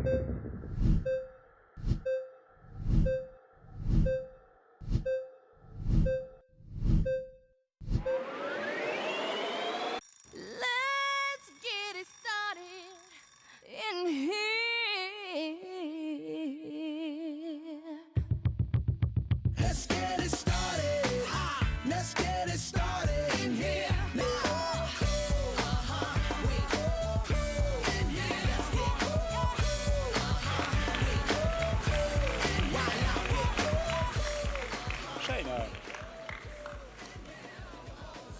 Let's get it started in here. Let's get it started. Let's get it started in here. Schéin hei.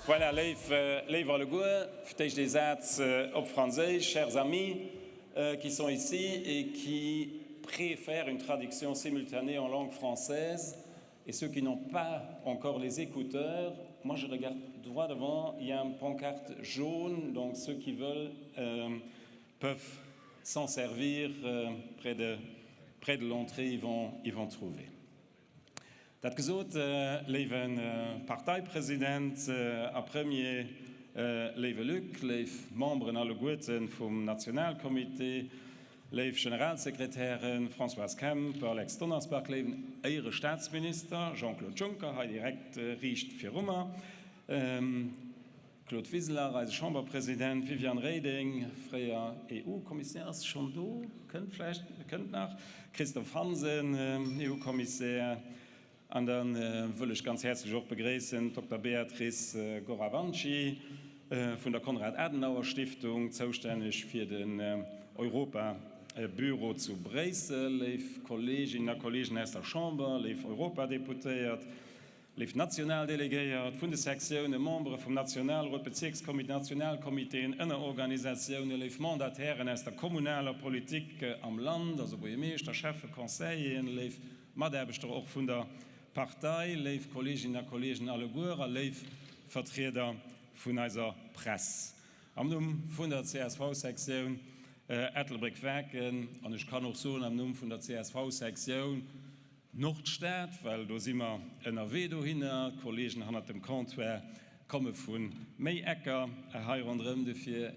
Voilà, léif, léif alleguer, fir d'éischt ee Saz op Franséisch, Chers amis qui sont ici et qui préfèrent une traduction simultanée en langue française et ceux qui n'ont pas encore les écouteurs, moi je regarde droit devant, il y a une pancarte jaune, donc ceux qui veulent peuvent s'en servir près de, près de l'entrée, ils vont, ils vont trouver. Dat gesot, léiwe Parteipresident a Premier, léiwe Luc, léif Memberen alleguerte vum Nationalcomité, léif Generalsekretären Françoise Kemp, Alex Donnersbach, léiwen Éierestaatsminister Jean-Claude Juncker, hei direkt riicht viru mer, Claude Wiseler, eise Chamberpresident, Viviane Reding, fréier EU-Kommissär, ass schonn do, kënnt vläicht, kënnt nach, Christophe Hansen, EU-Kommissär, an da wëll ech ganz häerzlech och begréissen d'Dokter Beatrice Goravanchi vun der Konrad-Adenauer-Stiftung, zoustänneg fir den Europabüro zu Bréissel, léif Kolleeginnen a Kolleegen aus der Chamber, léif Europadeputéiert, Léif national Delegéiert vun de Sektiounen, Membere vum Nationalrot, Bezierkskomite, Nationalcomitéen, Ënnerorganisatiounen, léif Mandatairen aus der kommunaler Politik am Land, also Buergermeeschter, Schäffe, Conseilleren, léif Mataarbechter och vun der Partei, léif Kolleeginnen a Kolleegen alleguer a léif Vertrieder vun eiser Press. Am Numm vun der CSV-Sektioun Ettelbréck-Waarken, an ech kann och soen am Numm vun der CSV-Sektioun Nordstad, well do si mer ënnerwee dohinner. D'Kollegen hannert dem Comptoir komme vu méi Ecker hei ronderëm. Dofir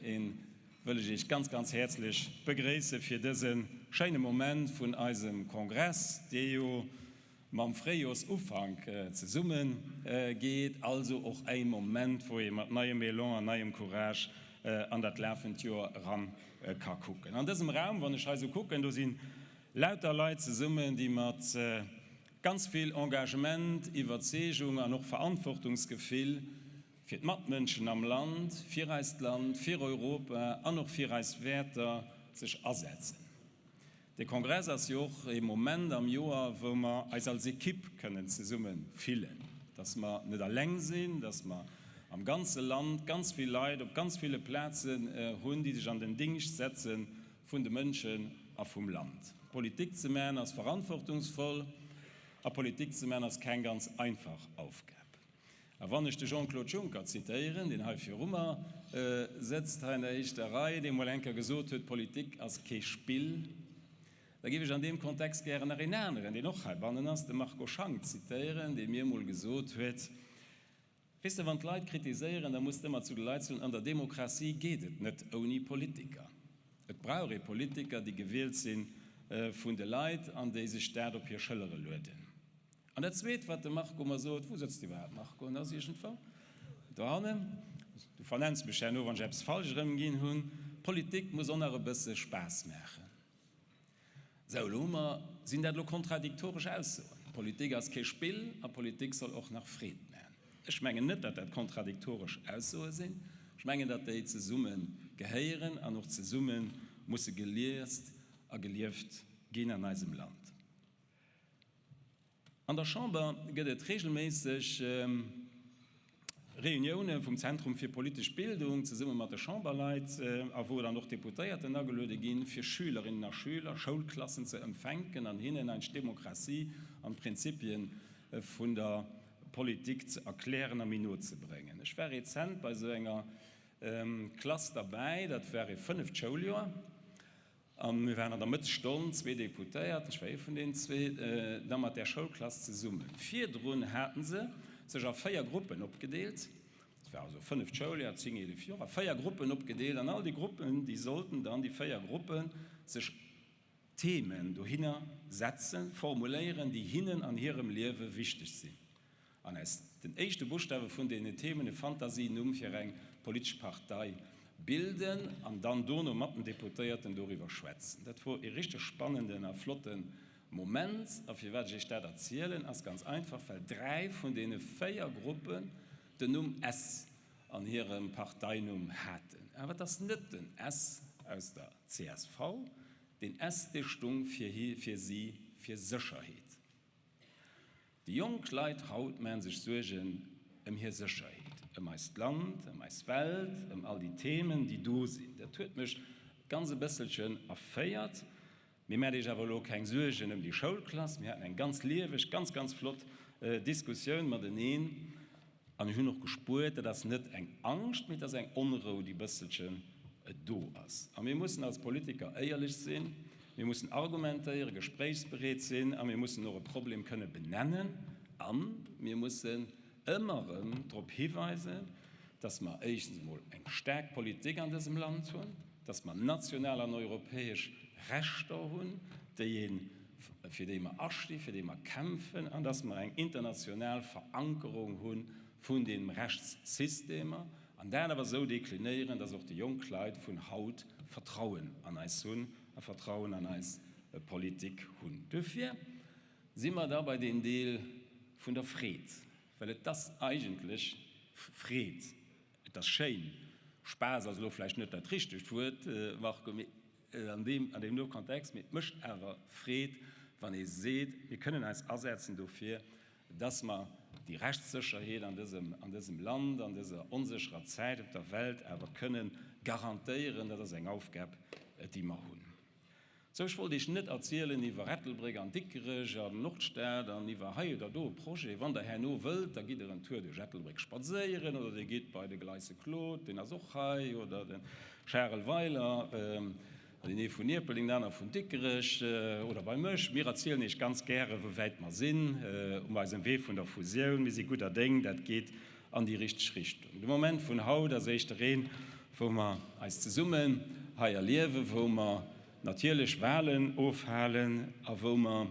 wëll ech Iech ganz, ganz häerzlech begréisse fir dëse schéine Moment vun eisem Kongress, dee jo mam Fréijoersufank zesumme geet. Also och e Moment, wou ee mat neiem Elan an neiem Courage an dat lafend Joer eran ka kucken. An dësem Raum, wann ech hei esou kucken, do sinn Lauter Leit zesummen, déi mat ganz vill Engagement, Iwwerzeegung an och Verantwortungsgefill fir d'Matmënschen am Land, fir eist Land, fir Europa an och fir eis Wäerter sech asetzen. De Kongress ass jo och ee Moment am Joer, wou mer eis als Ekipp kënnen zesumme fillen, dass mer net eleng sinn, dass mer am ganze Land ganz vill Leit op ganz ville Plazen hunn, déi sech an den Dingscht setze vun de Mënschen a vum Land. Politik ze man ass verantwortungsvoll a Politik ze man ass keng ganz einfach Aufgab. A wann ech de Jean-Claude Juncker zitéieren, deen hei viru mer sëtzt, hei an der éischter Rei, dee mol eng Kéier gesot huet, Politik ass kee Spill, da géif ech an deem Kontext gären nach een aneren, deen och heibannen ass, de Marco Schank zitéieren, dee mir mol gesot huet, Weess de, wann d'Leit kritiséieren, da muss de ëmmer zu de Leit soen, an der Demokratie geet et net ouni Politiker. Et brauch ee Politiker, déi gewielt si vun de Leit an déi sech dat op hir Schëllere lueden. An dat Zweet, wat de Marco mer sot, wou sëtzt iwwerhaapt Marco? En ass iergendwou dohannen, du vernenns mech herno, wann ech eppes falsch erëmginn hunn, Politik muss och nach e bësse Spaass maachen. Sou, elo hu mer, sinn dat elo kontradiktoresch Aussoen? Politik ass kee Spill a Politik soll och nach Freed maachen. Ech mengen net, datt dat kontradiktoresch Aussoe sinn. Ech mengen, datt déi zesumme gehéieren an och zesumme musse geliest a gelieft ginn an eisem Land. An der Chamber gëtt et reegelméisseg Reunioune vum Zentrum fir politesch Bildung zesumme mat de Chamberleit, a wou dann och Deputéierten ageluede ginn, fir Schülerinnen a Schüler, Schoulklassen ze empfänken an hinnen eis Demokratie an d'Prinzipie vun der Politik ze erklären a méi no ze bréngen. Ech war rezent bei esou enger Klass derbäi, dat war e fënneft Schouljoer. A mir waren an der Mëttesstonn, zwee Deputéiert, ech war ee vun deenen zwee, da mat där Schoulklass zesummen. Virdrun hate se sech a véier Gruppen opgedeelt, et war also fënneft Schouljoer, zéng, 11 Joer, a véier Gruppen opgedeelt an all déi Gruppen, déi sollten dann, déi véier Gruppen, sech. Themen dohinner setzen, formuléieren, déi hinnen an hirem Liewe wichteg sinn. An aus den éischte Buschtawe vun deenen Themen e Fantasienumm fir eng politesch Partei bilden an dann dono mat den Deputéierten doriwwer schwätzen. Dat wor e richteg spannenden a flotte Moment. A firwat ech Iech dat erzielen, ass ganz einfach, well 3 vun deene 4 Gruppen den Numm S an hirem Parteinumm haten. Awer et ass net den S aus der csv, deen S, dee stung fir hi, fir si, fir Sécherheet. Déi jonk Leit haut maan sech Suergen ëm hir Sécherheet, ëm eist Land, ëm eis Welt, ëm all déi Themen, déi do sinn. Dat huet mech ganz e bësselchen erféiert. Mee maacht Iech awer elo keng Suergen ëm déi Schoulklass. Mir haten eng ganz lieweg, ganz, ganz flott Diskussioun mateneen. An ech hunn och gespuert, dat ass net eng Angscht, mee et ass eng Onrou, déi bësselchen do ass. A mir mussen als Politiker éierlech sinn, mir mussen argumentéieren, gespréichsbereet sinn a mir mussen och e Problem kënne benennen a mir mussen ëmmer erëm drop hiweisen, dass mer éischtens emol eng staark Politik an dësem Land hunn, dass mer national an europäesch Rechter hunn, déi ee fir déi mer astinn, fir déi mer kämpfen, an dass mer eng international Verankerung hu vun de Rechtssystemer, an dat awer esou deklinéieren, dass och déi jonk Leit vun haut Vertrauen an eis hunn a Vertrauen an eis Politik hunn. Duerfir si mer da bei deem Deel vun der Freed, well et ass eigentlech Freed, et ass schéin, Spaass ass elo vläicht net dat richtegt Wuert, Marco, mee an deem, an deem do Kontext, mee et mécht awer Freed, wann ee seet, mir kënnen eis asetzen dofir, dass mer déi Rechtssécherheet an dësem, an dësem Land, an dëser onsécherer Zäit op der Welt awer kënnen garantéieren. Dat ass eng Aufgab, déi mer hunn. Sou, ech wollt Iech net erzielen iwwer Ettelbréck an Dikrech an Nordstad an iwwer hei oder do e Projet. Wann Der herno wëllt, da gitt Der en Tour duerch Ettelbréck spadséieren oder Dir gitt bei de Gleisse Claude, deen ass och hei, oder de Charel Weiler, deen ee vun Ierpeldeng, den aner vun Dikrech, oder bei mech. Mir erzielen Iech ganz gäre wou wäit mer sinn um eisem Wee vun der Fusioun. Mir si gudder Déng, dat geet an déi richteg Richtung. De Moment vun haut ass éischter een, wou mer eis zesummen hei erliewen, wou mer natierlech Wahlen ofhalen a wou mer,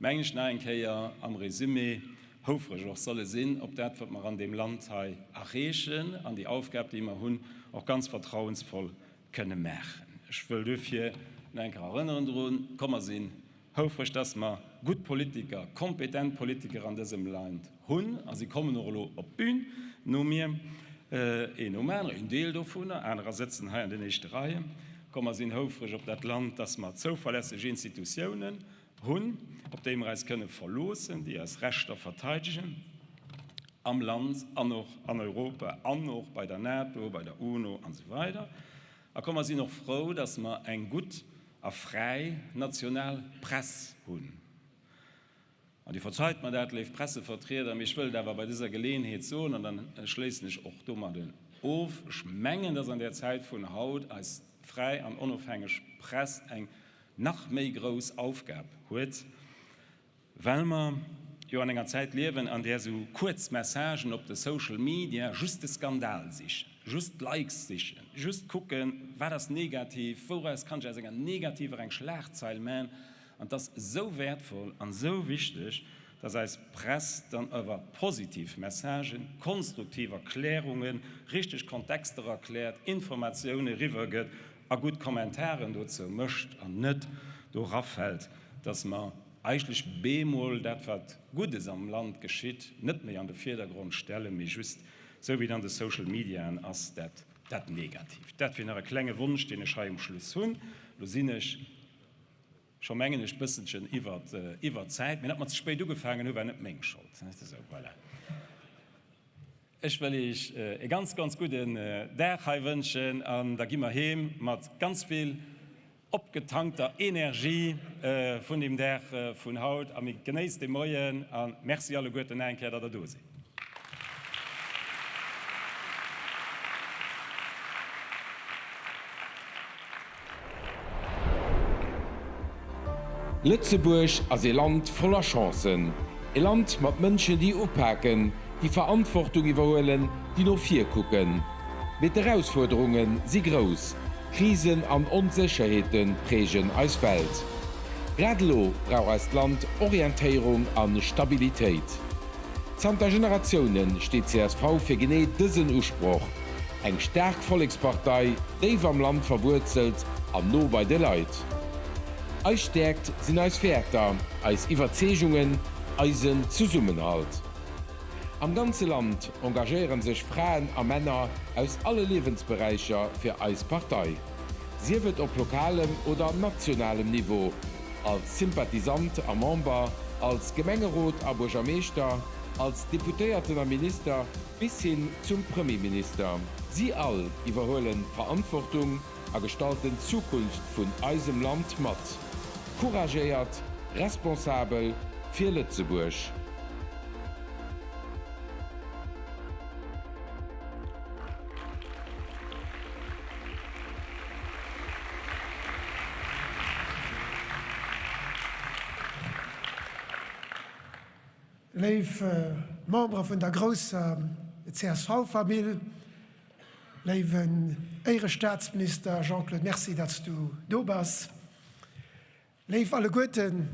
mengen ech, nach eng Kéier am Resumé houfreg och solle sinn op dat, wat mer an deem Land hei erreechen an déi Aufgab, déi mer hunn, och ganz vertrauensvoll kënne maachen. Ech wëll duerfir nach eng Kéier erënneren drun, Komm mer sinn houfreg, dass mer gutt Politiker, kompetent Politiker an dësem Land hunn, a si kommen och elo op d'Bün no mir, een nom aneren, een Deel dovunner, anerer sëtzen hei an den éischte Reien. Komm mer sinn houfreg op dat Land, dass mer zouverlässeg Institutiounen hunn, op déi mer eis kënne verloossen, déi eis Rechter verteidegen am Land an och an Europa an och bei der NATO, bei der UNO an esou weider. A komm mer sinn och frou, dass mer eng gutt a fräi national Press hunn. An Dir verzeit mer dat, léif Pressevertrieder, mee ech wëll et awer bei dëser Geleeënheet soen, an dann schléissen ech och domadden of, Ech mengen, dass an där Zäit vun haut eis fräi an onofhängeg Press eng nach méi grouss Aufgab huet, well mer jo an enger Zäit liewen, an där esou kuerz Messagen op de Social Media just de Skandal sichen, just d'Likes sichen, just kucken, wat ass negativ, wouraus kann ech aus enger negativer eng Schlagzeil man. An et ass esou wäertvoll an esou wichteg, dass eis Press dann awer positiv Messagen, konstruktiv Erklärungen, richteg Kontexter erkläert, Informatioune eriwwergëtt a gutt Kommentaren dozou mécht an net do erafält, dass mer eigentlech bemol dat, wat Guddes am Land geschitt, net méi an de Virdergrond stellen, mee just, esou wéi et an de Social Mediaen ass, dat dat Negatiivt. Dat wier nach e klenge Wonsch, deen ech hei um Schluss hunn. Elo sinn ech scho, mengen ech, bësselchen iwwer iwwer d'Zäit, mee datt mer ze spéit ugefaangen hu war net meng Schold. Esou, voilà. Ech wëll Iech e ganz, ganz gudden Dag hei wënschen an da gi mer heem mat ganz vill opgetankter Energie vun deem Dag vun haut a mir genéisst de Moien a Merci alleguerten nach eng Kéier, datt Der do sidd. Lëtzebuerg ass ee Land voller Chancen. Ee Land mat Mënschen, déi upaken, déi Verantwortung iwwerhuelen, déi no vir kucken. Mee d'Erausfuerderunge si grouss. Krisen an Onsécherheete prägen eis Welt. Grad elo brauch eist Land Orientéierung a Stabilitéit. Zanter Generatioune steet csv fir genee dësen Usproch, eng staark Vollekspartei, déif am Land verwuerzelt an no bei de Leit. Eis Stäerkt sinn eis Wäerter, eis Iwwerzeegungen, eisen Zesummenhalt. Am ganze Land engagéiere sech Fraen a Männer aus alle Liewensberäicher fir eis Partei. Sief et op lokalem oder nationalem Niveau, als Sympathisant a Member, als Gemengerot a Buergermeeschter, als Deputéierten a Minister bis hin zum Premierminister. Si all iwwerhuelen d'Verantwortung a gestalten d'Zukunft vun eisem Land mat. Couragéiert, responsabel, fir Lëtzebuerg! Léif Membere vun der grousser CSV-Famill, léiwen Éierestaatsminister Jean-Claude, Merci, datt s du do bass. Léif alleguerten,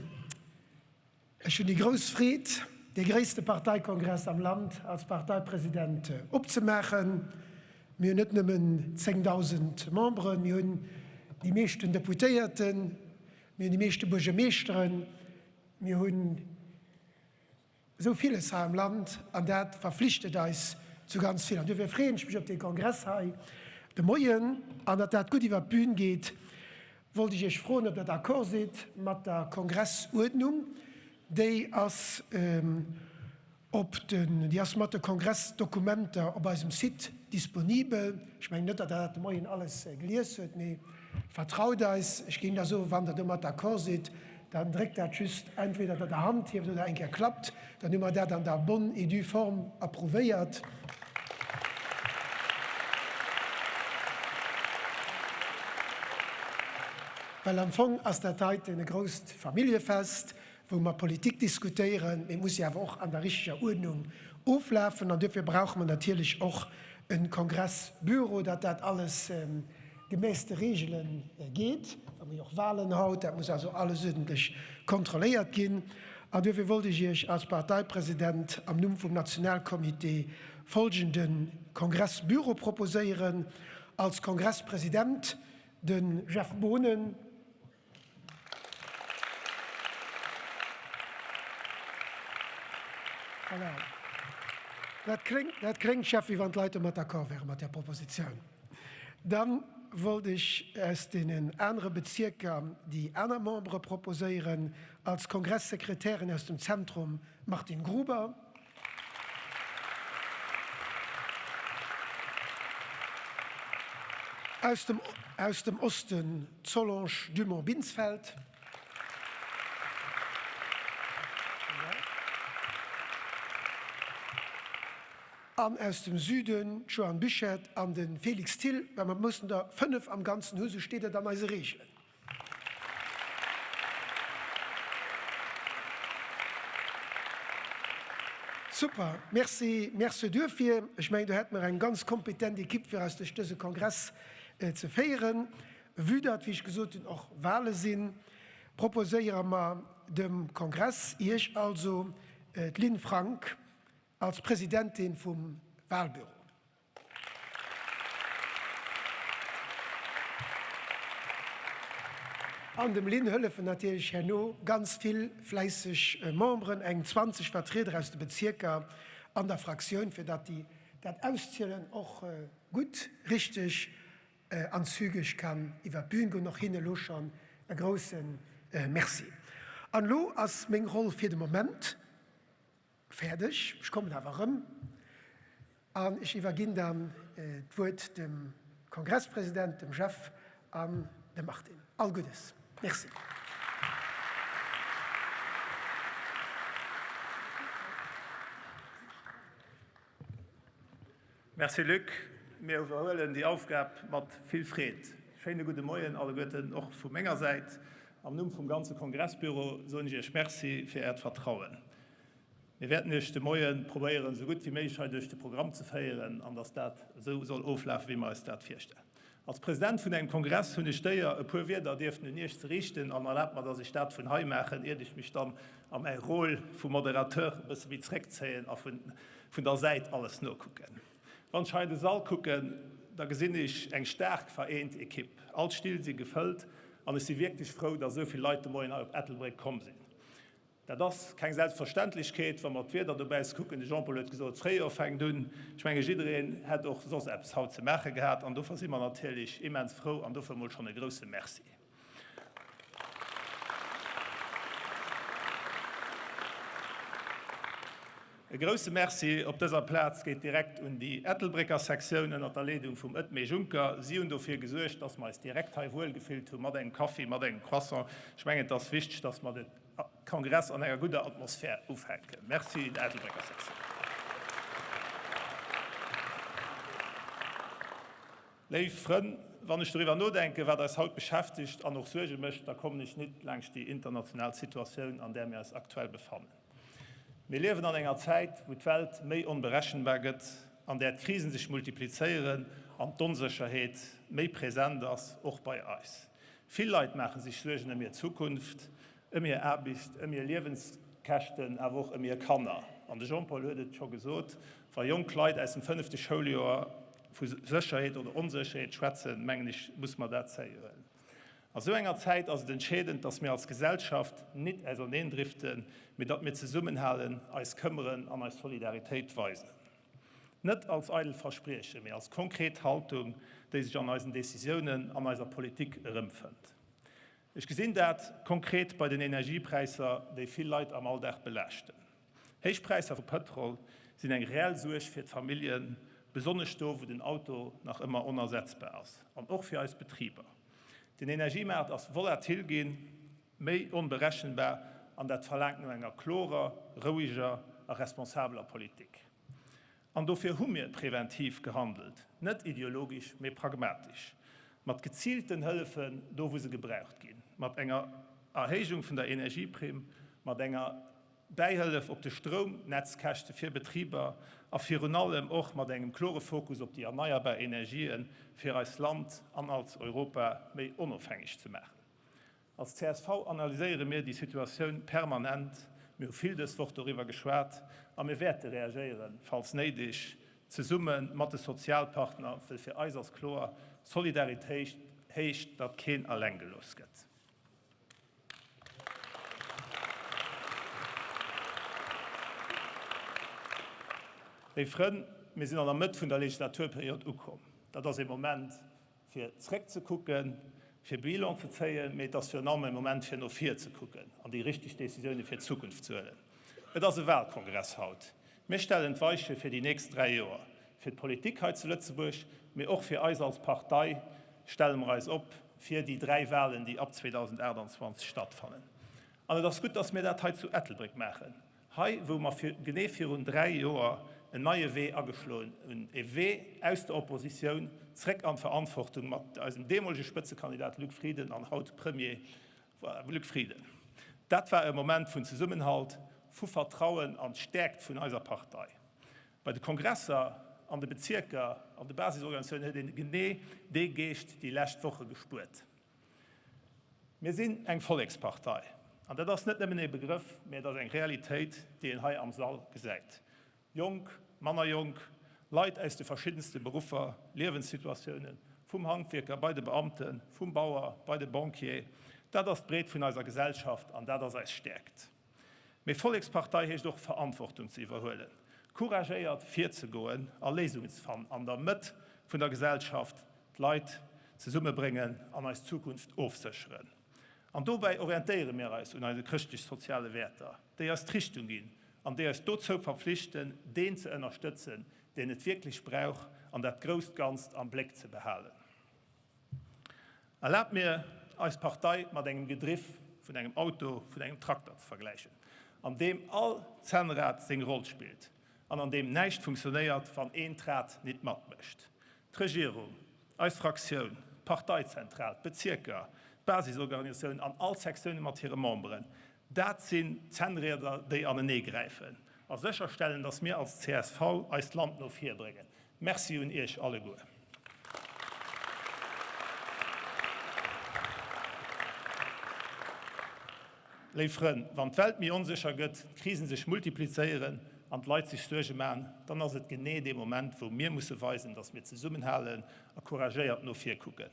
Ech hunn déi grouss Freed, dee gréisste Parteikongress am Land als Parteipresident opzemaachen. Mir hunn net nëmmen 10.000 Memberen, mir hunn déi meeschten Deputéierten, mir hunn déi meeschte Buergermeeschteren, mir hunn esou villes hei am Land an dat verflichtet eis zu ganz vill. An duerfir freeën ech mech op dee Kongress hei de Moien an datt dat gutt iwwert d'Bün geet, wollt ech Iech froen, ob Der d'accord sidd mat der Kongressuerdnung. Déi ass op den, déi ass mat de Kongressdokumenter op eisem Site disponibel. Ech mengen net, datt Der dat de Moien alles gelies huet, mee vertraut eis. Ech géing da soen, wann Der domat d'accord sidd, dann dréckt dat just entweder, datt Der Hand hieft oder eng Kéier klappt, dann hu mer dat an der bonne et due forme approuvéiert. Well am Fong ass dat heiten e grousst Familljefest, wou mer Politik diskutéieren, mee et muss jo awer och an der richteger Uerdnung oflafen. An duerfir brauche mer natierlech och e Kongressbüro, datt dat alles gemäss de Regele geet. Well mer jo och Wahlen haut, dat muss also alles uerdentlech kontrolléiert ginn. An duerfir wollt ech Iech als Parteipresident am Numm vum Nationalcomité folgende Kongressbüro proposéieren, Als Kongresspresident de Jeff Boonen, Voilà. Dat kléngt, dat kléngt, Jeff, wéi wann d'Leit domat d'accord wäre mat där Propositioun. Da wollt ech aus deenen anere Bezierker déi aner Membere proposéieren, als Kongresssekretärin aus dem Zentrum Martine Gruber, Aus dem aus dem Osten d'Solange Dumont-Binsfeld. An aus dem Süden d'Joanne Buchert an de Félix Thill, well mer mussen der 5 am Ganzen hu, sou steet et an eise Reegelen. Super, merci, merci duerfir. Ech mengen, do hätte mer eng ganz kompetent Equipe, fir eis duerch dëse Kongress ze féieren. Vue datt, wéi ech gesot hunn, och Wahle sinn, proposéiere mer dem Kongress, Iech also, d'Lynn Frank als Presidentin vum Wahlbüro. An dem Lynn hëllefen natierlech herno ganz vill fläisseg Memberen, eng 20 Vertrieder aus de Bezierker an der Fraktioun, fir datt déi dat Auszielen och gutt, richteg an zügeg kann iwwer d'Bühn goen. Och hinne elo schonn e grousse Merci. An elo ass meng Roll fir de Moment Fäerdeg. Ech kommen awer erëm an ech iwwerginn dann d'Wuert dem Kongresspresident, dem Jeff an dem Martin. All Guddes. Merci. Merci Luc. Mir iwwerhuelen déi Aufgab mat vill Freed. Schéine gudde Moien alleguerten och vu menger Säit. Am Numm vum ganze Kongressbüro soen ech Iech Merci fir Äert Vertrauen. Mir wäerten Iech de Moie probéieren, esou gutt wéi méiglech hei duerch de Programm ze féieren an dass dat esou soll oflafen, wéi mer eis dat virstellen. Als President vun engem Kongress hunn ech d'Éier, e puer Wierder dierften un Iech ze riichten, an erlaabt mer, dass ech dat vun hei maachen, iert ech mech dann a mäi Rôle vu Moderateur e bësse méi zréckzéien a vun der Säit alles nokucken. Wann ech hei an de Sall kucken, da gesinn ech eng staark vereent Ekipp. All d'Still si gefëllt an ech si wierklech frou, dass esou vill Leit de Moien hei op Ettelbréck komm sinn. Dat ass keng Selbstverständlechkeet, wa mer d'Wieder dobäis kucken. De Jean-Paul huet gesot, d'Fréijoer fänkt un. Ech menge jiddereen hätt och soss eppes haut ze maache gehat an dofir si mer natierlech immens frou an dofir emol schonn e grouse Merci. E grouse Merci op dëser Plaz geet direkt un déi Ettelbrécker Sektioun ënnert der Leedung vum Edmé Juncker. Si hunn dofir gesuergt, dass mer eis direkt hei wuel gefillt hu mat engem Kaffi, mat engem Croissant. Ech mengen, et ass wichteg, dass mer de Kongress an enger gudder Atmosphär ufänken. Merci der Ettelbrécker Sektioun. Léif Frënn, wann ech doriwwer nodenken, wat eis haut beschäftegt an och Suerge mécht, da kommen ech nit laangscht déi international Situatioun, an där mir eis aktuell befannen. Mir liewen an enger Zäit, wou d'Welt méi onberechenbar gëtt, an där d'Krisen sech multiplizéieren an d'Onsécherheet méi present ass, och bei eis. Vill Leit maache sech Suergen ëm hir Zukunft, ëm hir Aarbecht, ëm hir Liewenskäschten, awer och ëm hir Kanner. An de Jean-Paul huet et scho gesot, Wa jonk Leit aus dem fënnefte Schouljoer vu Sécherheet oder Onsécherheet schwätzen, mengen ech, muss mer dat sérieux huelen. A sou enger Zäit ass et entscheedend, datt mir als Gesellschaft nit auserneendriften, mee datt mir zesummenhalen, eis këmmeren an eis Solidaritéit weisen. Net als eidel Verspriechen, mee als konkret Haltung, déi sech an eisen Decisiounen, an eiser Politik erëmfënnt. Ech gesinn dat konkret bei den Energiepräisser, déi vill Leit am Alldag belaaschten. Héich Präisser vu Pëtrol sinn eng reell Suerg fir d'Familljen, besonnesch do, wou den Auto nach ëmmer onersetzbar ass, an och fir eis Betriber. Den Energiemaart ass volatil ginn, méi onberechenbar, an dat verlaangt no enger klorer, roueger a responsabeler Politik. An dofir hu mir preventiv gehandelt, net ideologisch, mee pragmatisch, mat geziilten Hëllefen do, wou se gebraucht ginn, mat enger Erhéijung vun der Energieprimm, mat enger Bäihëllef op de Stroumnetzkäschte fir Betriber a virun allem och mat engem klore Fokus op déi erneierbar Energien, fir eist Land an als Europa méi onofhängeg ze maachen. Als csv analyséiere mir déi Situatioun permanent, mir hu vill dës Woch doriwwer geschwat a mir wäerte reagéieren, falls néideg, zesumme mat de Sozialpartner, wëll fir eis ass kloer, Solidaritéit heescht, datt keen eleng gelooss gëtt. Léif Frënn, mir sinn an der Mëtt vun der Legislaturperiod ukomm. Dat ass ee Moment, fir zréckzekucken, fir Bilan ze zéien, mee et ass virun allem e Moment, fir no vir ze kucken an déi richteg Décisioune fir d'Zukunft ze huelen. Et ass e Wahlkongress haut. Mir stellen d'Weiche fir déi nächst 3 Joer. Fir d'Politik hei zu Lëtzebuerg, mee och fir eis als Partei stelle mer eis op fir déi 3 Wahlen, déi ab 2028 stattfannen. An et ass gutt, dass mir dat hei zu Ettelbréck maachen, hei wou mer genee virun 3 Joer en neie Wee ageschloen hunn, e Wee aus der Oppositioun zréck an d'Verantwortung mat eisem deemolege Spëtzekandidat Luc Frieden an haut Premier Voilà, Luc Frieden. Dat war e Moment vun Zesummenhalt, vu Vertrauen an d'Stäerkt vun eiser Partei. Bei de Kongresser an de Bezierker, an de Basisorganisatiounen huet een genee dee Geescht déi lescht Woche gespuert. Mir sinn eng Vollekspartei. An dat ass net nëmmen ee Begrëff, mä et ass eng Realitéit, déi een hei am Sall gesäit. Jonk, manner jonk, Leit aus de verschiddenste Beruffer, Liewenssituatiounen, vum Handwierker bei de Beamten, vum Bauer bei de Banquier, dat ass d'Breet vun eiser Gesellschaft an dat ass eis Stäerkt. Mee Vollekspartei heescht och Verantwortung ze iwwerhuelen, couragéiert virzegoen a Léisungen ze fannen, an der Mëtt vun der Gesellschaft d'Leit zesummebréngen an eis Zukunft ofsécheren. An dobäi orientéiere mir eis un eise chrëschtlech-soziale Wäerter, déi eis d'Richtung ginn an déi eis dozou verpflichten, deen ze ënnerstëtzen, deen et wierklech brauch, an dat grousst Ganzt am Bléck ze behalen. Erlaabt mir, eis Partei mat engem Gedriff vun engem Auto, vun engem Trakter ze vergläichen, an deem all Zännrad seng Roll spillt an an deem näischt funktionéiert, wann eent Rad nit matmécht. D'Regierung, eis Fraktioun, d'Parteizentral, d'Bezierker, d'Basisorganisatioun an all d'Sektioune mat hire Memberen, dat sinn d'Zännrieder, déi anenee gräifen a sécherstellen, datt mir als csv eist Land no vir bréngen. Merci un Iech alleguer. Léif Frënn, wann d'Welt méi onsécher gëtt, d'Krisen sech multiplizéieren an d'Leit sech Suerge maachen, dann ass et genee dee Moment, wou mir musse weisen, dass mir zesummenhalen a couragéiert no vir kucken.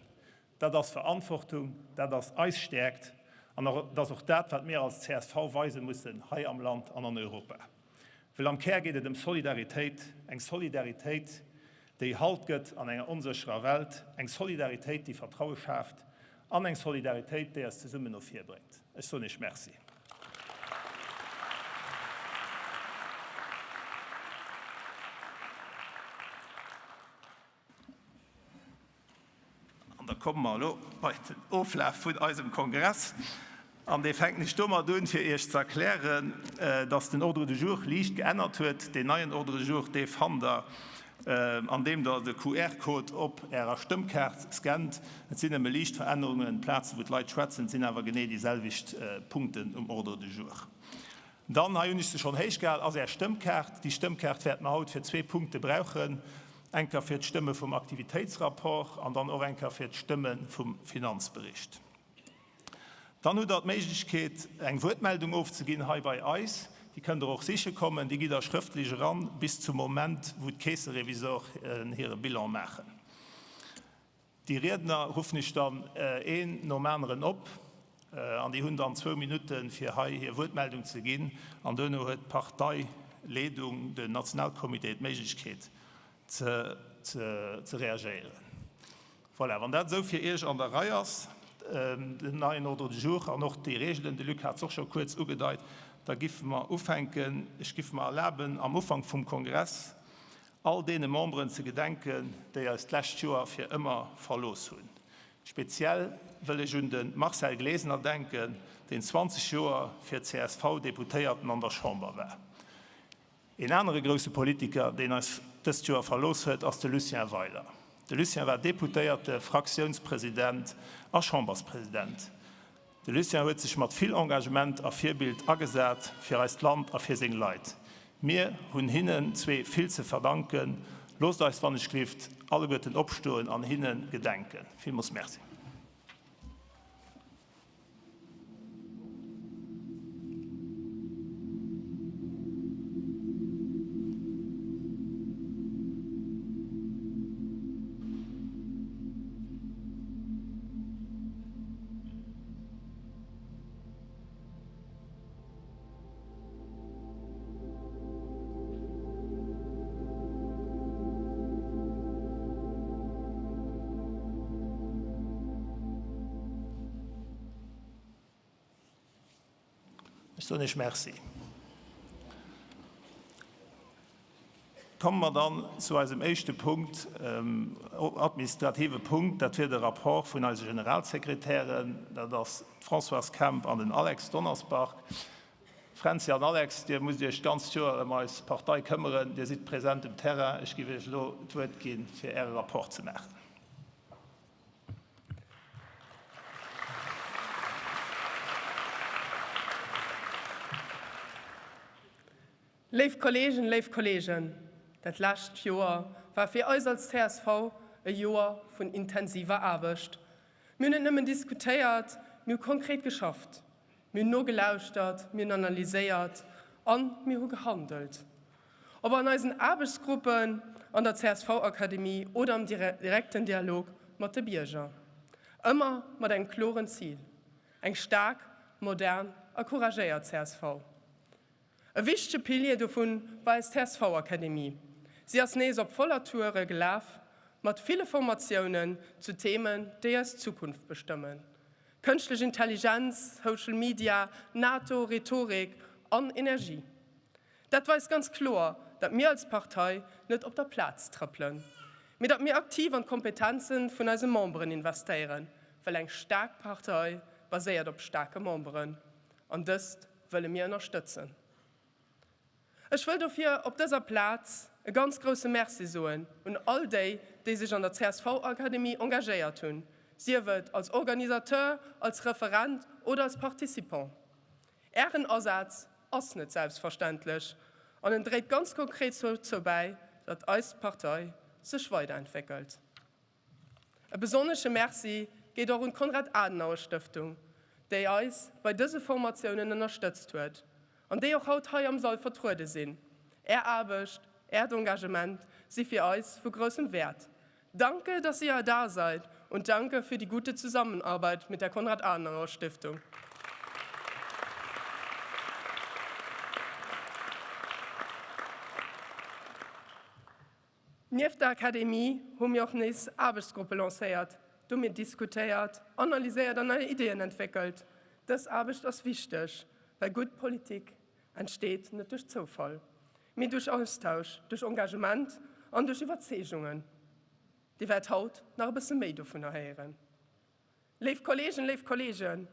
Dat ass Verantwortung, dat ass eis Stäerkt an et ass och dat, wat mir als csv weise mussen hei am Land an an Europa. Well am Kär geet et ëm Solidaritéit, eng Solidaritéit, déi Halt gëtt an enger onsécherer Welt, eng Solidaritéit, déi Vertraue schaaft an eng Solidaritéit, déi eis zesummen no vir bréngt. Ech soen Iech Merci. An da komme mer elo bei den Oflaf vun eisem Kongress. An dee fänken ech domat un, fir Iech ze erklären, dass den Ordre du jour liicht geännert huet. Deen neien Ordre du jour, dee fannt Der, andeem Der de QR-Code op Ärer Stëmmkaart scannt. Et sinn nëmme liicht Verännerungen, d'Plazen, wou d'Leit schwätzen, sinn awer genee déi selwecht Punkten um Ordre du jour. Dann, hei hunn ech se schonn héichgehal, ass Är Stëmmkaart. Déi Stëmmkaart wäerte mer haut fir zwee Punkte brauchen, eng Kéier fir d'Stëmme vum Aktivitéitsrapport an dann och eng Kéier fir d'Stëmme vum Finanzbericht. Dann hutt Der d'Méiglechkeet, eng Wuertmeldung ofzeginn hei bei eis. Déi kënnt Der och siche kommen. Déi gitt Der schrëftlech eran bis zum Moment, wou d'Keesserevisoren hire Bilan maachen. Déi Riedner ruffen ech dann een nom aneren op an déi hunn dann zwou Minutten, fir hei hir Wuertmeldung ze ginn. An duerno huet d'Parteileedung, den Nationalcomité, d'Méiglechkeet ze reagéieren. Voilà, wann dat esou fir Iech an der Rei ass, den neien Ordre du jour an och déi Regelen, de Luc hat se och scho kuerz ugedeit, da giffe mer ufänken. Ech giff mer erlaben, am Ufank vum Kongress all deene Memberen ze gedenken, déi eis d'lescht Joer fir ëmmer verlooss hunn. Speziell wëll ech un de Marcel Glesener denken, deen 20 Joer fir d'CSV Deputéierten an der Chamber war. Een anere grousse Politiker, deen eis dëst Joer verlooss huet, ass de Lucien Weiler. De Lucien war Deputéierte, Fraktiounspresident a Chamberspresident. De Lucien huet sech mat vill Engagement a Virbild agesat fir eist Land a fir seng Leit. Mir hunn hinnen zwee vill ze verdanken. Loosst eis wannechglift alleguerten opstoen an hinne gedenken. Villmoos Merci. Ech soen Iech Merci. Komme mer dann zu eisem éischte Punkt, administrative Punkt. Dat wier de Rapport vun eise Generalsekretären. Dat ass d'Françoise Kemp an den Alex Donnersbach. Fränzi an Alex, Dir musst Iech d'ganzt Joer ëm eis Partei këmmeren. Dir sidd present um Terrain. Ech géif Iech elo d'Wuert ginn, fir Äre Rapport ze maachen. Léif Kolleegen, léif Kolleegen, dat lescht Joer war fir eis als csv e Joer vun intensiver Aarbecht. Mir hunn net nëmmen diskutéiert, mir hu konkret geschafft. Mir hunn nogelauschtert, mir hunn analyséiert a mir hu gehandelt. Ob an eisen Aarbechtsgruppen, an der CSV-Akademie oder am direkten Dialog mat de Bierger. Ëmmer mat engem kloren Zil, eng staark, modern a couragéiert csv. E wichtege Pilier dovun war eis CSV-Akademie. Si ass nees op voller Toure gelaf, mat ville Formatiounen zu Themen, déi eis Zukunft bestëmmen, Kënschtlech Intelligenz, Social Media, NATO, Rhetorik an Energie. Dat weist ganz kloer, datt mir als Partei net op der Plaz trëppelen, mee datt mir aktiv an d'Kompetenze vun eise Memberen investéieren, well eng staark Partei baséiert op staarke Memberen an dëst wëlle mir ënnerstëtzen. Ech wëll dofir op dëser Plaz e ganz grousse Merci soen un all déi, déi sech an der CSV-Akademie engagéiert hunn, sief et als Organisateur, als Referent oder als Participant. Ären Asaz ass net selbstverständlech an en dréit ganz konkret dozou bäi, datt eis Partei sech weiderentwéckelt. E besonnesche Merci geet och un d'Konrad-Adenauer-Stëftung. déi eis bei dëse Formatiounen ënnerstëtzt huet an déi och haut hei am Sall vertruede sinn. Är Aarbecht, Äert Engagement si fir eis vu groussem Wäert. Danke, dass ihr da seid und danke für die gute Zusammenarbeit mit der Konrad-Adenauer-Stiftung. Nieft der Akademie hu mir och nees Aarbechtsgruppe lancéiert. Do hu mir diskutéiert, analyséiert an nei Ideeën entwéckelt. Dës Aarbecht ass wichteg, well gutt Politik entsteet net duerch Zoufall, mee duerch Austausch, duerch Engagement an duerch Iwwerzeegungen. Dir wäert haut nach e bësse méi dovunner héieren. Léif Kolleegen, léif Kolleegen,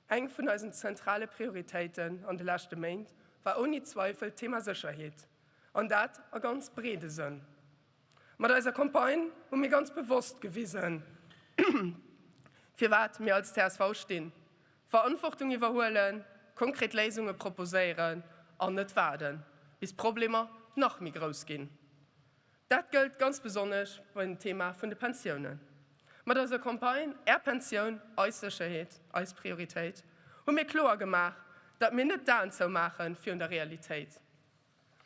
eng vun eisen zentrale Prioritéiten an de leschte Méint war ouni Zweifel d'Thema Sécherheet, an dat a ganz breede Sënn. Mat eiser Campagne hu mir ganz bewosst gewisen, firwat mir als csv stinn, Verantwortung iwwerhuelen, konkret Léisunge proposéieren an net waarden, bis d'Problemer nach méi grouss ginn. Dat gëllt ganz besonnesch beim Thema vun de Pensiounen. Mat eiser Campagne Är Pensioun, eis Sécherheet, eis Prioritéit hu mir kloer gemaach, datt mir net d'Aen zoumaache virun der Realitéit.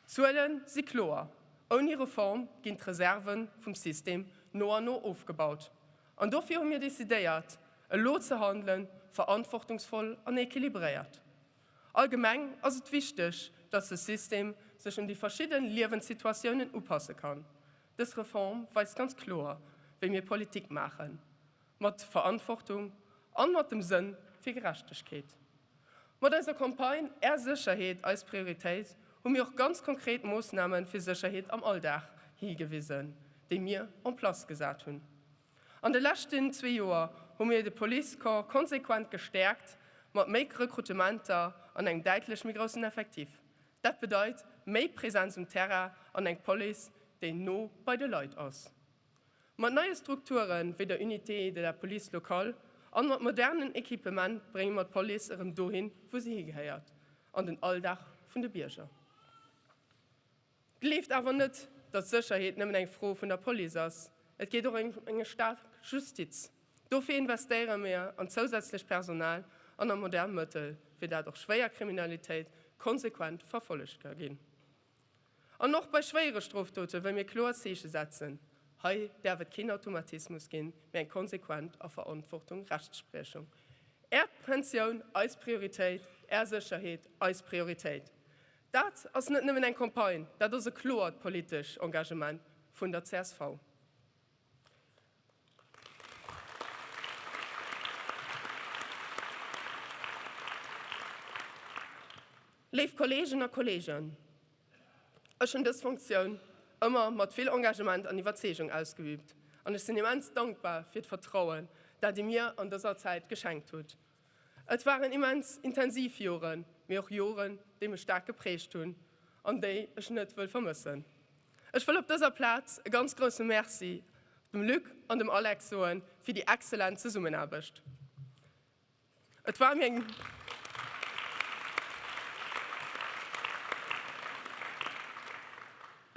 D'Zuele si kloer, Ouni Reform ginn d'Reserve vum System no an no ofgebaut. An dofir hu mir decidéiert, elo ze handelen, verantwortungsvoll an equilibréiert. Allgemeng ass et wichteg, dass de System sech un déi verschidde Liewenssituatiounen upasse kann. Dës Reform weist ganz kloer, wéi mir Politik maachen, mat Verantwortung an mat dem Sënn fir Gerechtegkeet. Mat eiser Campagne Är Sécherheet, eis Prioritéit hu mir och ganz konkret Moossname fir Sécherheet am Alldag higewisen, déi mir en place gesat hunn. An de leschten zwee Joer hu mir de Policecorps konsequent gestäerkt, mat méi Rekrutementer an engem däitlech méi groussen Effectif. Dat bedeit méi Präsenz um Terrain an eng Police, déi no bei de Leit ass. Mat neie Strukture wéi der Unité de la Police locale an mat modernen Equipement brénge mer d'Police erëm dohin, wou se higehéiert, an den Alldag vun de Bierger. Gleeft awer net, datt Sécherheet nëmmen eng Fro vun der Police ass. Et geet och ëm eng staark Justiz. Dofir investéiere mir an zousätzlech Personal an a modern Mëttel, fir dat och schwéier Kriminalitéit konsequent verfollegt ka ginn. An och bei schwéiere Strofdote wëll mir kloer Zeeche setzen. Hei däerf et keen Automatismus ginn, mee eng konsequent a Verantwortung Rechtsspriechung. Är Pensioun, eis Prioritéit, Är Sécherheet, eis Prioritéit. Dat ass net nëmmen eng Campagne, dat ass e kloert politesch Engagement vun der csv. Léif Kolleegen a Kolleegen, ech hunn dës Fonctioun ëmmer mat vill Engagement an Iwwerzeegung ausgeübt an ech sinn immens dankbar fir d'Vertrauen, dat Dir mir an dëser Zäit geschenkt hutt. Et waren immens intensiv Joren, mee och Joren, déi mech staark geprägt hunn an déi ech net wëll vermëssen. Ech wëll op dëser Plaz e ganz grousse Merci dem Luc an dem Alex soen fir déi excellent Zesummenaarbecht. Et war mir eng.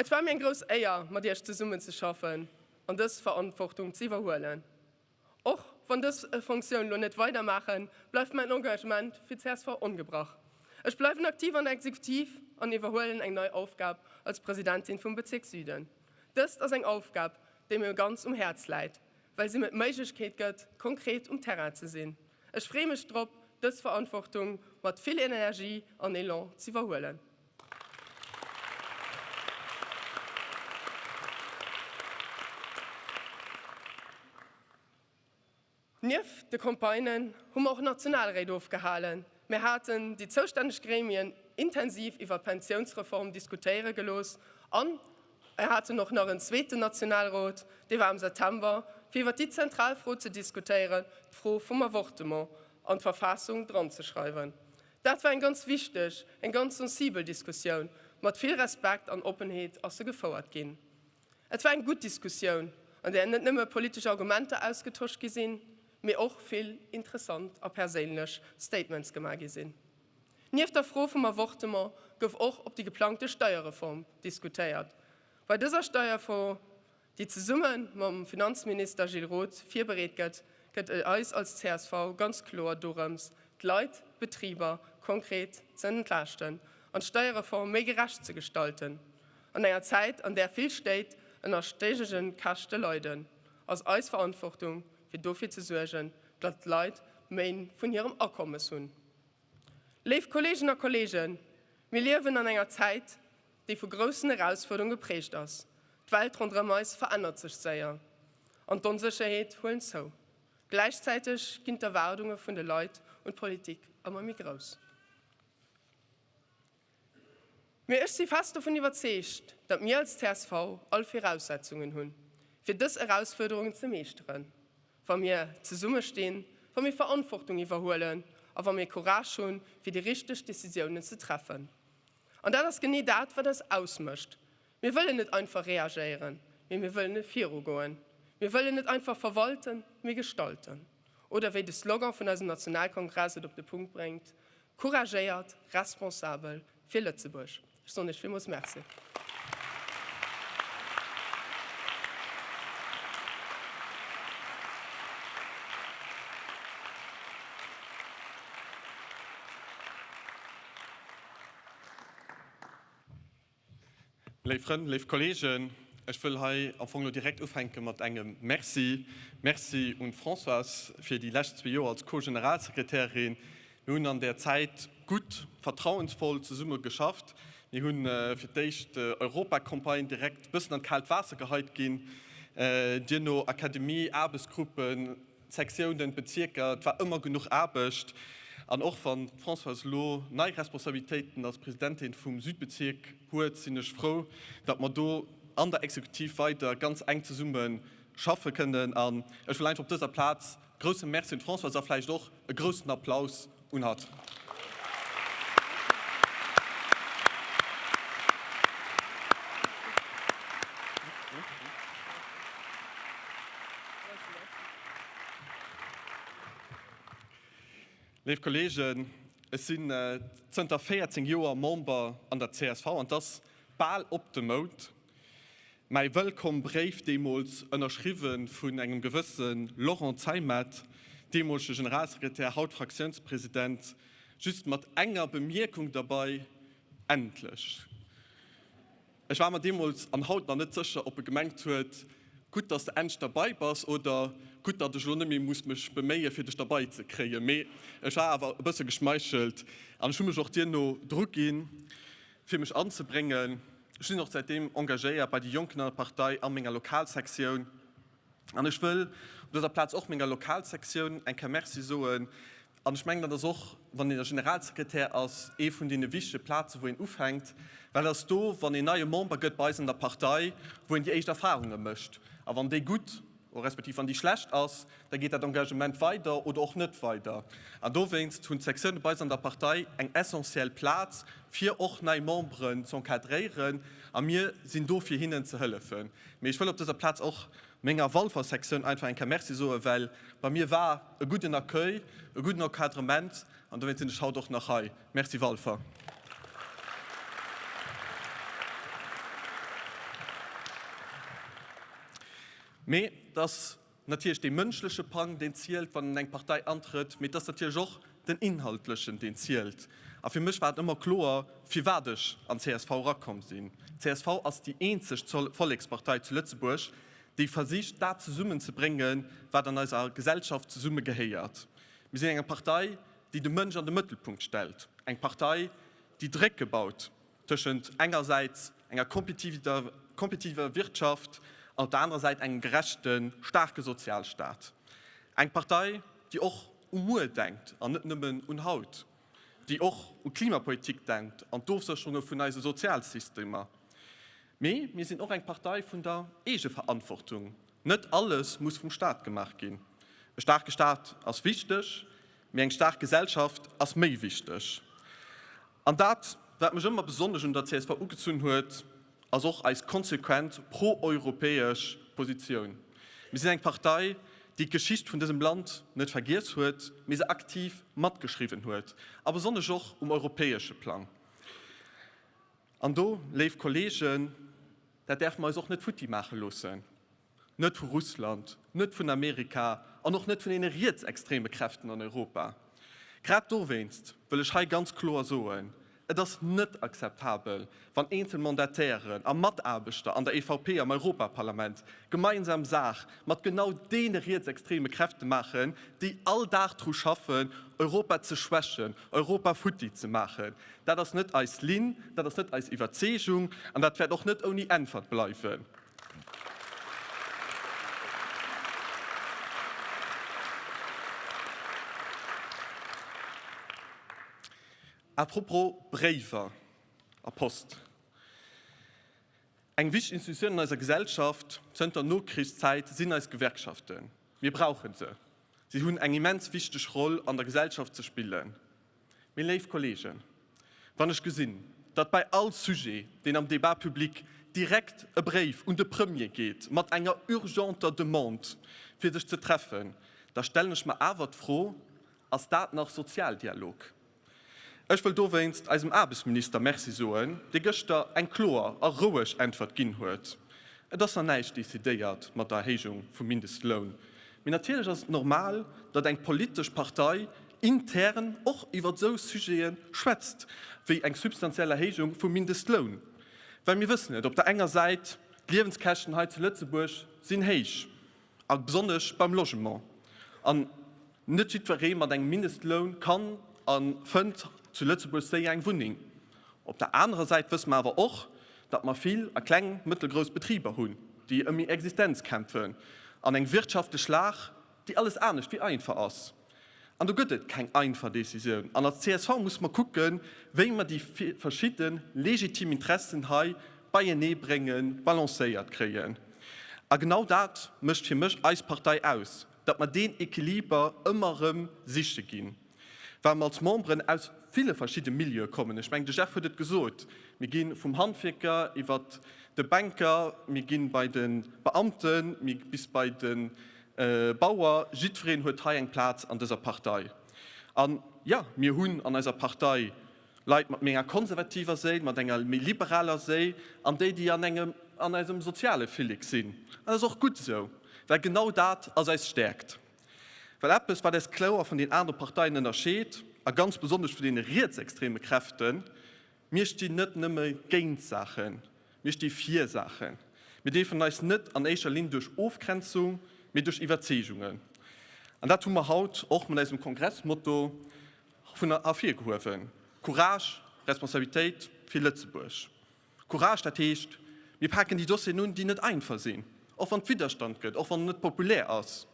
Et war mir eng grouss Éier, mat Iech zesummenzeschaffen an dës Verantwortung ze iwwerhuelen. Och wann dës Fonctioun lo net weider maachen, bleift mäin Engagement fir csv ongebrach. Ech bleiwen aktiv an der Exekutiv an iwwerhuelen eng nei Aufgab als Presidentin vum Bezierk Süden. Dëst ass eng Aufgab, déi mir ganz um Häerz läit, well si mir d'Méiglechkeet gëtt, konkret um Terrain ze sinn. Ech freeë mech drop, dës Verantwortung mat vill Energie an Elan z'iwwerhuelen. Nieft de Campagnen hu mer och Nationalréit ofgehalen. Mir haten déi zoustänneg Gremien intensiv iwwer d'Pensiounsreform diskutéiere gelooss an mir haten och nach en zweeten Nationalrot, dee war am September, fir iwwer déi zentral Fro ze diskutéieren, d'Fro vum Avortement an d'Verfassung dranzeschreiwen. Dat war eng ganz wichteg, eng ganz sensibel Diskussioun. Mat vill Respekt an Oppenheet ass se gefouert ginn. Et war eng gutt Diskussioun, an där net nëmme politesch Argumenter ausgetosch gi sinn, mee och vill interessant a perséinlech Statements gemaach gi sinn. Nieft der Fro vum Avortement gouf och op déi geplangte Steierreform diskutéiert. Bei dëser Steierfro déi zesumme mam Finanzminister Gilles Roth virbereet gëtt, gëtt et eis als csv ganz kloer dorëms, d'Leit, d'Betriber konkret ze entlaaschten an d'Steierreform méi gerecht ze gestalten. An enger Zäit, an där vill Stéit ënner stegege Käschte leiden, ass eis Verantwortung, fir dofir ze suergen, datt d'Leit méi vun hirem Akommes hunn. Léif Kolleegen a Kolleegen, mir liewen an enger Zäit, déi vu groussen Erausfuerderung geprägt ass. D'Welt ronderëm eis verännert sech séier an d'Onsécherheet huelen zou. Gläichzäiteg ginn d'Erwaardunge vun de Leit un d'Politik ëmmer méi grouss. Mee ech si fest dovun iwwerzeegt, datt mir als csv all Viraussetzungen hunn, fir dës Erausfuerderungen ze meeschteren, wa mir zesummestinn, wa mir Verantwortung iwwerhuelen a wa mir Courage hunn, fir déi richteg Decisiounen ze treffen. An dat ass genee dat, wat eis ausmécht. Mir wëllen net einfach reagéieren, mee mir wëllen virugoen. Mir wëllen net einfach verwalten, mee gestalten. Oder wéi de Slogan vun eisem Nationalkongress et op de Punkt bréngt, Couragéiert, responsabel fir Lëtzebuerg. Ech soen Iech villmools Merci. Léif Frënn, léif Kolleegen, ech wëll hei am Fong elo direkt ufänke mat engem Merci. Merci un d'Françoise fir déi lescht zwee Joer als Co-Generalsekretärin. Mir hunn an där Zäit gutt, vertrauensvoll zesumme geschafft. Mir hu fir d'éischt d'Europacampagne direkt e bëssen an d'kaalt Waasser geheit ginn, duerno Akademie, Aarbechtsgruppen, D'Sektiounen, d'Bezierker, et war ëmmer genuch Aarbecht. An och wann d'Françoise elo nei Responsabilitéiten als Presidentin vum Südbezierk huet, sinn ech frou, datt mer do an der Exekutiv weider ganz enk zesumme schaffe kënnen. An ech wëll einfach op dëser Plaz grousse Merci un d'Françoise a vläicht och e groussen Applaus un hatt. Léif Kolleegen, ech sinn zënter 14 Joer Member an der csv an 't ass bal op de Mount. Mäi Wëllkomm-Bréif deemools ënnerschriwwe vun engem gewësse Laurent Zeimet, deemolege Generalsekretär, haut Fraktiounspresident, just mat enger Bemierkung derbei, Endlech! Ech war mer deemools an haut nach net sécher, ob e gemengt huet, Gutt, dass de endlech derbei bass oder Gutt, datt ech elo net méi muss mech beméie fir dech derbei ze kréien. Mee ech war awer e bësse geschmeichelt an ech hu mech och duerno druginn, fir mech anzebréngen. Ech sinn och säitdeem engagéiert bei de Jonken an der Partei a menger Lokalsektioun. An ech wëll op dëser Plaz och menger Lokalsektioun eng Kéier Merci soen. An ech mengen, dat ass och, wann een da Generalsekretär ass, ee vun deene wichtege Plazen, wou een ufänkt, well et ass do, wann een neie Member gëtt bei eis an der Partei, wou een déi éischt Erfahrunge mécht. A wann déi gutt respektiv wann déi schlecht ass, da geet dat Engagement weider oder och net weider. An dowéinst hunn d'Sektioune bei eis an der Partei eng essentiell Plaz, fir och nei Memberen z'encadréieren, a mir sinn do fir hinnen ze hëllefen. Mee ech wëll op dëser Plaz och menger Walfer Sektioun einfach eng Kéier Merci soen, well bei mir war e gudden Accueil, e gudden Encadrement, an dowéinst sinn ech haut och nach hei. Merci Walfer. Mee et ass natierlech dee mënschleche Pang, deen zielt, wann een an eng Partei antrëtt, mee et ass natierlech och den inhaltlechen, deen zielt. A fir mech war et ëmmer kloer, firwat ech an d'CSV erakomm sinn. D'CSV ass déi eenzeg Vollekspartei zu Lëtzebuerg, déi versicht, dat zesummenzebréngen, wat an eiser Gesellschaft zesumme gehéiert. Mir sinn eng Partei, déi de Mënsch an de Mëttelpunkt stellt, eng Partei, déi Drécke baut tëschent engersäits enger kompetitiver Wirtschaft an op der anerer Säit engem gerechten, staarke Sozialstaat. Eng Partei, déi och u muer denkt an net nëmmen un haut, déi och u Klimapolitik denkt an d'Ofsécherunge vun eise Sozialsystemer. Mee mir sinn och eng Partei vun der Eegeverantwortung. Net alles muss vum Staat gemaach ginn. E staarke Staat ass wichteg, mee eng staark Gesellschaft ass méi wichteg. An dat, wat mech ëmmer besonnesch un der csv ugezunn huet, ass och eis konsequent pro-europäesch Positioun. Mir sinn eng Partei, déi d'Geschicht vun dësem Land net vergiess huet, mee se aktiv matgeschriwwen huet, a besonnesch och um europäesche Plang. An do, léif Kolleegen, dat däerfe mer eis och net futti maache loossen. Net vu Russland, net vun Amerika an och net vun deene rietsextreme Kräften an Europa. Grad dowéinst wëll ech hei ganz kloer soen, Et ass net akzeptabel, wann eenzel Mandatairen a Mataarbechter an der EVP am Europaparlament gemeinsam Saach mat genau deene rietsextreme Kräfte maachen, déi all Dag dru schaffen, Europa ze schwächen, Europa futti ze maachen. Dat ass net eis Linn, dat ass net eis Iwwerzeegung an dat wäert och net ouni Äntwert bleiwen. À propos Bréiwer a Post, Eng wichteg Institutioun an eiser Gesellschaft zënter Nokrichszäit sinn eis Gewerkschaften. Mir brauche se. Si hunn eng immens wichteg Roll an der Gesellschaft ze spillen. Mee léif Kollegen, wann ech gesinn, datt bei all Sujet, deen am Débat public direkt e Bréif un de Premier geet mat enger urgenter Demande fir sech ze treffen, da stellen ech mer awer d'Fro, Ass dat nach Sozialdialog? Ech wëll dowéinst eisem Aarbechtsminister Merci soen, dee gëschter eng kloer a roueg Äntwert ginn huet. Et ass nach näischt decidéiert mat der Erhéijung vum Mindestloun. Mee natierlech ass et normal, datt eng politesch Partei intern och iwwer esou Sujete schwätzt wéi eng substantiell Erhéijung vum Mindestloun. Well mir wëssen et, op der enger Säit, d'Liewenskäschten hei zu Lëtzebuerg sinn héich. A besonnesch beim Logement. An net jiddweree mat engem Mindestloun kann a fënnt zu Lëtzebuerg séier eng Wunneng. Op der anerer Säit wësse mer awer och, datt mer vill a kleng, mëttelgrouss Betriber hunn, déi ëm hir Existenz kämpfen an eng wirtschaftlech Lag, déi alles anescht wéi einfach ass. An do gëtt et keng einfach Décisioun. An als csv musse mer kucken, wéi mer déi verschidde legitim Interessen hei beienee bréngen, balancéiert kréien. A genau dat mécht fir mech eis Partei aus, datt mer deen Equiliber ëmmer erëm siche ginn, well mer als Memberen aus ville verschidde Milieue kommen. Ech mengen, de Jeff huet et gesot, mir gi vum Handwierker iwwert de Banker, mir gi bei de Beamten, mir bis bei de Bauer, jiddwereen huet hei eng Plaz an dëser Partei. An, jo, mir hunn an eiser Partei Leit mat méi enger konservativer Séil, mat enger méi liberaler Séil an déi, déi an engem, an eisem soziale Flillek sinn. An dat ass och gutt esou, well genau dat ass eis Stäerkt. Well eppes, wat eis kloer vun den anere Parteien ënnerscheet, a ganz besonnesch vun deene rietsextreme Kräften, Mir stinn net nëmme géint Saachen, mir sti fir Saachen. Mir deefen eis net an éischer Linn duerch Ofgrenzung, mee duerch Iwwerzeegungen. An dat hu mer haut och mat eisem Kongressmotto vun ervirgehuewen, Courage, Responsabilitéit fir Lëtzebuerg. Courage, dat heescht, mir paken déi Dossieren un, déi net einfach sinn, och wann et Widderstand gëtt, och wann et net populär ass.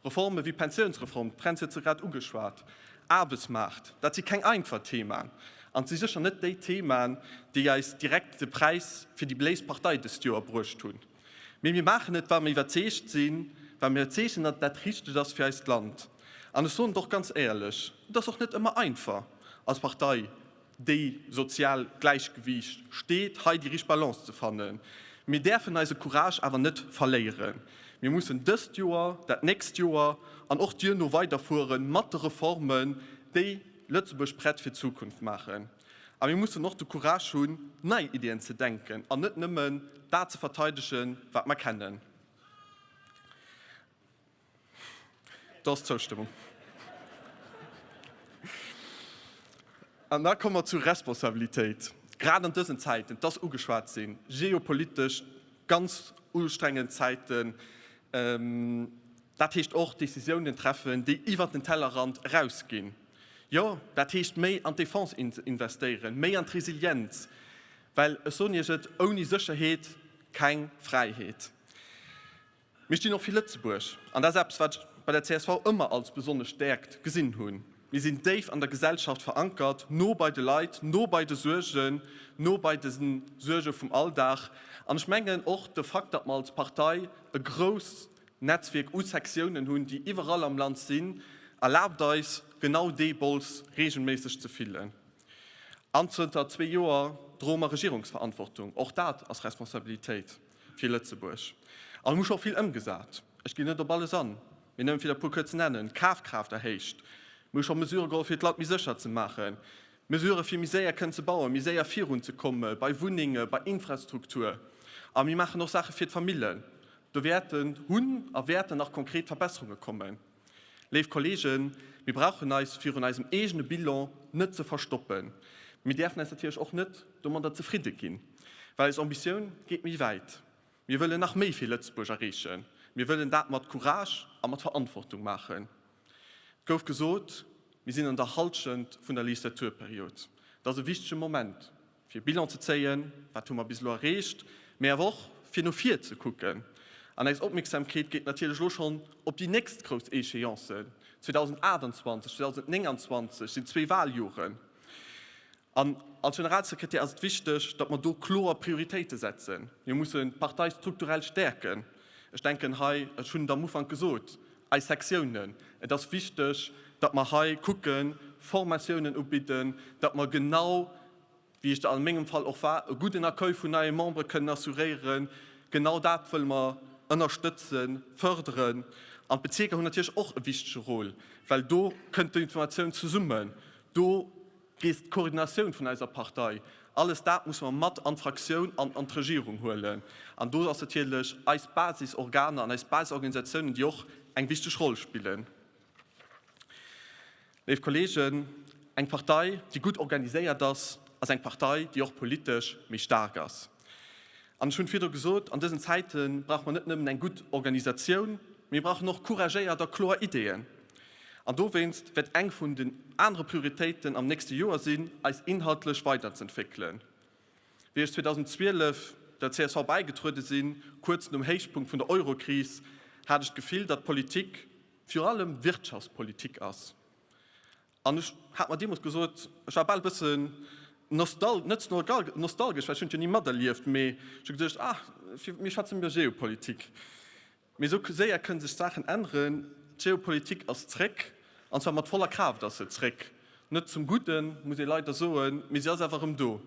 Reforme wéi d'Pensiounsreform, d'Fränz huet se grad ugeschwat, Aarbechtsmaart, dat si keng einfach Themaen. An et si sécher net déi Themaen, déi eis direkt de Präis fir déi beléift Partei dëst Joer bruecht hunn. Mee mir maachen et, well mer iwwerzeegt sinn, well mer iwwerzeegt sinn, datt et dat Richtegt ass fir eist Land. An ech soen et och ganz éierlech, et ass och net ëmmer einfach als Partei, déi sozial Gläichgewiicht steet, hei déi richteg Balance ze fannen. Mir däerfen eise Courage awer net verléieren. Mir mussen dëst Joer, dat nächst Joer an och duerno weiderfuere mat de Reformen, déi Lëtzebuerg prett fir d'Zukunft maachen. A mir mussen och de Courage hunn, nei Iddien ze denken an net nëmmen dat ze verteidegen, wat mer kennen. Do ass d'Zoustëmmung. An da komme mer zur Responsabilitéit. Grad an dësen Zäiten, et ass ugeschwat sinn, geopolitesch ganz ustrengend Zäiten, dat heescht och Décisiounen treffen, déi iwwert den Tellerrand erausginn. Jo, dat heescht méi an d'Defense investéieren, méi an d'Resilienz, well ech soen Iech et, ouni Sécherheet keng Fräiheet. Mir stinn och fir Lëtzebuerg, an dat ass eppes, wat ech bei der csv ëmmer als besonnesch Stäerkt gesinn hunn. Mir sinn déif an der Gesellschaft verankert, no bei de Leit, no bei de Suergen, no bei de Suerge vum Alldag. An ech mengen och de Fakt, datt mer als Partei e grousst Netzwierk u Sektiounen hunn, déi iwwerall am Land sinn, erlaabt eis, genau dee Bols reegelméisseg ze fillen. An zënter zwee Joer droe mer Regierungsverantwortung. Och dat ass Responsabilitéit fir Lëtzebuerg. An mir hu scho vill ëmgesat. Ech ginn net op alles an, mee nëmmen fir der e puer kuerz ze nennen, Kafkraaft erhéicht. Mir hu scho Mesurë geholl, fir d'Leit méi sécher ze maachen. Mesurë fir méi séier kënnen ze bauen, méi séier virunzekomme bei Wunnenge, bei Infrastruktur. A mir maachen och Saache fir d'Famillen. Do wäerten, hunn a wäerten nach konkret Verbesserunge kommen. Léif Kolleegen, mir brauchen eis virun eisem eegene Bilan net ze verstoppen. Mir däerfen eis natierlech och net domadder zefridde ginn, well eis Ambitioun geet méi wäit. Mir wëllen nach méi fir Lëtzebuerg erreechen. Mir wëllen dat mat Courage a mat Verantwortung maachen. Et gouf gesot, mir sinn an der Halschent vun der Legislaturperiod. Et ass e wichtege Moment, fir e Bilan ze zéien, wat hu mer bis elo erreecht, mee awer och fir no vir ze kucken. An eis Opmierksamkeet geet natierlech elo schonn op déi nächst grouss Échéancen, 2028, 2029 sinn zwee Waljoren. An als Generalsekretär ass et wichteg, datt mer do kloer Prioritéite setzen. Mir mussen d'Partei strukturell stäerken. Ech denken hei, ech hunn et am Ufank gesot, eis Sektiounen. Et ass wichteg, datt mer hei kucken, Formatiounen ubidden, datt mer genau, wéi ech a mengem Fall och war, e gudden Accueil vun neie Membere kënnen assuréieren. Genau dat wëlle mer ënnerstëtzen, fërderen. An d'Bezierker hunn natierlech och e wichtege Rôle, well do kënnt d'Informatioun zesummen. Do Gees, d'Koordinatioun vun eiser Partei, alles dat musse mer mat an d'Fraktioun an an d'Regierung huelen. An do ass natierlech eis Basisorganer an eis Basisorganisatiounen, déi och eng wichteg Roll spillen. Léif Kolleegen, eng Partei, déi gutt organiséiert ass, ass eng Partei, déi och politesch méi staark ass. An ech hunn virdru gesot, an dësen Zäite brauche mer net nëmmen eng gutt Organisatioun, mir brauchen och couragéiert a kloer Ideeën. An dowéinst wäert eng vun den anere Prioritéiten am nächste Joer sinn, eis inhaltlech weiderzeentwéckelen. Wéi ech 2012 der csv bäigetruede sinn, kuerz nom Héichpunkt vun der Eurokris, hat ech d'Gefill, datt Politik virun allem Wirtschaftspolitik ass. An ech hat mer deemools gesot, ech war bal e bëssen nostal, net nostalgesch, well ech hunn et jo ni materlieft, mee ech hu geduecht, ah, mir schwätzen iwwer Geopolitik. Mee esou séier kënne sech d'Saachen änneren. D'Geopolitik ass zréck, an zwar mat voller Kraaft ass se zréck. Net zum Gudden, muss ee leider soen, mee se ass awer erëm do.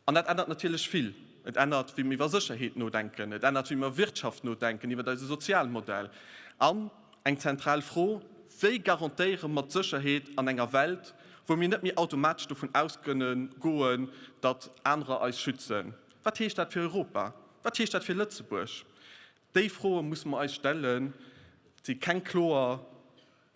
An dat ännert natierlech vill. Et ännert, wéi mir iwwer Sécherheet nodenken, et ännert, wéi mir iwwer Wirtschaft nodenken, iwwer eise Sozialmodell. An eng zentral Fro, Wéi garantéiere mer d'Sécherheet an enger Welt, wou mir net méi automatesch dovun aus kënne goen, datt anerer eis schützen? Wat heescht dat fir Europa? Wat heescht dat fir Lëtzebuerg? Déi Froe musse mer eis stellen. Et si keng kloer,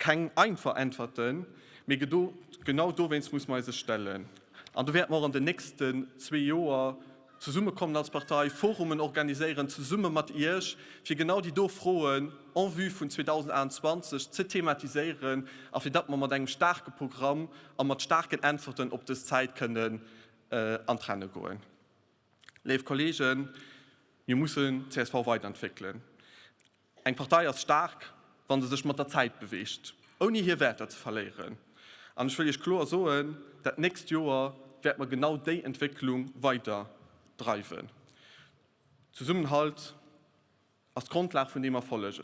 keng einfach Äntwerten, mee genau dowéinst musse mer eis se stellen. An do wäerte mer och an den nächsten zwee Joer zesummekommen als Partei, Forumen organiséieren, zesumme mat Iech, fir genau déi do Froen en vue vun 2028 ze thematiséieren a fir datt mer mat engem staarke Programm a mat staarken Äntwerten op dës Zäit kënnen an d'Renne goen. Léif Kolleegen, mir mussen csv weiderentwéckelen. Eng Partei ass staark, wa se sech mat der Zäit beweegt, ouni hir Wäerter ze verléieren. An ech wëll Iech kloer soen, dat nächst Joer wäerte mer genau déi Entwécklung weider dreiwen. Zesummenhalt. Ass d'Grondlag vun deem Erfolleg.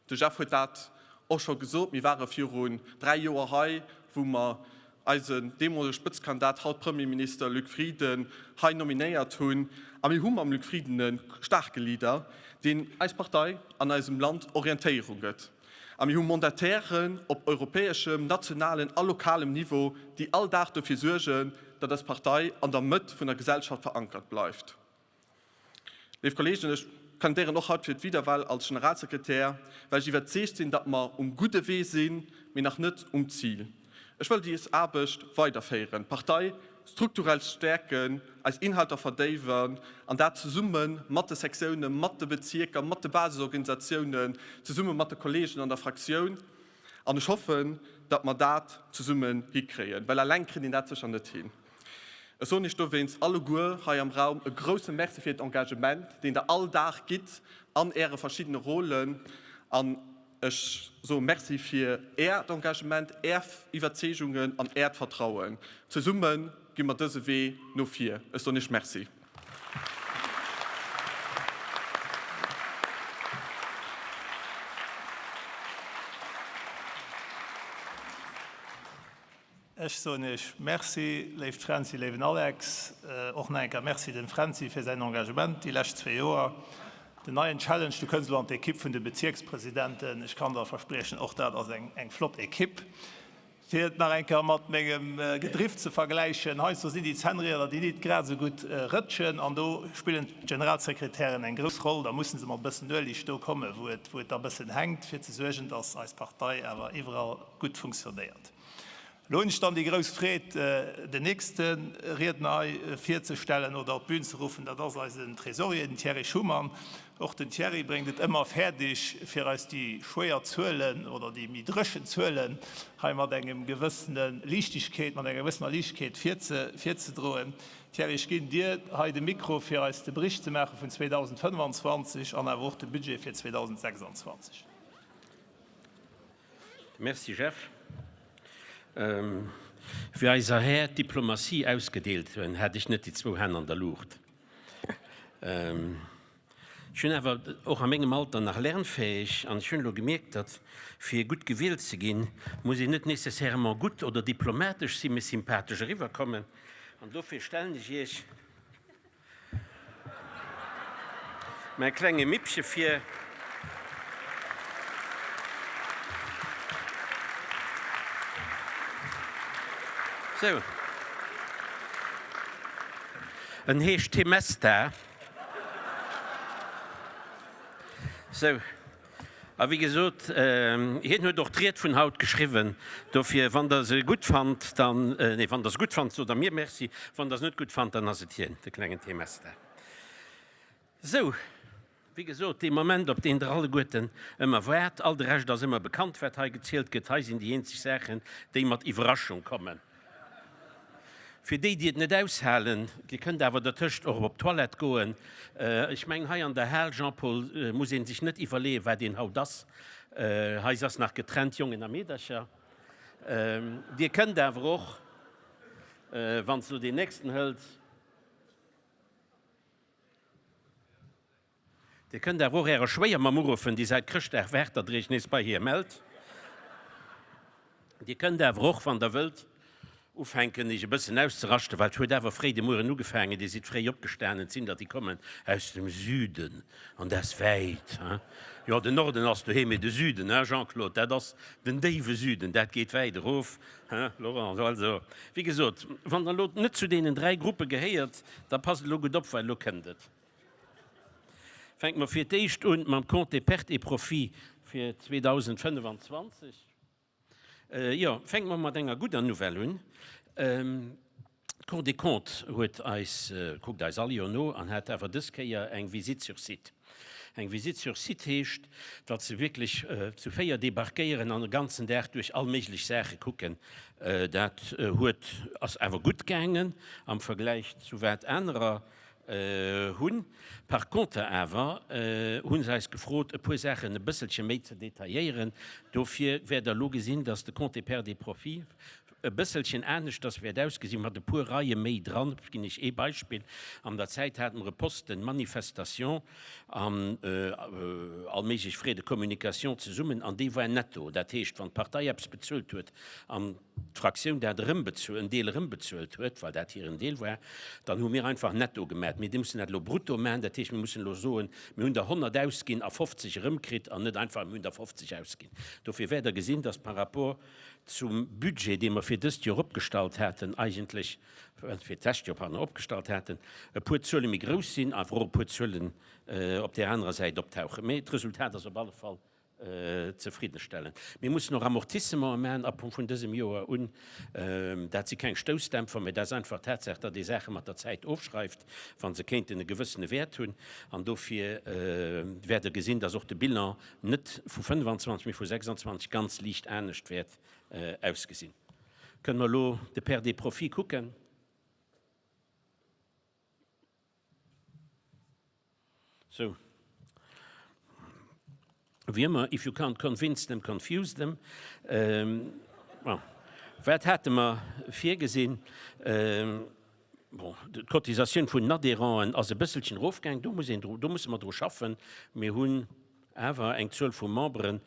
De Jeff huet dat och scho gesot. Mir ware virun 3 Joer hei, wou mer eisen deemolege Spëtzkandidat, haut Premierminister Luc Frieden, hei nominéiert hunn. A mir hu mam Luc Frieden e staarke Leader, deen eis Partei an eisem Land Orientéierung gëtt. A mir hu Mandatairen op europäeschem, nationalen a lokalem Niveau, déi all Dag dofir suergen, datt eis Partei an der Mëtt vun der Gesellschaft verankert bleift. Léif Kolleegen, ech kandidéieren och haut fir d'Wiederwahl als Generalsekretär, well ech iwwerzeegt sinn, datt mer um gudde Wee sinn, mee nach net um Zil. Ech wëll déi Aarbecht weiderféieren, d'Partei strukturell stäerken, eis Inhalter verdéiwen, an dat zesumme mat de Sektiounen, mat de Bezierker, mat de Basisorganisatiounen, zesumme mat de Kolleegen an der Fraktioun. An ech hoffen, datt mer dat zesummen hikréien, well eleng kritt een dat sécher net hin. Ech soen Iech dowéinst alleguer hei am Raum e grousse Merci fir d'Engagement, deen Der all Dag gitt an Äre verschiddene Rôlen. An ech soe Merci fir Äert Engagement, Är Iwwerzeegungen an Äert Vertrauen. Zesumme gi mer dëse Wee no vir. Ech soen Iech Merci. Ech soen Iech Merci, léift Fränzi, léiwen Alex. Och nach eng Kéier Merci dem Fränzi fir säin Engagement déi lescht zwee Joer. Den neien Challenge, du kënns elo an d'Ekipp vun de Bezierkspresidenten. Ech kann der verspriechen, och dat ass eng flott Ekipp. Fir et nach eng Kéier mat mengem Gedriff ze vergläichen, heiansdo sinn déi Zännrieder, déi nit grad esou gutt rëtschen, an do spillen d'Generalsekretären eng grouss Roll. Da musse se mat e bëssen Ueleg do kommen, wou et wou et da bëssen hänkt, fir ze suergen, dass eis Partei awer iwwerall gutt funktionéiert. Elo hunn ech dann déi grouss Freed, den nächste Riedner hei virzestellen oder op d'Bün ze ruffen. Dat ass eisen Trésorier, den Thierry Schuman. Och den Thierry bréngt et ëmmer fäerdeg, fir eis déi schwéier Zuelen oder déi méi dréchen Zuelen hei mat engem gewëssene Liichtegkeet, mat enger gewëssener Liichtegkeet virzedroen. Thierry, ech ginn dir hei de Mikro, fir eis de Bericht ze maache vun 2025 an awer och de Budget fir 2026. Merci Jeff. Wéi eiser Här d'Diplomatie ausgedeelt hunn, hat ech net déi zwou Hänn an der Luucht. Ech hunn awer och a mengem Alter nach lernfähig an ech hunn elo gemierkt, datt fir gutt gewielt ze ginn, muss een net nécessairement gutt oder diplomatesch sinn, mee sympathesch eriwwerkommen. An dofir stellen ech Iech mäi klenge Mippche vir. Sou. En heescht Temesta. Sou, a wéi gesot, hien huet och d'Ried vun haut geschriwwen. Dofir, wann Der se gutt fannt, dann, nee, wann Der se gutt fannt, sot Der mir Merci. Wann Der se net gutt fannt, dann ass et hien, de klengen Temesta. Sou, wéi gesot, dee Moment, op deen Der alleguerten ëmmer waart. All de Rescht ass ëmmer bekannt, wat hei gezielt gëtt. Hei sinn déi eenzeg Saachen, déi mat Iwwerraschung kommen. Fir déi, déi et net aushalen, Dir kënnt awer dertëscht och op d'Toilette goen. Ech mengen, hei an der Hal, Jean-Paul, muss ee sech net iwwerleeën, wat een haut ass. Hei ass nach getrennt, Jongen a Meedercher. Dir kënnt awer och, wann s de elo deen nächsten hëls, Dir kënnt awer och Ärer Schwéiermamm uruffen, déi säit Chrëschtdag waart, datt Der Iech nees bei hir mellt. Dir kënnt awer och, wann Der wëllt, ufänken, Iech e bëssen auszeraschten, well et huet awer fréi de Mueren ugefaangen. Dir sidd fréi opgestanen, et sinn der, déi kommen aus dem Süden, an dat ass wäit, hein? Jo, den Norden ass doheem, mee de Süden, hein, Jean-Claude, dat ass den déiwe Süden, dat geet wäit erof, hein, Laurent? Also, wéi gesot, wann Der elo net zu deenen 3 Gruppe gehéiert, da passt elo gutt op, well elo kënnt et. Fänke mer fir d'éischt un mam Compte des pertes et profits fir 2025. Jo, fänke mer mat enger gudder Nouvelle un. D'Cour des Comptes huet eis, kuckt eis all Joer no an hat awer dës Kéier eng Visite sur site. Eng Visite sur site heescht, datt se wierklech zu 4 debarquéieren an e ganzen Dag duerch all méiglech Saache kucken. Dat huet, ass awer gutt gaangen am Vergläich zu wat anerer Hunn. Par contre awer hu se eis gefrot, e puer Saachen e bësselche méi ze detailléieren. Dofir wäert Der elo gesinn, dass de Compte pertes et profits e bësselchen aneschters wäert ausgesinn, mat e puer Reie méi dran. Ech ginn Iech ee Beispill, An der Zäit hate mer e Posten Manifestation an all méiglech Frais de communication zesummen, an dee war netto. Dat heescht, wann d'Partei eppes bezuelt huet an d'Fraktioun dat erëmbezuelt, en Deel erëmbezuelt huet, well dat hiren Deel war, dann hu mir einfach netto gemat. Mir mussen dat elo brutto maachen, dat heescht, mir mussen elo soen, mir hunn der 100 ausginn a 50 erëmkritt an net einfach, mir hunn der 50 ausginn. Dofir wäert Der gesinn, dass par rapport zum Budget, dee mer fir dëst Joer opgestallt haten, eigentlech, fir d'lescht Joer, pardon, opgestallt haten, e puer Zuele méi grouss sinn, awer och e puer Zuelen op där anerer Säit optauchen. Mee d'Resultat ass op alle Fall zefriddenstellen. Mir mussen och Amortissementen maachen ab vun dësem Joer un. Dat si keng Stoussdämpfer, mä dat ass einfach d'Tatsaach, datt ee Saache mat der Zäit ofschreift, wa se kéinten e gewëssene Wäert hunn. An dofir wäert Der gesinn, datt och de Bilan net vu 25, mee vu 26 ganz liicht anescht wäert ausgesinn. Kënne mer elo de Pertes et profits kucken? Sou. Wéi ëmmer, if you can't convince them, confuse them. Bon, wat hate mer virgesinn? Bon, d'Cotisatioun vun den Adhérenten ass e bësselchen erofgaang. Do muss een dru, do musse mer dru schaffen. Mir hunn awer eng Zuel vu Memberen.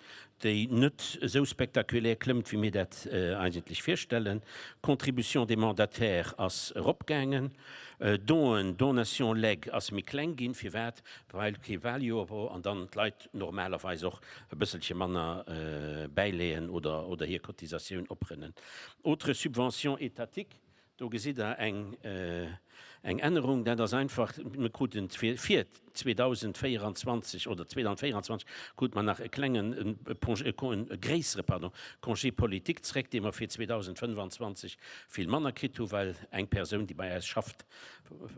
déi net esou spektakulär klëmmt, wéi mir dat eigentlech virstellen. D'Contribution des mandataires ass eropgaangen. Donen, Donation, Legs ass méi kleng ginn. Firwat? Well kee Wahljoer wor an dann d'Leit normalerweis och e bësselche manner bäileeën oder oder hir Cotisatioun oprënnen. Autres subventions étatiques, do gesitt Der eng eng Ännerung, dat ass einfach, mir kruten fir 2024 oder 2024 krute mer nach e klengen, e gréissere, pardon, Congé politique zréck, dee mer fir 2025 vill manner kritt hu well eng Persoun, déi bei eis schafft,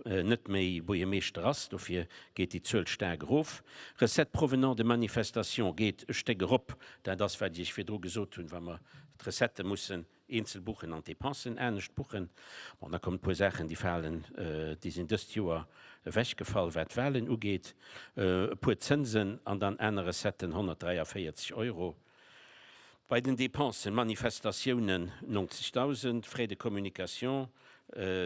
net méi Buergermeeschter ass. Dofir geet déi Zuel staark erof. Recettes provenant de manifestations geet e Stéck erop. Dat ass, wat ech Iech virdru gesot hunn, wa mer d'Recettë mussen eenzel buchen an d'Depensen anescht buchen. Bon, da kommen e puer Saachen, déi falen, déi sinn dëst Joer ewechgefall, wat d'Wahlen ugeet. E puer Zënsen an dann aner Recetten, 143 Euro. Bei den Depensen, Manifestatiounen 90.000, Frais de communication,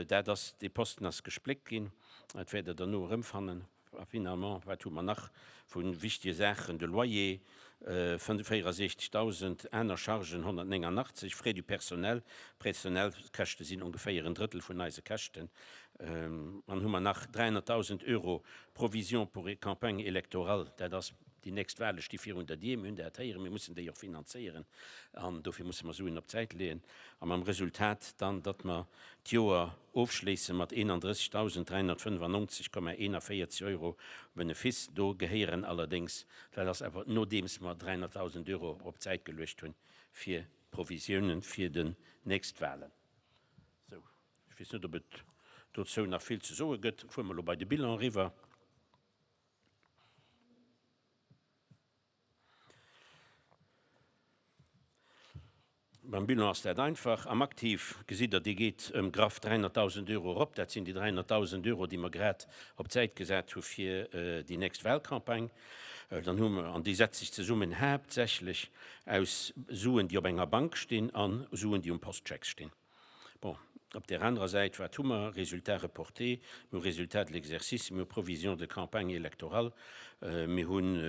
dat ass, dee Posten ass gespléckt ginn, dat wäert Der derno erëmfannen. A finalement, wat hu mer nach vu wichtige Saachen, de Loyer, 64.000, aner Chargen 189, Frais du personnel, Personnelkäschte sinn ongeféier en Drëttel vun eise Käschten, dann hu mer nach 300.000 Euro Provision pour campagne électorale, dat ass Déi nächst Wahle sti virun der Dier, mir hunn dat héieren, mir mussen déi och finanzéieren an dofir musse mer Suen op d'Säit leeën. A mam Resultat dann, datt mer d'Joer ofschléisse mat 31.395,41 Euro Benefiss. Do gehéieren allerdéngs, dat ass awer nodeems mer 300.000 Euro op d'Säit geluecht hunn fir Provisiounen fir déi nächst Wahlen. Sou, ech weess net, ob et dozou nach vill ze soe gëtt. Fuere mer elo bei de Bilan eriwwer. Beim Bilan ass dat einfach. Am Aktiv gesitt Der, dee geet ëm graff 300.000 Euro erop. Dat sinn déi 300.000 Euro, déi mer grad op d'Säit gesat hu fir déi nächst Wahlcampagne. Dann hu mer, an déi setzt sech zesummen haaptsächlech aus Suen, déi op enger Bank stinn a Suen, déi um Postscheck stinn. Bon, op där anerer Säit, wat hu mer? Résultats reportés, mir hu Résultats de l'exercice, mir hu Provisions de campagne électorale, mir hunn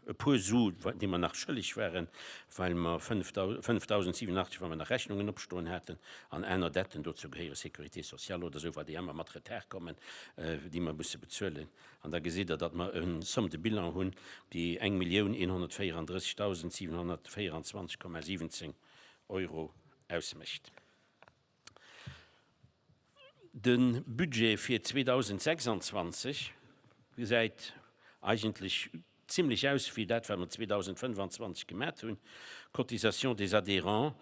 e puer Su, déi mer nach schëlleg waren, well mer 5.087, well mer nach Rechnungen opstoen haten, an aner Detten, dozou gehéiere Sécurité sociale oder esou, well déi ëmmer mat Retard kommen, déi mer musse bezuelen. An da gesitt Der, datt mer e Somme de bilan hunn, déi 1.134.724,17 Euro ausmécht. De Budget fir 2026 gesäit eigentlech zimlech aus wéi dat, wat mer 2025 gemat hunn. Cotisation des adhérents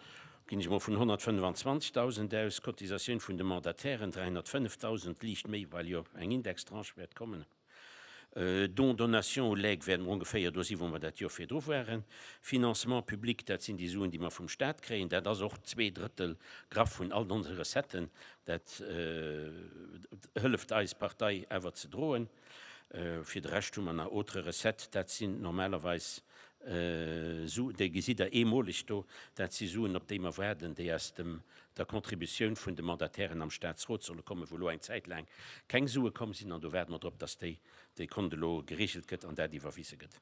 ginn ech emol vun 125.000 aus, Cotisatioun vun de Mandatairen 305.000, liicht méi, well jo eng Indextranche wäert kommen. Dons, Donations ou Legs wäerten mer ongeféier do si wou mer dat Joer virdru waren. Financement public, dat sinn déi Suen, déi mer vum Stat kréien. Dat ass och 2/3 graff vun all onse Recetten. Dat hëlleft eis Partei awer ze droen. Fir de Rescht hu mer nach autres recettes. Dat sinn normalerweis Su, déi gesitt Der eemoleg do. Dat si Suen, op déi mer waarden, déi aus dem der Contributioun vun de Mandatairen am Staatsrot solle kommen, wou elo eng Zäit laang keng Sue komm sinn, an do waarde mer drop, dass déi, dee Kont elo geregelt gëtt an dat iwwerwise gëtt.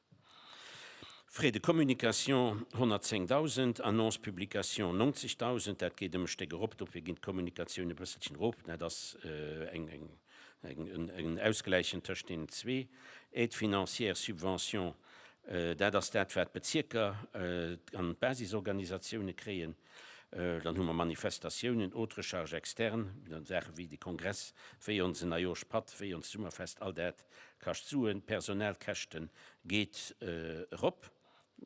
Frais de communication 110.000, Annonces, publications 90.000, dat geet ëm e Stéck erop, dofir ginn d'Kommunikatioun e bësselchen erop, dat ass eng, eng, en Ausgläichen tëscht deenen zwee. Aide financière, Subvention, dat ass dat, wat d'Bezierker an d'Basisorganisatioune kréien. Dann hu mer Manifestatiounen, autres charges externes, Saache wéi de Kongress, wéi onsen Neijoerschpatt, wéi onst Summerfest, all dat kascht Suen. D'Personalkäschte geet erop,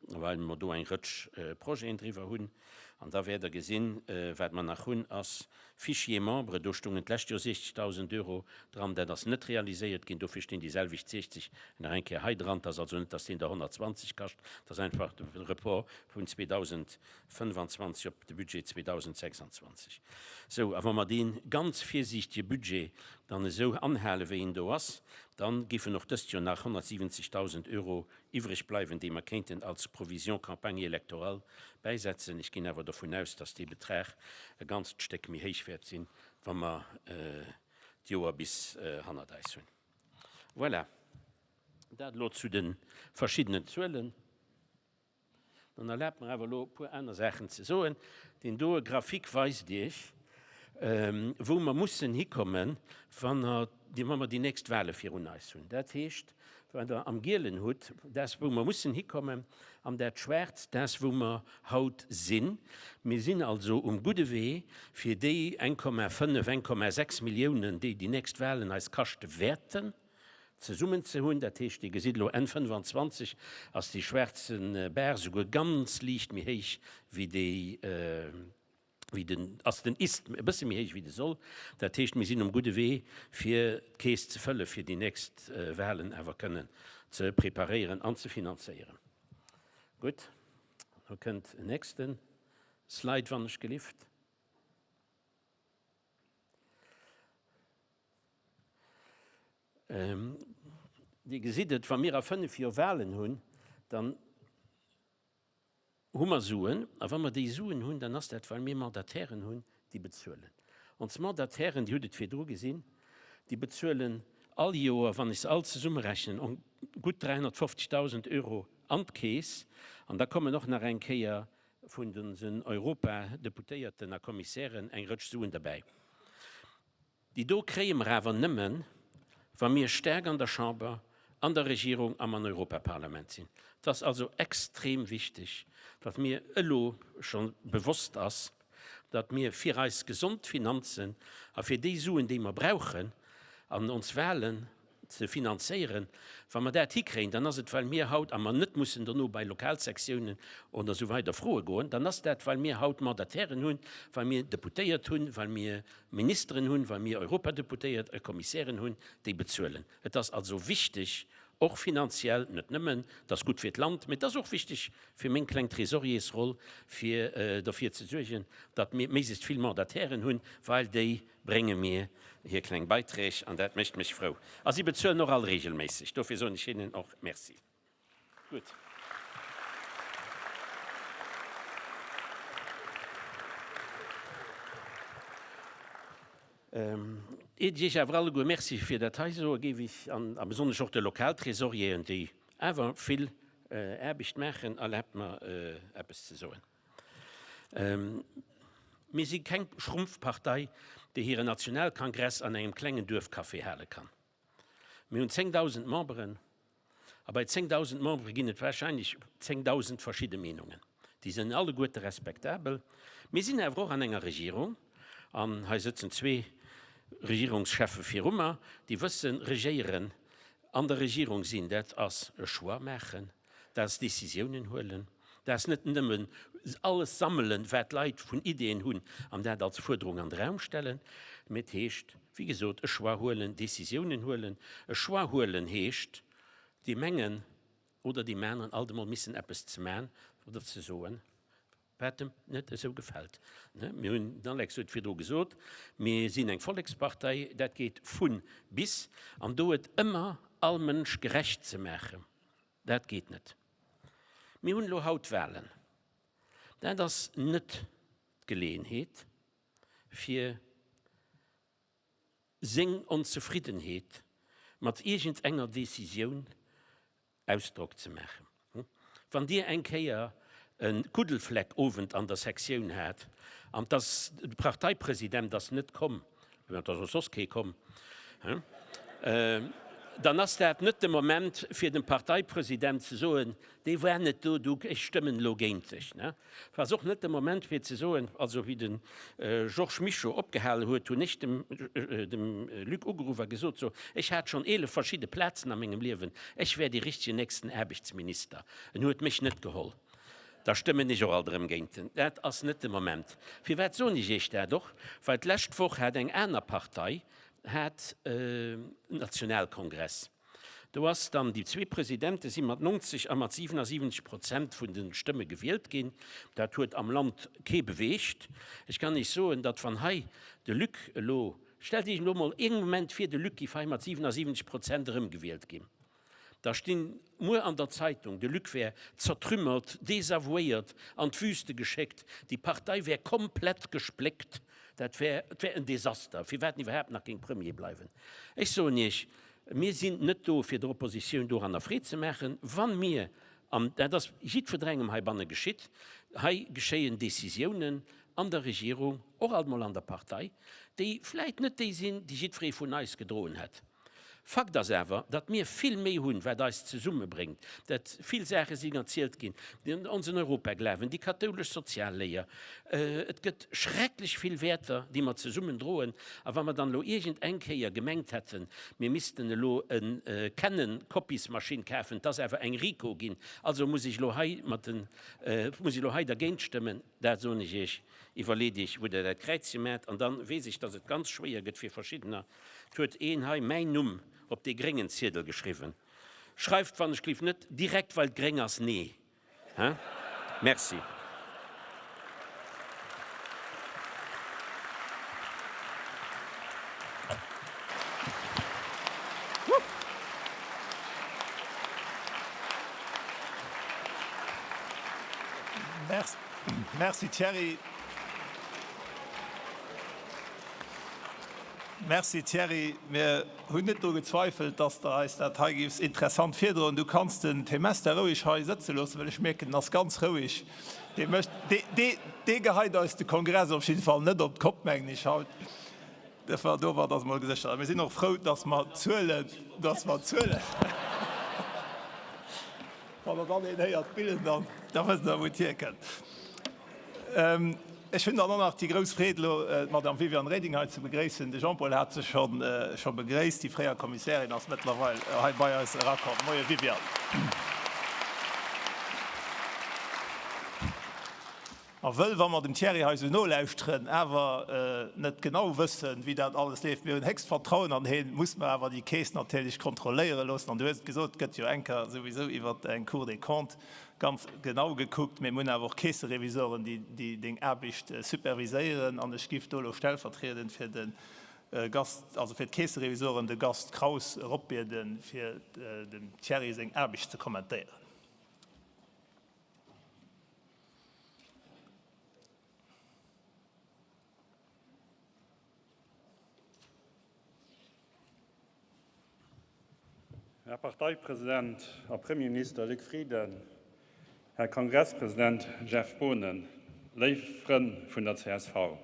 well mer do eng Rëtsch Projeten driwwer hunn. An da wäert Der gesinn, wat mer nach hunn, ass Fichier Membres. Do stungen d'lescht Joer 60.000 Euro dran. Dat ass net realiséiert ginn. Dofir stinn déi selwecht 60 nach eng Kéier hei dran. Et ass also net, dass deen der 120 kascht. Et ass einfach de Report vun 2000. 25 op de Budget 2026. Sou, a wa mer dee ganz virsiichtege Budget dann esou anhalen, wéi en do ass, da géifen och dëst Joer nach 170.000 Euro iwwreg bleiwen, déi mer kéinten als Provision campagne électorale bäisetzen. Ech ginn awer dovun aus, dass dee Betrag e ganzt Stéck méi héich wäert sinn, wa mer d'Joer bis hannert eis hunn. Voilà, dat elo zu de verschiddenen Zuelen. Dann erlaabt mer awer elo e puer aner Saachen ze soen. Deen doe Graphique weist Iech, wou mer mussen hikommen, wa mer déi nächst Wahle virun eis hunn. Dat heescht, wat Der am Gielen hutt, dat ass, wou mer mussen hikommen, an dat Schwaarzt, dat ass, wou mer haut sinn. Mir sinn also um gudde Wee, fir déi 1,5, 1,6 Milliounen, déi déi nächst Wahlen eis kaschte wäerten, zesummen ze hunn. Dat heescht, Dir gesitt elo, Enn 25 ass déi schwaarze Bar souguer ganz liicht méi héich wéi déi, wéi den, ass den Ist e bësse méi héich wéi de Soll. Dat heescht, mir sinn um gudde Wee, fir d'Keess ze fëlle fir déi nächst Wahlen awer kënnen ze preparéieren an ze finanzéieren. Gutt, elo kënnt en nächste Slide, wann ech gelift. Dir gesitt et, wa mir a fënnf Joer Wahlen hunn, dann hu mer Suen. A wa mer déi Suen hunn, dann ass dat, well mir Mandatairen hunn, déi bezuelen. Ons Mandatairen, Dir hutt et virdru gesinn, déi bezuelen all Joer, wann ech se all zesummerechnen, gutt 350.000 Euro an d'Keess. An da kommen och nach eng Kéier vun onsen Europadeputéierten a Kommissären eng Rëtsch Suen derbäi. Déi do kréie mer awer nëmmen, wa mir staark an der Chamber, an der Regierung am an Europaparlament sinn. Et ass also extrem wichteg, datt mir elo scho bewosst ass, datt mir fir eis gesond Finanzen a fir déi Suen, déi mer brauchen an ons Wahlen, ze finanzéieren. Wa mer dat hikréien, dann ass et, well mir haut, a mer net mussen dono bei Lokalsektiounen oder esou weider froe goen, dann ass dat, well mir haut Mandatairen hunn, well mir Deputéiert hunn, well mir Ministeren hunn, well mir Europadeputéiert a Kommissären hunn, déi bezuelen. Et ass also wichteg, och finanziell, net nëmmen, et ass gutt fir d'Land, mä et ass och wichteg fir meng kleng Trésoriersroll, fir derfir ze suergen, datt mir méiglechst vill Mandatairen hunn, well déi brénge mir hir kleng Beiträg an dat mécht mech frou. A si bezuelen och all regelméisseg, dofir soen ech hinnen och Merci. Gutt. Iert ech Iech awer alleguer Merci fir dat hei soe, géif ech, an a besonnesch och de Lokaltresorieren, déi awer vill Aarbecht maachen, erlaabt mer eppes ze soen. Mir si keng Schrumpfpartei, déi hiren Nationalkangress an engem klengen Duerfcafé hale kann. Mir hunn 10.000 Memberen, a bei 10.000 Membere ginn et wahrscheinlech 10.000 verschidde Meenungen. Déi sinn alleguerte respektabel. Mir sinn awer och an enger Regierung, an hei sëtzen zwee Regierungscheffe viru mer, déi wëssen, regéieren, an der Regierung sinn, dat ass e Choix maachen. Dat ass Décisiounen huelen, dat ass net nëmmen alles sammelen, wat d'Leit vun Ideeën hunn an dat als Fuerderung an de Raum stellen, mee et heescht, wéi gesot, e Choix huelen, Décisiounen huelen. E Choix huelen heescht, deem engen oder deem aneren alt emol missen eppes ze man oder ze soen, Wat em net esou gefält. Mir hunn, den Alex huet virdru gesot, mir sinn eng Vollekspartei, dat geet vu bis. An do et ëmmer all Mënsch gerecht ze maachen, dat geet net. Mir hunn elo haut Wahlen. Dat ass net d'Geleeënheet, fir seng Onzefriddenheet mat iergendenger Decisioun Ausdrock ze maachen. Wann Dir eng Kéier e Kuddelfleck-Owend an der Sektioun hat an 't ass, de Parteipresident ass net komm, et ass och soss kee komm, dann ass dat net de Moment fir dem Parteipresident ze soen, dee war net do, du, ech stëmmen elo géint dech. Et ass och net de Moment fir ze soen, also wéi de Georges Mischo opgehale huet, hunn ech dem dem Luc ugeruff a gesot, so, ech hat schonn 11 verschidde Plazen a mengem Liewen, ech wär dee richtegen nächsten Aarbechtsminister. En huet mech net geholl. Da stëmmen ech och alt erëm géint en. Dat ass net de Moment. Firwat soen ech Iech dat och? Well d'lescht Woch hat eng aner Partei hat Nationalkongress. Do ass dann, déi zwee Presidente si mat 90 a mat 77 Prozent vun de Stëmme gewielt ginn. Dat huet am Land kee beweegt. Ech kann Iech soen, datt wann hei de Luc elo, stellt Iech elo mol ee Moment vir, de Luc géif hei mat 77 Prozent erëmgewielt ginn, da stinn muer an der Zeitung, de Luc wär zertrümmert, desavouéiert, an d'Wüste geschéckt, déi Partei wär komplett gespléckt, dat wär, et wär en Desaster, firwat en iwwerhaapt nach géing Premier bleiwen. Ech soen Iech, Mir sinn net do, fir der Oppositioun doranner Freed ze maachen. Wa mir. An dat ass jiddwerengem heibanne geschitt. Hei geschéien Décisiounen an der Regierung, och alt mol an der Partei, déi vläit net déi sinn, déi jiddweree vun eis gedroen hätt. Fakt ass awer, datt mir vill méi hunn, wat eis zesummebréngt. Dat vill Saache sinn erzielt ginn, onsen Europaglawen, déi kathoulesch Sozialléier. Et gëtt schrecklech vill Wäerter, déi mer zesummen droen. A wa mer dann elo iergend eng Kéier gemengt hätten, mir missten elo e Canon-Kopiesmaschinn kafen, 't ass awer eng Ricoh ginn, also muss ech elo hei mat den, muss ech elo hei dergéint stëmmen, dat soen ech Iech, iwwerleet Iech, wou Der dat Kräizche maacht. An dann weess ech, datt et ganz schwéier gëtt fir Verschiddener, 't huet een hei mäin Numm op dee gréngen Ziedel geschriwwen. Schreift wann ech gliff net direkt well 't gréng ass nee. Hein? Merci. Merci Thierry. Merci Thierry. Mir hunn net dru gezweifelt, dass de eis dat hei géifs interessant virdroen. Du kanns den Temesta roueg hei sëtze loossen, well ech mierken, en ass ganz roueg. Dee mécht, dee, dee geheit eis de Kongress op jidde Fall net op d'Kopp, mengen ech haut. Duerfir, domat ass emol geséchert. A mir sinn och frou, dass mer d'Zuelen, dass mer d'Zuelen, wann Der dann een héiert billen, dann, da wësst Der, wou et hierkënnt. Ech hunn dann och nach déi grouss Freed, elo d'Madame Viviane Reding hei ze begréissen. De Jean-Paul hat se scho begréisst. Déi fréier Kommissärin ass mëttlerweil hei bei eis erakomm. Moie Viviane. A wëll, wa mer dem Thierry hei esou nolauschteren, awer net genau wëssen, wéi dat alles leeft, mir hunn héchst Vertrauen an hien, muss mer awer déi Keess natierlech kontrolléiere loossen. An du hues et gesot, et gëtt jo eng Kéier souwisou iwwer eng Cour des Comptes Ganz genau gekuckt, mee mir hunn awer och Keesserevisoren, déi deng Aarbecht superviséieren. An ech giff do elo stellvertriedend fir de Gast, also fir d'Keesserevisoren, de Gast Kraus eropbieden, fir dem Thierry seng Aarbecht ze kommentéieren. Här Parteipresident a Premierminister Luc Frieden, Här Kongresspresident Jeff Boonen, léif Frënn vun der csv,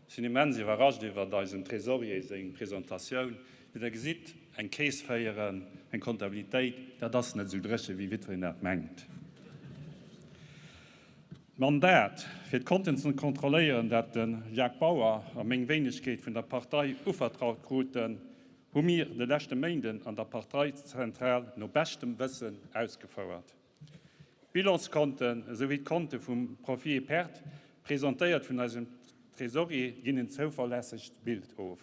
Ech sinn immens iwwerrascht iwwert eisem Trésorier seng Presentatioun. Wéi Der gesitt, eng Keess féieren, eng Kontabilitéit, dat ass net esou dréche wéi jiddwereen dat mengt. D'Mandat, fir d'Konten ze kontrolléieren, dat de Jacques Bauer a meng Wéinegkeet vun der Partei uvertraut kruten, hu mir de leschte Méinden an der Parteizentral no beschtem Wëssen ausgefouert. D'Bilanskonten esou wéi d'Konte vum Profit et Perte, presentéiert vun eisem Trésorier, ginn en zouverlässegt Bild of.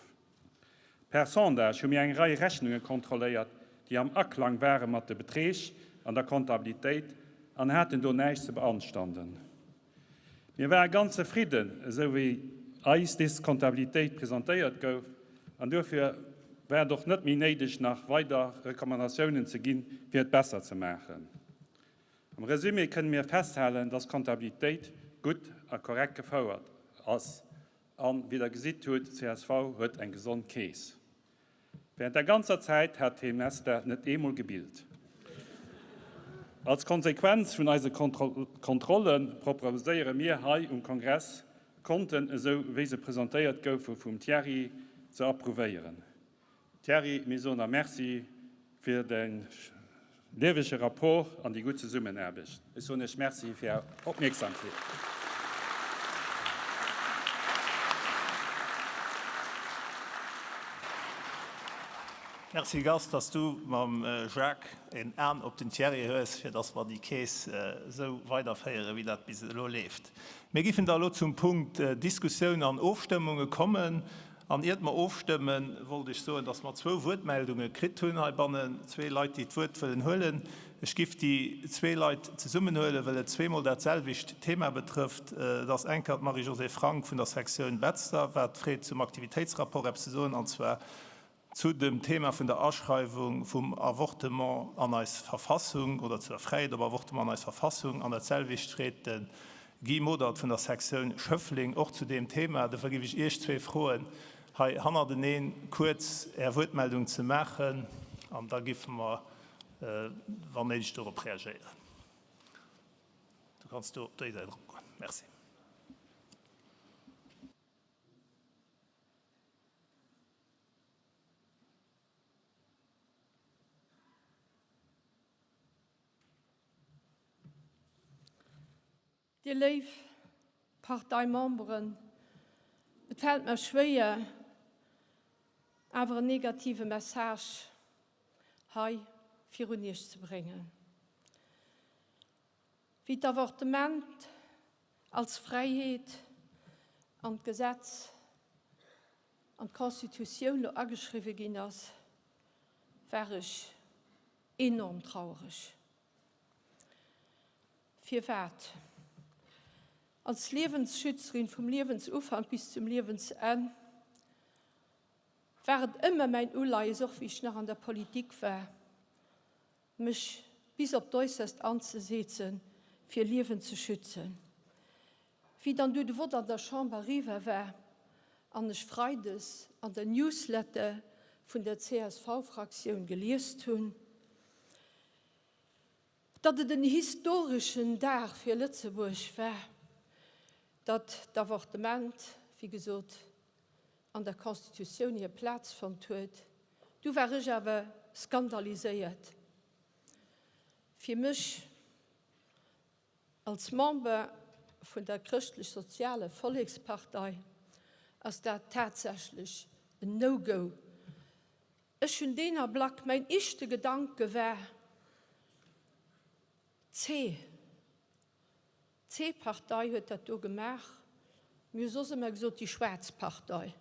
Per Sondage hu mir eng Rei Rechnunge kontrolléiert, déi am Aklang ware mat de Beträg an der Kontabilitéit an haten do näischt ze beanstanden. Mir ware ganz zefridden, esou wéi eis des Kontabilitéit presentéiert gouf, an duerfir war et och net méi néideg, nach weider Recommandatiounen ze ginn, fir et besser ze maachen. Am Resumé kënne mir festhalen, dass d'Kontabilitéit gutt a korrekt gefouert ass an, wéi Der gesitt hutt, csv huet eng gesond Keess. Während der ganzer Zäit hat hee Nesta net eemol gebillt. Als Konsequenz vun eise Kontrolle proposéiere mir hei um Kongress, d'Konten esou wéi se presentéiert goufe vum Thierry ze approuvéieren. Thierry, mir soen der Merci fir däin liewege Rapport an déi gutt Zesummenaarbecht. Ech soen Iech Merci fir Är Opmierksamkeet. Merci Gast, dass du mam Jacques een Aan op den Thierry hues, fir dass mer déi Keess esou weiderféieren, wéi dat bis elo leeft. Mir giffen da elo zum Punkt Diskussioun an Ofstëmmunge kommen. An iert mer ofstëmmen, wollt ech soen, dass mer zwou Wuertmeldunge kritt hunn heibannen, zwee Leit, déi d'Wuert wëllen huelen. Ech giff déi zwee Leit zesummenhuelen, well et zweemol dat selwecht Thema betrëfft. Et ass eng Kéier d'Marie-Josée Frank vun der Sektioun Betzder, wat freet, zum Aktivitéitsrapport eppes ze soen, an zwar zu dem Thema vun der Aschreiwung vum Avortement an eis Verfassung oder zu der Fräiheet op Avortement an eis Verfassung. An dat selwecht freet de Guy Modert vun der Sektioun Schëffleng och zu deem Thema. Dofir géif ech Iech zwee froen, hei hannerteneen kuerz Är Wuertmeldung ze maachen, an da géife mer, wann néideg, dorop reagéieren. Du kanns do op déi Säit eropgoen. Merci. Dir léif Parteimemberen, et fält mer schwéier, awer en negative Message hei virun Iech ze bréngen. Wéi d'Avortement als Fräiheet an d'Gesetz, an d'Constitutioun lo ageschriwwe ginn ass, war ech enorm trauereg. Firwat? Als Liewensschützerin vum Liewensufank bis zum Liewensenn war et ëmmer mäin Uleies, och wéi ech nach an der Politik war, mech bis op d'Äusserst anzesetzen, fir Liewen ze schützen. Wéi dann du de Vott an der Chamber eriwwer war an ech freides an der Newsletter vun der CSV-Fraktioun geliest hunn, Datt et en historeschen Dag fir Lëtzebuerg war, datt d'Avortement, wéi gesot, an der Constitutioun hir Plaz fonnt huet, du war ech awer skandaliséiert. Fir mech als Member vun der Chrëschtlech-Soziale Vollekspartei ass dat tatsächlech en No-Go. Ech hunn deen Ablack, mäin ischte Gedanke war, C, C-Partei huet dat do gemaach, mir hu soss ëmmer gesot, déi schwaarz Partei,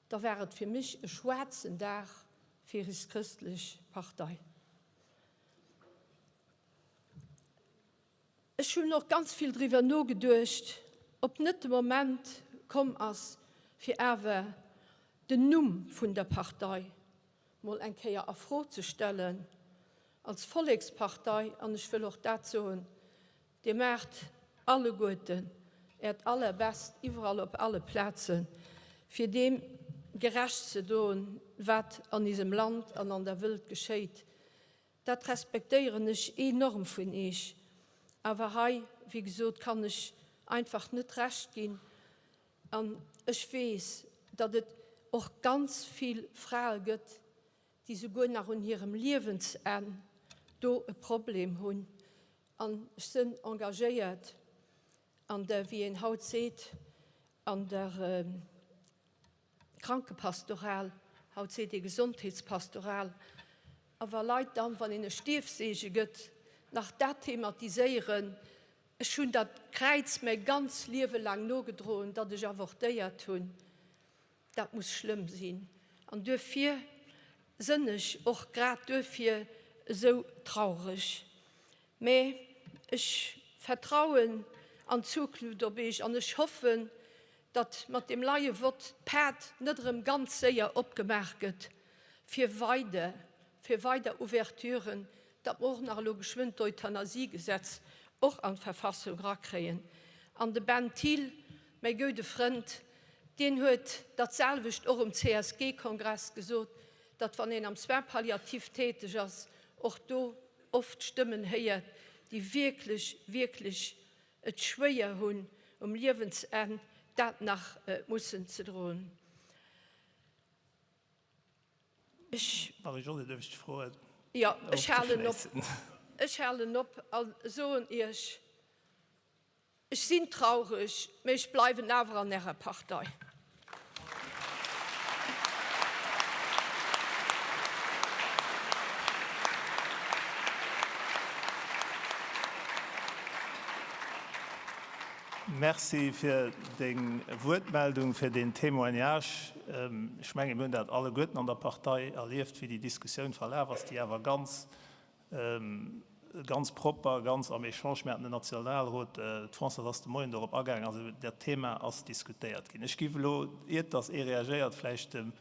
da war et fir mech e schwaarzen Dag fir is chrëstlech Partei. Ech hunn och ganz vill driwwer nogeduecht, ob net de Moment komm ass, fir awer den Numm vun der Partei mol eng Kéier a Fro ze stellen als Vollekspartei. An ech wëll och dat soen, Dir maacht alleguerten Äert Allerbest iwwerall op alle Plazen, fir deem gerecht ze doen, wat an isem Land an an der Wëlt geschéit. Dat respektéieren ech enorm vun Eech. Awer hei, wéi gesot, kann ech einfach net Recht ginn. An ech weess, datt et och ganz vill Frae gëtt, déi souguer nach un hirem Liewensenn do e Problem hunn. An ech sënn engagéiert an der, wéi een haut seet, an der Krankepastoral, haut seet ee Gesondheetspastoral, a wa Leit dann, wann een e Stierfseege gëtt, nach dat thematiséieren, ech hunn dat Kräiz mäi ganz Liewe laang nogedroen, datt ech avortéiert hunn, dat muss schlëmm sinn. An duerfir sënn ech och grad duerfir esou traureg. Mä ech vertrauen an d'Zuklunft op Eech an ech hoffen, datt mat deem leie Vott d'Paart net erëm ganz séier opgemaach gëtt fir weider, fir weider Ouverturen, datt mer och nach elo geschwënn d'Euthanasiegesetz och an d'Verfassung erakréien. An de Ben Thiel, mäi goude Frënd, deen huet dat selwecht och um CSG-Kongress gesot, datt wann een am Soins palliatifs täteg ass, och do oft Stëmmen héiert, déi wierklech, wierklech et schwéier hunn, um Liewensenn dat nach mussen ze droen. Ech. Marie-Josée, duerf ech dech froen, Jo, ech halen op. Ech halen op a soen Iech, Ech sinn traureg, mee ech bleiwen awer an Ärer Partei. Merci fir deng Wuertmeldung, fir deen Témoignage. Ech mengen, mir hunn dat alleguerten an der Partei erlieft, wéi déi Diskussioun verlaf ass, déi awer ganz Ganz propper, ganz am Echange. Mir haten den Nationalrot, d'Françoise ass de Moien dorop agaangen. Also dat Thema ass diskutéiert ginn. Ech géif elo, iert datt ee reagéiert, vläicht dem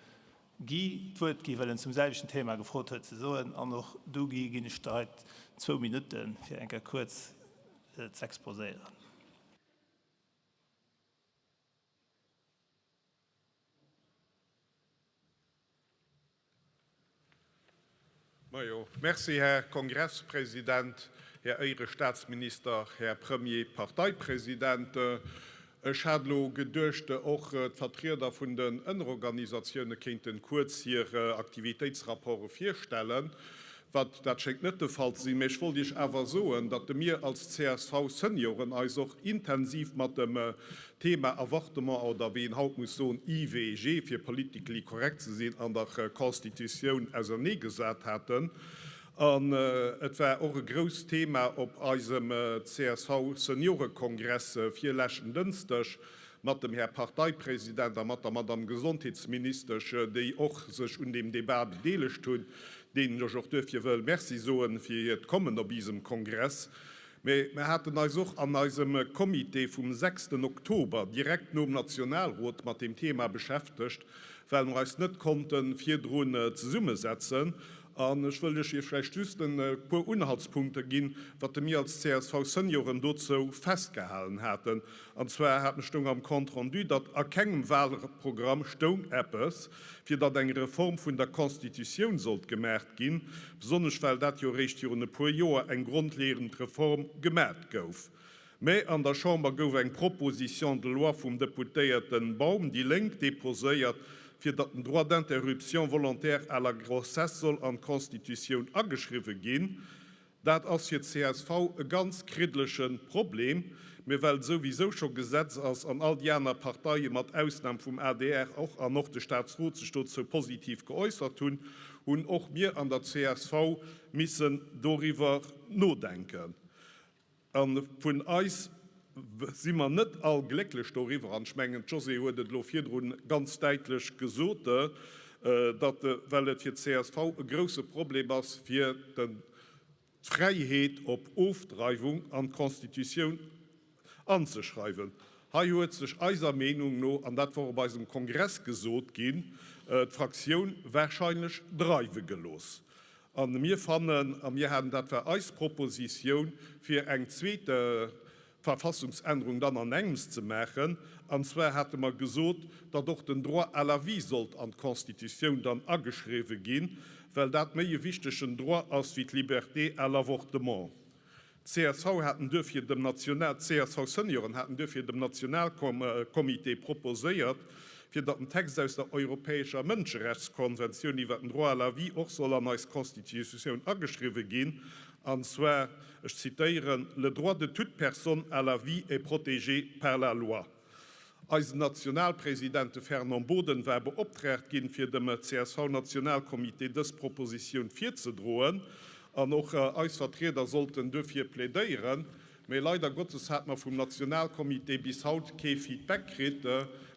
Guy d'Wuert ginn, well en zum selwechten Thema gefrot huet ze soen. An och du, Guy, ginn ech der hei zwou Minutten, fir eng Kéier kuerz z'exposéieren. Majo, merci, Här Kongresspresident. Här Éierestaatsminister, Här Premier, Parteipresident. Ech hat elo geduecht, och d'Vertrieder vun den Ënnerorganisatioune kéinten kuerz hir Aktivitéitsrapporte virstellen. Wat, dat schéngt net de Fall ze sinn. Mä ech wollt Iech awer soen, datt mir als CSV-Senioren eis och intensiv mat dem Thema Avortement, oder wéi een haut muss soen IVG, fir politically correct ze sinn, an der Constitutioun auserneegesat haten. An et war och e grousst Thema op eisem CSV-Seniorekongress virleschten Dënschdeg mat dem Här Parteipresident a mat der Madame Gesondheetsministesch, déi och sech un deem Debat bedeelegt hunn, deenen ech och duerfir wëll Merci soen fir hiert Kommen op isem Kongress. Mee mer haten eis och an eisem Comité vum sechsten Oktober, direkt nom Nationalrot, mat deem Thema beschäftegt, well mer eis net konnte virdrun zesummesetzen. An ech wëll lech vläicht just e puer Unhaltspunkte ginn, wat de mir als CSV-Senioren dozou festgehalen haten. An zwar haten, stoung am Compte rendu, datt a kengem Wahlprogramm stoung eppes, fir datt eng Reform vun der Constitutioun sollt gemaacht ginn, besonnesch well dat jo eréischt virun e puer Joer eng grondleeënd Reform gemaacht gouf. Mä an der Chamber gouf eng Proposition de loi vum Deputéierten Baum, déi Lénk, deposéiert, fir datt den Droit d'interruption volontaire à la grossesse soll an d'Constitutioun ageschriwwe ginn. Dat ass fir d'CSV e ganz kriddleche Problem, mä well et souwisou scho Gesetz ass an all déi aner Parteie mat Ausnam vum adr och an och de Staatsrot sech dozou positiv geäussert hunn, hunn och mir an der csv missen doriwwer nodenken. A vun eis si mer net all glécklech doriwwer, an ech mengen, d'Josée huet et elo virdru ganz däitlech gesot, datt, well et fir d'CSV e grouse Problem ass, fir d'Fräiheet op Ofdreiwung an d'Constitutioun anzeschreiwen. Hei huet sech eiser Meenung no, an dat wor op eisem Kongress gesot ginn, d'Fraktioun wahrscheinlech dreiwe gelooss. A mir fannen, a mir haten, dat war eis Propositioun, fir eng zweet Verfassungsännerung dann an engems ze maachen, an zwar hate mer gesot, datt och den Droit à la vie sollt an d'Constitutioun dann ageschriwwe ginn, well dat méi e wichtegen Droit ass wéi d'Liberté à l'avortement. D'CSV haten duerfir dem National, d'CSV-Senioren haten duerfir dem Nationalcomité proposéiert, fir datt den Text aus der Europäescher Mënscherechtskonventioun iwwer den Droit à la vie och soll an eis Constitutioun ageschriwwe ginn, an zwar, ech zitéieren, Le droit de toute personne à la vie est protégé par la loi. Eisen Nationalpresident, de Fernand Boden, war beoptraagt ginn, fir dem CSV-Nationalcomité dës Propositioun virzedroen, an och eis Vertrieder sollten duerfir plädéieren. Mee leider Gottes hat mer vum Nationalcomité bis haut kee Feedback kritt.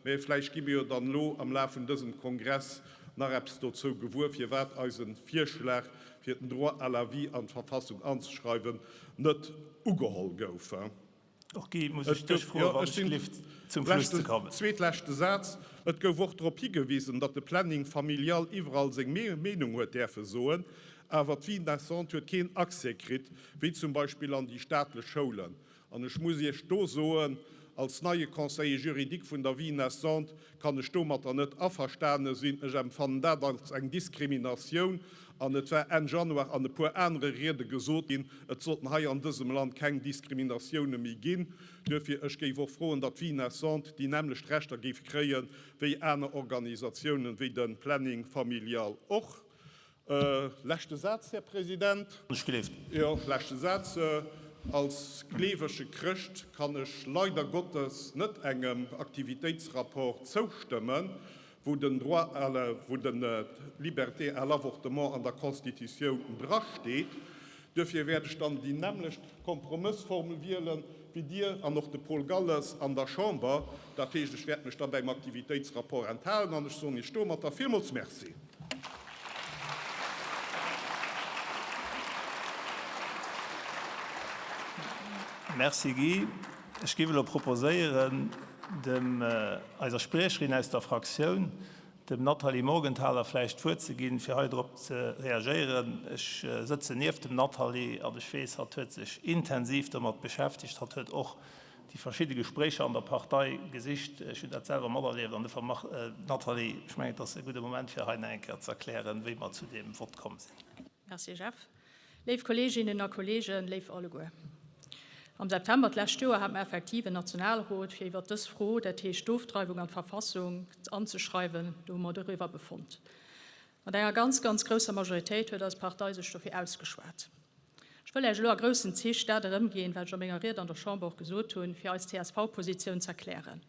Mee vläicht gi mir jo dann elo am Laf vun dësem Kongress nach eppes dozou gewuer, firwat eise Virschlag, fir den Droit à la vie an d'Verfassung anzeschreiwen, net ugeholl gouf. Och Guy, muss ech dech froen, wann ech gelift zum Schluss ze kommen. Zweetleschte Saz, Et gouf och drop higewisen, datt de Planning familial iwwerall seng Meenung huet däerfe soen, awer d'Vie naissante huet keen Accès kritt, wéi zum Beispill an déi staatlech Schoulen. An ech muss Iech do soen, als neie Conseiller juridique vun der Vie naissante kann ech domatter net averstane sinn. Ech empfannen dat als eng Diskriminatioun. An et war Enn Januar an e puer anere Riede gesot ginn, et sollten hei an dësem Land keng Diskriminatioune méi ginn. Duerfir, ech géif och froen, datt d'Vie naissante déi nämmlecht Rechter géif kréie wéi aner Organisatiounen, wéi de Planning familial och. Leschte Saz, Här President. Ech gleeft. Jo, leschte Saz. Als gleewege Chrëscht kann ech leider Gottes net engem Aktivitéitsrapport zoustëmmen, wou den Droit à la, wou den d'Liberté à l'avortement an der Constitutioun drasteet. Duerfir wäert ech dann déi nämmlecht Kompromëssformel wielen, wéi Dir an och de Paul Galles an der Chamber. Dat heescht, ech wäert mech da beim Aktivitéitsrapport enthalen an ech soen Iech domatter villmools Merci. Merci Guy. Ech géif elo proposéieren, dem eiser Spriecherin aus der Fraktioun, dem Nathalie Morgenthaler, vläicht d'Wuert ze ginn, fir hei drop ze reagéieren. Ech sëtzen nieft dem Nathalie an ech weess, hatt huet sech intensiv domat beschäftegt. Hatt huet och déi verschidde Gespréicher an der Partei gesicht. Ech hunn dat selwer materlieft an dofir, Nathalie, ech mengen, et ass e gudde Moment, fir hei nach eng Kéier ze erklären, wéi mer zu deem Vott komm sinn. Merci, Jeff. Léif Kolleeginnen a Kolleegen, léif alleguer. Am September d'lescht Joer hat mer effektiv en Nationalrot, fir iwwert dës Fro, dat heescht d'Ofdreiwung an d'Verfassung anzeschreiwen, do hu mer doriwwer befonnt. Mat enger ganz, ganz grousser Majoritéit huet eis Partei sech dofir ausgeschwat. Ech wëll Äech elo a groussen Zich dat erëmginn, wat ech a menger Ried an der Chamber och gesot hunn, fir eis CSV-Positioun z'erklären.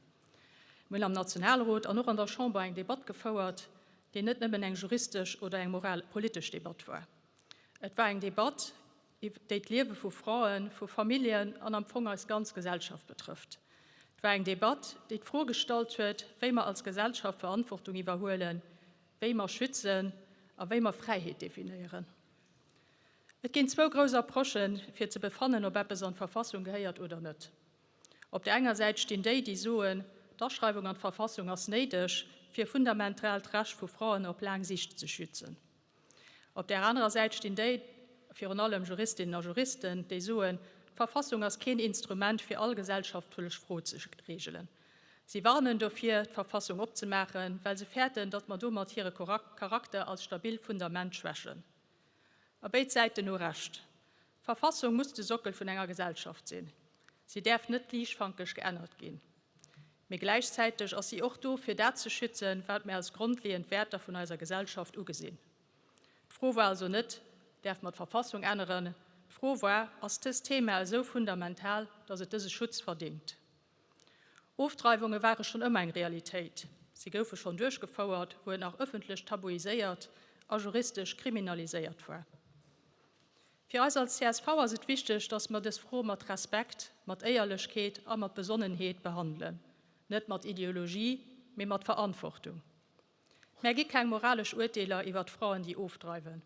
Mir hunn am Nationalrot an och an der Chamber eng Debatt gefouert, déi net nëmmen eng juristesch oder eng moral-politesch Debatt war. Et war eng Debatt, déi d'Liewe vu Fraen, vu Familljen an am Fong eis ganz Gesellschaft betrëfft. Et war eng Debatt, déi d'Fro gestallt huet, wéi mer als Gesellschaft Verantwortung iwwerhuelen, wéi mer schützen a wéi mer Fräiheet definéieren. Et ginn zwou grouss Approchen, fir ze befannen, ob eppes an d'Verfassung gehéiert oder net. Op där enger Säit stinn déi, déi soen, d'Aschreiwung an d'Verfassung ass néideg, fir fundamentaalt Recht vu Fraen op laang Sicht ze schützen. Op där anerer Säit stinn déi, virun allem Juristinnen a Juristen, déi soen, d'Verfassung ass keen Instrument, fir all gesellschaftlech Fro ze regelen. Si warnen dofir, d'Verfassung opzemaachen, well se fäerten, datt mer domat hire Charakter als stabil Fundament schwächen. A béid Säiten hu Recht. D'Verfassung muss de Sockel vun enger Gesellschaft sinn. Si däerf net liichtfankeg geännert ginn. Mee gläichzäiteg ass si och do, fir dat ze schützen, wat mir als grondleeënd Wäerter vun eiser Gesellschaft ugesinn. D'Fro war also net, Däerf mer d'Verfassung änneren? D'Fro war, Ass dëst Thema esou fundamental, datt et dëse Schutz verdéngt? Ofdreiwunge ware schonn ëmmer eng Realitéit. Si goufe schonn duerchgefouert, wou et nach ëffentlech tabuiséiert a juristesch kriminaliséiert war. Fir eis als csv ass et wichteg, datt mer dës Fro mat Respekt, mat Éierlechkeet a mat Besonnenheet behandelen. Net mat Ideologie, mee mat Verantwortung. Mär gi keng moralesch Urteeler iwwer d'Fraen, déi ofdreiwen.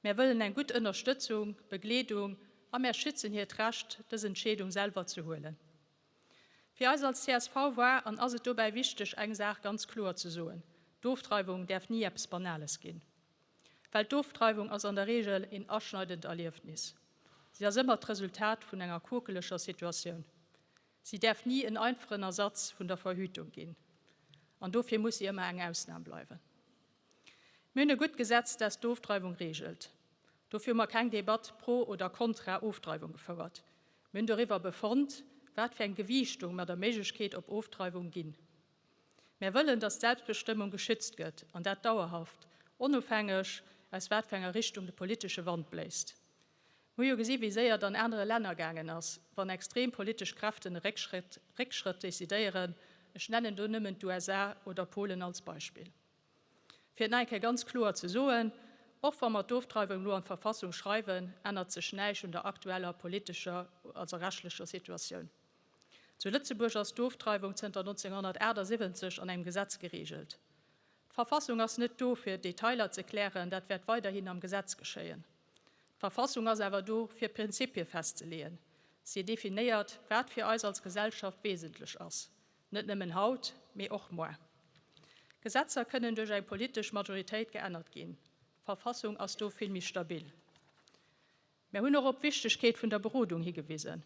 Mär wëllen eng gutt Ënnerstëtzung, Begleedung a mär schützen hiert Recht, dës Entscheedung selwer ze huelen. Fir eis als csv war an ass et dobäi wichteg, eng Saach ganz kloer ze soen, D'Ofdreiwung däerf ni eppes Banales ginn. Well d'Ofdreiwung ass an der Reegel een aschneidend Erliefnis. Si ass ëmmer d'Resultat vun enger quokeleger Situatioun. Si däerf ni en einfachen Ersatz vun der Verhütung ginn an dofir muss si ëmmer eng Ausnam bleiwen. Mir hunn e gutt Gesetz, dat d'Ofdreiwung reegelt. Dofir hu mer keng Debatt pro oder kontra Ofdreiwung gefouert. Mir hunn doriwwer befonnt, wat fir eng Gewiichtung mer der Méiglechkeet op Ofdreiwung ginn. Mär wëllen, dass d'Selbstbestëmmung geschützt gëtt, an dat dauerhaft, onofhängeg aus wat fir enger Richtung de politesche Wand bléist. Mir hu jo gesi wéi séier et an anere Länner gaangen ass, wann extrem politesch Kräften e Réckschritt Réckschrëtt decidéieren, ech nennen do nëmmen d'USA oder Polen als Beispill. Fir et nach eng Kéier ganz kloer ze soen, Och wa mer d'Ofdreiwung elo an d'Verfassung schreiwen, ännert sech näisch un der aktueller politescher, also rechtlecher Situatioun. Zu Lëtzebuerg ass d'Ofdreiwung zënter 1978 an engem Gesetz geregelt. D'Verfassung ass net do, fir Detailer ze klären, dat wäert weiderhin am Gesetz geschéien. D'Verfassung ass awer do, fir Prinzipie festzeleeën. Si definéiert, wat fir eis als Gesellschaft wesentlech ass, net nëmmen haut, mee och moar. Gesetzer kënnen duerch eng politesch Majoritéit geännert ginn. D'Verfassung ass do vill méi stabil. Mär hunn och op d'Wichtegkeet vun der Berodung higewisen.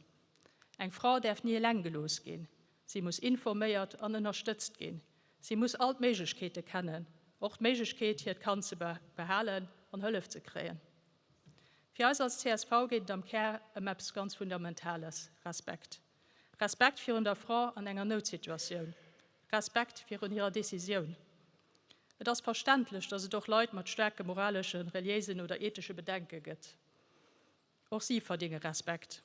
Eng Fra däerf ni eleng gelooss ginn. Si muss informéiert an ënnerstëtzt ginn. Si muss all d'Méiglechkeete kennen, och d'Méiglechkeet, hiert Kand ze behalen an Hëllef ze kréien. Fir eis als csv geet et am Kär ëm eppes ganz Fundamentales, Respekt. Respekt virun der Fra an enger Noutsituatioun. Respekt virun hirer Decisioun. Et ass verständlech, datt et och Leit mat staarke moraleschen, reliéisen oder ethesche Bedenke gëtt. Och si verdénge Respekt.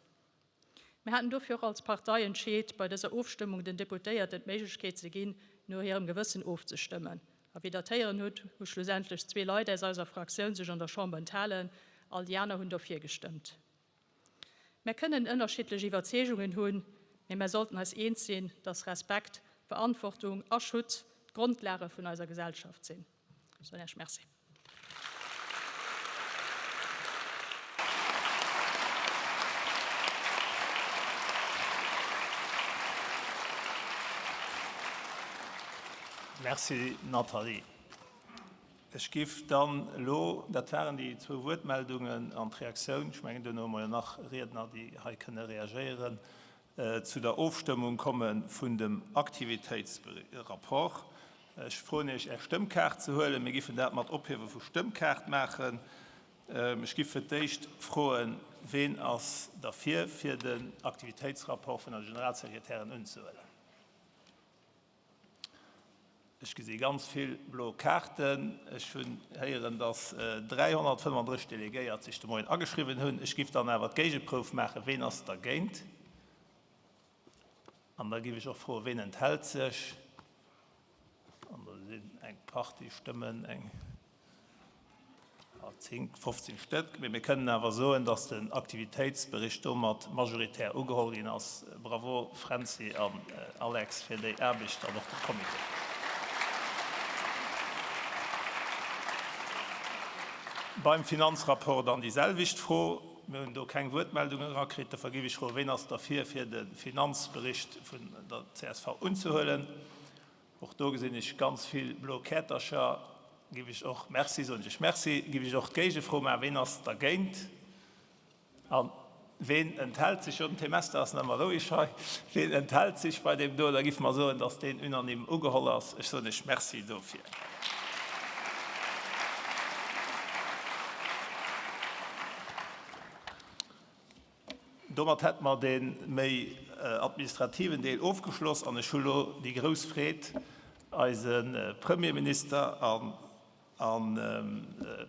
Mir haten dofir och als Partei entscheet, bei dëser Ofstëmmung den Deputéierten d'Méiglechkeet ze ginn, no hirem Gewëssen ofzestëmmen. A wéi Der d'héieren hutt, hu schlussendlech zwee Leit aus eiser Fraktioun sech an der Chamber enthalen, all déi aner hunn dofir gestëmmt. Mär kënnen ënnerschiddlech Iwwerzeegungen hunn, mee mär sollten eis eens sinn, dass Respekt, Verantwortung a Schutz d'Grondlage vun eiser Gesellschaft sinn. Ech soen Iech Merci. Merci Nathalie. Ech giff dann elo, dat waren déi zwou Wuertmeldungen an d'Reaktioun, ech mengen duerno hu mer jo nach Riedner, déi hei kënne reagéieren, zu der Ofstëmmung komme vun dem Aktivitéitsrapport. Ech froen Iech, Är Stëmmkaart ze huelen. Mir giffen dat mat Ophiewe vu Stëmmkaart maachen. Ech giff fir d'éischt froen, Ween ass derfir, fir den Aktivitéitsrapport vun der Generalsekretärin unzehuelen? Ech gesi ganz vill blo Kaarten. Ech hunn héieren, dass 335 Delegéiert sech de Moien ageschriwwen hunn. Ech giff dann awer d'Géigeprouf maachen. Ween ass dergéint? An da giff ech och froen, Ween enthält sech? An do sinn eng Partie Stëmmen, eng 10, 15 Stéck. Mee mir kënnen awer soen, dass den Aktivitéitsbericht domat majoritär ugeholl ginn ass. Bravo Fränzi an Alex fir déi Aarbecht an och dem Comité. Beim Finanzrapport dann déi selwecht Fro. Mir hunn do keng Wuertmeldungen erakritt. Dofir géif ech froen, Ween ass derfir, fir de Finanzbericht vun der csv unzehuelen? Och do gesinn ech ganz vill blo Käertercher. Giff ech och Merci soen ech Merci. Giff ech och d'Géigefro maachen, Ween ass dergéint? A ween enthält sech? Jo, den Themester ass nach ëmmer roueg hei. Ween enthält sech bei deem do? Da giffe mer soen, datt deen unanime ugeholl ass. Ech soen Iech Merci dofir. Domat hätte mer dee méi administrativen Deel ofgeschloss an ech hu lo déi grouss Freed, eise Premierminister a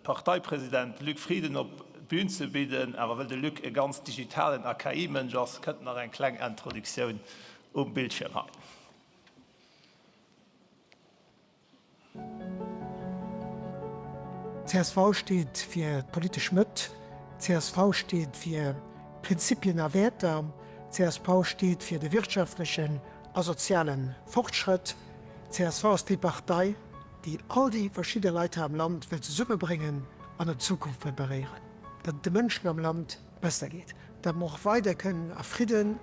Parteipresident Luc Frieden op d'Bün ze bidden. Awer wëll de Luc e ganz digitalen a KI-Mënsch ass, kënnt nach eng kleng Introduktioun um Bildschierm hei. Csv steet fir d'politesch Mëtt, csv steet fir Prinzipien a Wäerter, csv steet fir de wirtschaftlechen a soziale Fortschrëtt, csv ass déi Partei, déi all déi verschidde Leit hei am Land wëll zesummebréngen an op d'Zukunft preparéieren, datt et de Mënschen am Land besser geet, datt mer och weider kënnen a Fridden,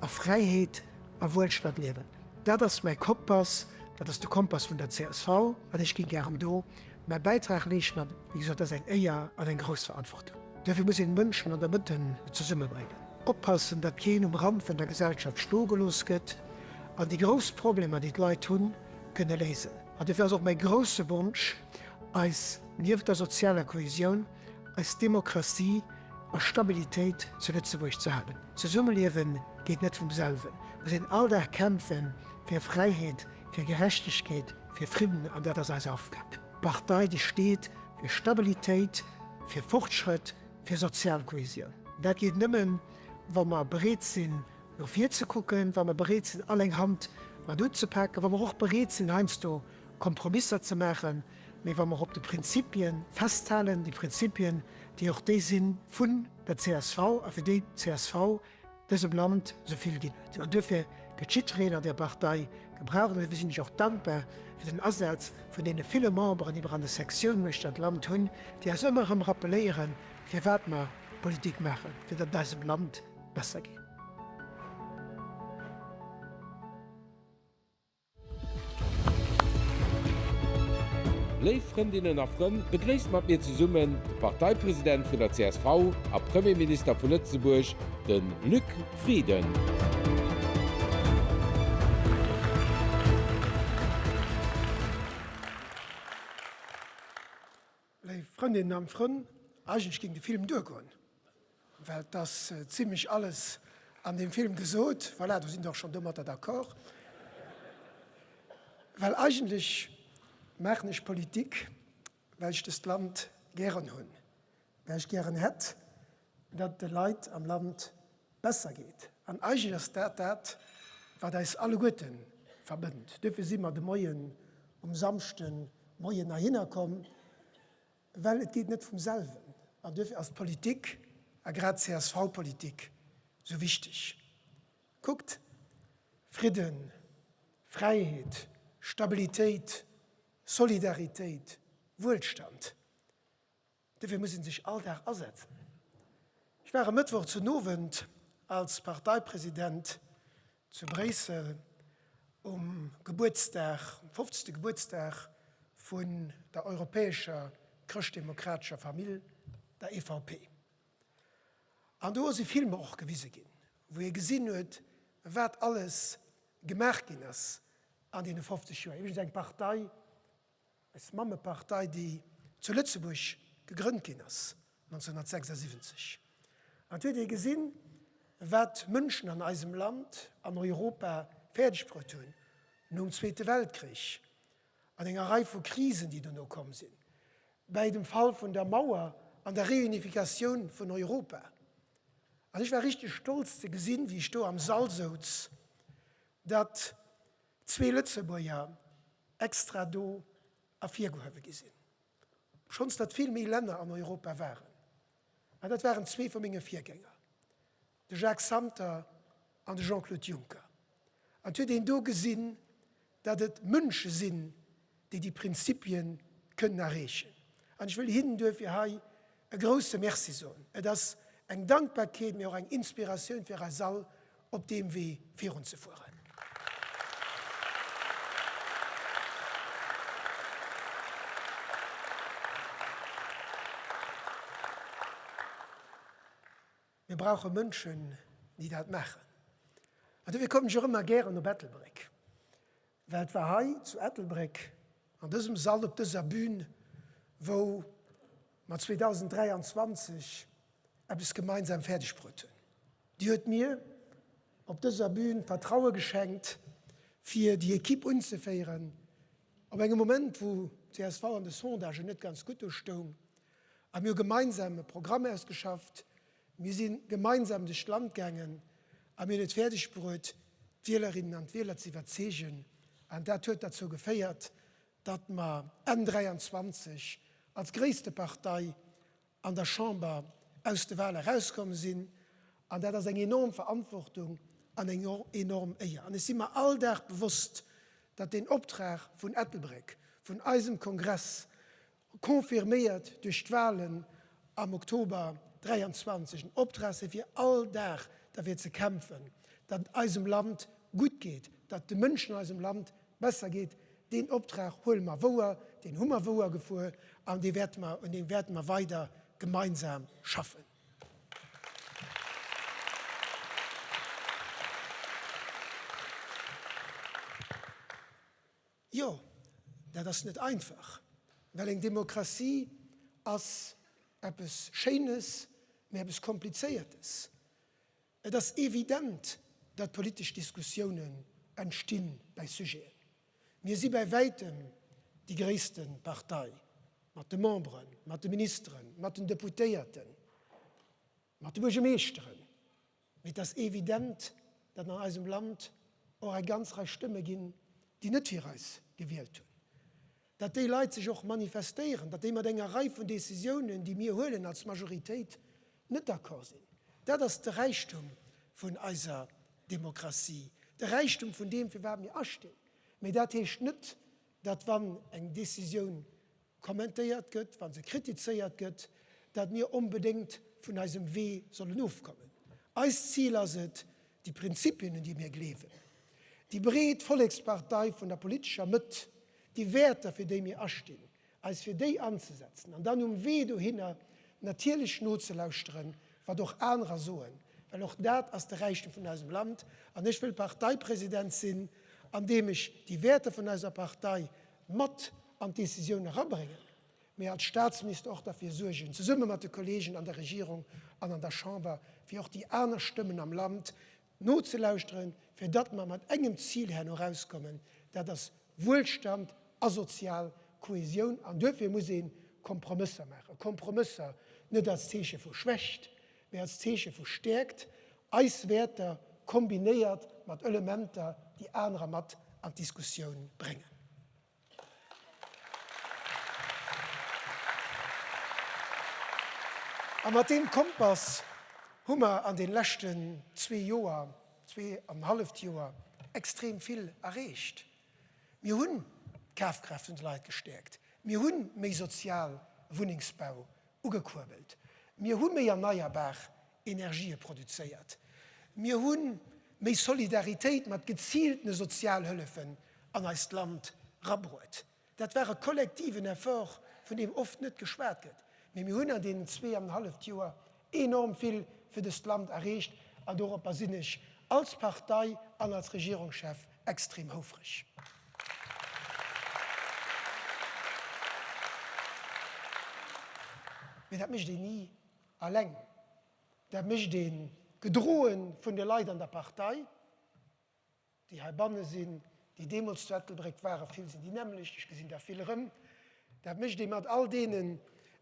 a Fräiheet a Wuelstand liewen. Dat ass mäi Kompass, dat ass de Kompass vun der csv an ech ginn gären do mäi Bäitrag leeschten. An, wéi gesot, dat ass eng Éier an eng grouss Verantwortung. Duerfir muss een d'Mënschen an der Mëtte zesummebréngen, oppassen, datt keen um Rand vun der Gesellschaft stoe gelooss gëtt an déi grouss Problemer, déi d'Leit hunn, kënne léisen. An duerfir ass och mäi grousse Wonsch, eis, nieft der sozialer Kohesioun, eis Demokratie a Stabilitéit zu Lëtzebuerg ze halen. Zesummeliewe geet net vum selwen. Muss een all Dag kämpfe fir Fräiheet, fir Gerechtegkeet, fir Fridden an dat ass eis Aufgab. D'Partei déi steet fir Stabilitéit, fir Fortschrëtt, fir sozial Kohesioun. Dat geet nëmmen, wa mer bereet sinn no vir ze kucken, wa mer bereet sinn all eng Hand mat unzepaken, wa mer och bereet sinn heiansdo Kompromisser ze maachen, mee wa mer op de Prinzipie festhalen, déi Prinzipien, déi och déi si vun der csv a fir déi d'CSV dësem Land esou vill ginn huet. An duerfir gëtt jiddwereen an där Partei gebraucht. An duerfir sinn ech och dankbar fir den Asaz vun deene ville Memberen, déi mer an de Sektiounen uechter d'Land hunn, déi eis ëmmer erëm rappeléieren, firwat mer Politik maachen, fir datt et eisem Land besser geet. Léif Frëndinnen a Frënn, begréisst mat mir zesummen de Parteipresident vun der csv a Premierminister vu Lëtzebuerg, de Luc Frieden. Léif Frëndinnen an Frënn, eigentlech géing de Film duergoen, well et ass zimlech alles an deem Film gesot. Voilà, do sinn der och schonn domatter d'accord. Well eigentlech maachen ech Politik, well ech dëst Land gären hunn, well ech gären hätt, datt et de Leit am Land besser geet. An eigentlech ass dat dat, wat eis alleguerte verbënnt. Duerfir si mer de Moien um Samschde Moien heihinner komm, well et geet net vum selwen. An duerfir ass d'Politik, a grad d'CSV-Politik, esou wichteg. Kuckt, Fridden, Fräiheet, Stabilitéit, Solidaritéit, Wuelstand, Dofir muss ee sech all Dag asetzen. Ech war e Mëttwoch den Owend als Parteipresident zu Bréissel um Gebuertsdag, um 50. Gebuertsdag vun der europäescher chrëschtdemokratescher Famill, der EVP. An do si Filmer och gewise ginn, wou ee gesinn huet, wat alles gemaach ginn ass an deene 50 Joer. Iwwregens eng Partei, Eis Mammepartei, déi zu Lëtzebuerg gegrënnt ginn ass. 1976. An et huet ee gesinn, wat d'Mënschen an eisem Land, an Europa fäerdegbruet hunn nom Zweete Weltkrich an enger Rei vu Krisen, déi dono komm sinn, bäi dem Fall vun der Mauer an der Reunifikatioun vun Europa. An ech war richteg stolz ze gesinn, wéi ech do am Sall souz, datt zwee Lëtzebuerger extra do ervirgehuewe gi sinn, obschonns datt vill méi Länner an Europa waren. An dat waren zwee vu menge Virgänger, de Jacques Santer an de Jean-Claude Juncker. An et huet een do gesinn, datt et Mënsche sinn, déi déi Prinzipie kënnen erreechen. An ech wëll hinnen duerfir hei e grouse Merci soen. Et ass eng Dankbarkeet, mee och eng Inspiratioun fir eis all, op deem Wee virunzefueren. Mir brauche Mënschen, déi dat maachen. An dofir kommen ech och ëmmer gären op Ettelbréck, well et war hei zu Ettelbréck, an dësem Sall, op dëser Bühn, wou mer 2023 eppes gemeinsam fäerdegbruet hunn. Dir huet mir op dëser Bühn Vertraue geschenkt, fir déi Equipe unzeféieren, op engem Moment, wou csv an de Sondagen net ganz gutt do stoung. A mir hu gemeinsam e Programm ausgeschafft, mir si gemeinsam duerch d'Land gaangen a mir hunn et fäerdeg bruet, d'Wielerinnen an d'Wieler ze iwwerzeegen. An dat huet derzou geféiert, datt mer Enn 23 als gréisste Partei an der Chamber aus de Wahle erauskomm sinn. An dat ass eng enorm Verantwortung an eng enorm Éier. An ech si mer all Dag bewosst, datt deen Optrag vun Ettelbréck, vun eisem Kongress, confirméiert duerch d'Wahlen am Oktober 23, en Optrag si fir all Dag derfir ze kämpfen, datt et eisem Land gutt geet, datt et de Mënschen an eisem Land besser geet. Deen Optrag huele mer wouer, deen hu mer wouer gefuer an dee wäerte mer, un deem wäerte mer weider gemeinsam schaffen. Jo, dat ass net einfach, well eng Demokratie ass eppes Schéines, mä eppes Komplizéiertes. Et ass evident, datt politesch Diskussiounen entsti bäi Sujeten. Mir si bäi wäitem déi gréisste Partei, mat de Memberen, mat de Ministeren, mat den Deputéierten, mat de Buergermeeschteren. Mee et ass evident, datt an eisem Land och eng ganz Rei Stëmme ginn, déi net fir eis gewielt hunn. Datt déi Leit sech och manifestéieren, datt déi mat enger Rei vun Décisiounen, déi mir huelen als Majoritéit, net d'accord sinn. Dat ass de Räichtum vun eiser Demokratie, de Räichtum vun deem, fir wat mir astinn. Mee dat heescht net, datt wann eng Décisioun kommentéiert gëtt, wa se kritizéiert gëtt, datt mir onbedéngt vun eisem Wee sollen ofkommen. Eist Zil ass et, déi Prinzipien, un déi mir gleewen, déi breet Vollekspartei vun der politescher Mëtt, déi Wäerter, fir déi mir astinn, eis fir déi anzesetzen an dann um Wee dohinner natierlech nozelauschteren, wat och anerer soen, well och dat ass de Räichtum vun eisem Land. An ech wëll Parteipresident sinn, andeem ech déi Wäerter vun eiser Partei mat an d'Décisioun erabréngen, mee als Staatsminister och derfir suergen, zesumme mat de Kollegen an der Regierung an an der Chamber, fir och déi aner Stëmmen am Land nozelauschteren, fir datt mer mat engem Zil herno erauskommen, dat ass Wuelstand a sozial Kohesioun. An duerfir muss ee Kompromësser maachen. Kompromësser net als Zeeche vu Schwächt, mee als Zeeche vu Stäerkt, eis Wäerter kombinéiert mat Elementer, déi anerer mat an d'Diskussioun bréngen. A mat deem Kompass hu mer an de leschten zwee Joer, zwee an en halleft Joer, extrem vill erreecht. Mir hunn d'Kafkraaft vun de Leit gestäerkt. Mir hu méi sozial Wunnengsbau ugekuerbelt. Mir hu méi erneierbar Energië produzéiert. Mir hu méi Solidaritéit mat geziiltene Sozialhëllefen an eist Land rabruet. Dat war e kollektiven Effort, vun deem oft net geschwat gëtt. Mee mir hunn an deenen zweeanenhalleft Joer enorm vill fir dëst Land erreecht an doropper sinn ech als Partei an als Regierungschef extrem houfreg. Mee dat mécht een ni. alleng. Dat mécht ee gedroe vun de Leit an der Partei, déi heibanne sinn, déi deemools zu Ettelbréck waren. Vill sinn déi nämmlecht, ech gesinn der vill erëm. Dat mécht ee mat all deenen,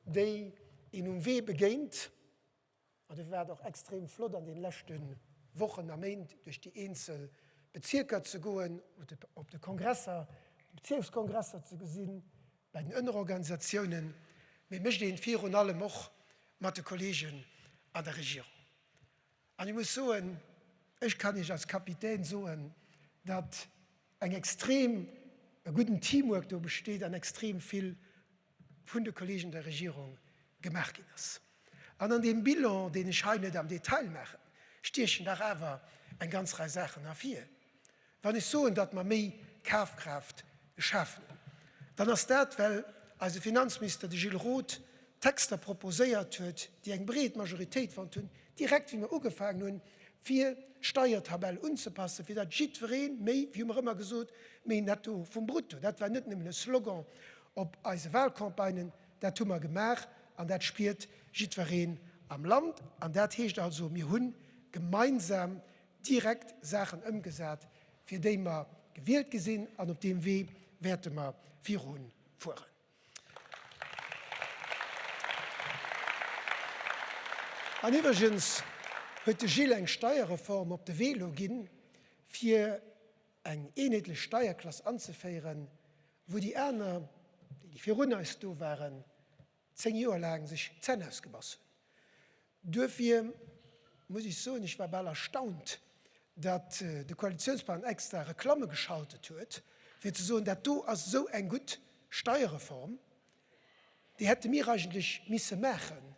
déi een um Wee begéint. An dofir war et och extrem flott an deene leschte Wochen a Méint duerch déi eenzel Bezierker ze goen, op de Kongresser, de Bezierkskongresser ze gesinn, bei den Ënnerorganisatiounen, mee mécht een virun allem och mat de Kollegen an der Regierung. An ech muss soen, ech kann Iech als Kapitän soen, datt eng extrem, e gudden Teamwork do besteet an extrem vill vun de Kollegen der Regierung gemaach ginn ass. An an deem Bilan, deen ech hei net am Detail maachen, stiechen dach awer eng ganz Rei Saachen ervir. Wann ech soen, datt mer méi Kafkraaft geschafen hunn, dann ass dat, well eise Finanzminister, de Gilles Roth, Texter proposéiert huet, déi eng breet Majoritéit fonnt hunn, direkt wéi mer ugefaangen hunn, fir d'Steiertabell unzepassen, fir datt jiddweree méi, wéi hu mer ëmmer gesot, méi Netto vum Brutto. Dat war net nëmmen e Slogan op eise Wahlcampagnen, dat hu mer gemaach an dat spiert jiddwereen am Land. An dat heescht also, mir hu gemeinsam direkt Saachen ëmgesat, fir déi mer gewielt gi sinn, an op deem Wee wäerte mer virufueren. An iwwregens huet de Gilles eng Steierreform op de Wee elo ginn, fir eng eenheetlech Steierklass anzeféieren, wou déi aner, déi virun eis do waren, 10 Joer laang sech d'Zänn ausgebass hunn. Duerfir muss ech soen, ech war bal erstaunt, datt de Koalitionspartner extra Reklamme geschaltet huet, fir ze soen, dat do ass esou eng gutt Steierreform, déi hätte mir eigentlech misse maachen.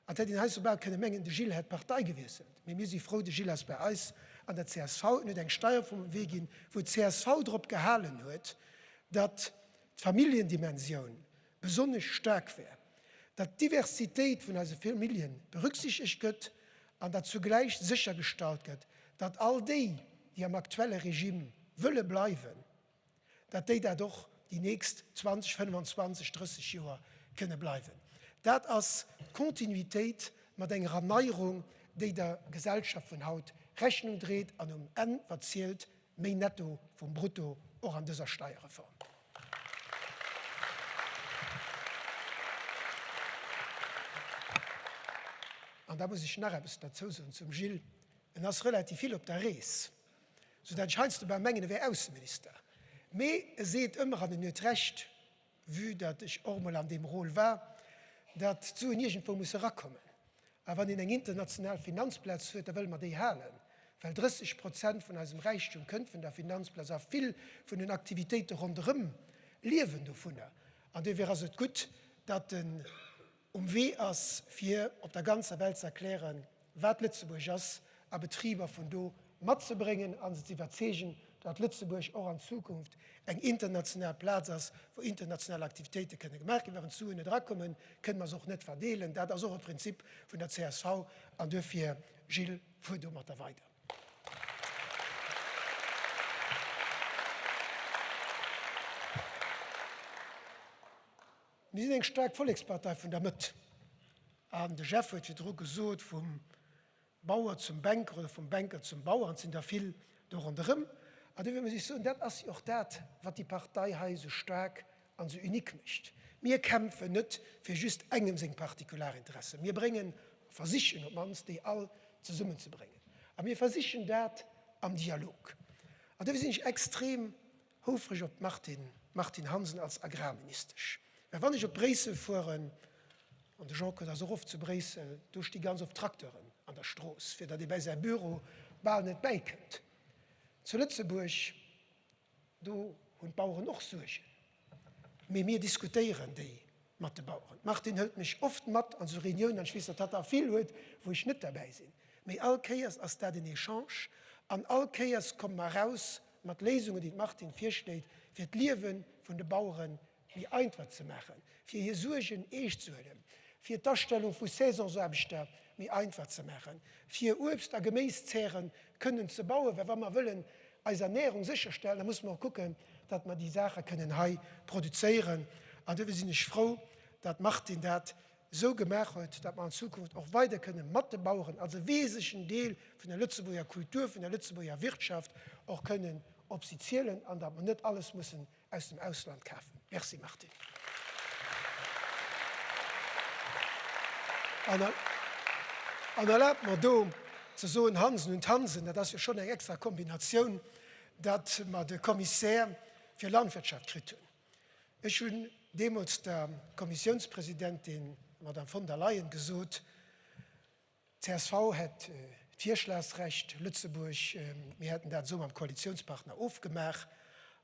An et hätt een heiansdo bal kënne mengen, de Gilles hätt d'Partei gewiesselt. Mee mir si frou, de Gilles ass bei eis an der csv. En huet eng Steierreform op de Wee ginn, wou d'CSV drop gehalen huet, datt d'Familljendimensioun besonnesch staark wär, datt d'Diversitéit vun eise Famillje berücksichtegt gëtt an datt zugläich séchergestallt gëtt, datt all déi, déi am aktuelle Regime wëlle bleiwen, datt déi dat och déi nächst 20, 25, 30 Joer kënne bleiwen. Dat ass d'Kontinuitéit mat enger Erneierung, déi der Gesellschaft vun haut Rechnung dréit an um Enn, wat zielt, Méi Netto vum Brutto och an dëser Steierreform. An da muss ech nach eppes derzou soen zum Gilles, En ass relativ vill op der Rees, soudatt ech heiansdo bal mengen, e wär Ausseminister. Mee e seet ëmmer, an en huet Recht, vue datt ech och emol an deem Rôle war, datt d'Suen iergendwou musse erakommen. A wann een eng international Finanzplaz huet, da wëlle mer déi halen, well 30 Prozent vun eisem Räichtum kënnt vun der Finanzplaz a vill vun den Aktivitéite ronderëm liewen dovunner. An duerfir ass et gutt, datt en um Wee ass, fir op der ganzer Welt ze erklären, wat Lëtzebuerg ass a Betriber vun do matzebréngen a se ze iwwerzeegen, datt Lëtzebuerg och an Zukunft eng international Plaz ass, wou international Aktivitéite kënne gemaach ginn. Well wann d'Suen net erakommen, kënne mer se och net verdeelen. Dat ass och e Prinzip vun der csv an duerfir, Gilles, fuer domatter weider. Mir sinn eng staark Vollekspartei vun der Mëtt. An de Jeff huet virdru gesot, vum Bauer zum Banker oder vum Banker zum Bauer, an et sinn der vill do ronderëm. An dofir muss ech soen, dat ass jo och dat, wat déi Partei hei esou staark an esou unique mécht. Mir kämpfen net fir just engem seng Partikularinteressen. Mir bréngen, versichen op d'mannst, déi all zesummenzebréngen. A mir versichen dat am Dialog. An dofir sinn ech extrem Houfreg op d'Martine, Martine Hansen als Agrarministesch. Mä wann ech op Bréissel fueren, an de Jean-Claude ass och oft zu Bréissel, do sti ganz oft Tracteuren an der Strooss, fir datt ee bäi säi Büro bal net bäikënnt. Zu Lëtzebuerg, do hunn d'Baueren och Suergen. Mee mir diskutéieren déi mat de Baueren. D'Martine hëlt mech oft mat an esou Reuniounen, an ech weess, datt hatt der vill huet, wou ech net derbäi sinn. Mee all Kéiers ass dat en Echange an all Kéiers komme mer eraus mat Léisungen, déi d'Martine virschléit, fir d'Liewe vun de Bauere méi einfach ze maachen, fir hir Suergen eescht ze huelen, fir d'Astellung vu Saisonsaarbechter méi einfach ze maachen, fir Uebst a Geméiszäre kënnen ze bauen, well wa mer wëllen eis Ernährung sécherstellen, da musse mer och kucken, datt mer déi Saache kënnen hei produzéieren. An duerfir sinn ech frou, datt d'Martine dat. esou gemaach huet, datt mer an Zukunft och weider kënne mat de Baueren als e wesentlechen Deel vun der Lëtzebuerger Kultur, vun der Lëtzebuerger Wirtschaft och kënnen op si zielen an datt mer net alles mussen aus dem Ausland kafen. Merci Martine. An erlaabt mer do ze soen, Hansen und Hansen, dat ass jo schonn eng extra Kombinatioun, datt mer de Commissaire fir Landwirtschaft kritt hunn. Ech hunn deemools der Kommissiounspresidentin, der Madame von der Leyen, gesot, Csv hätt d'Virschlagsrecht, Lëtzebuerg, mir hätten dat esou mam Koalitiounspartner ofgemaach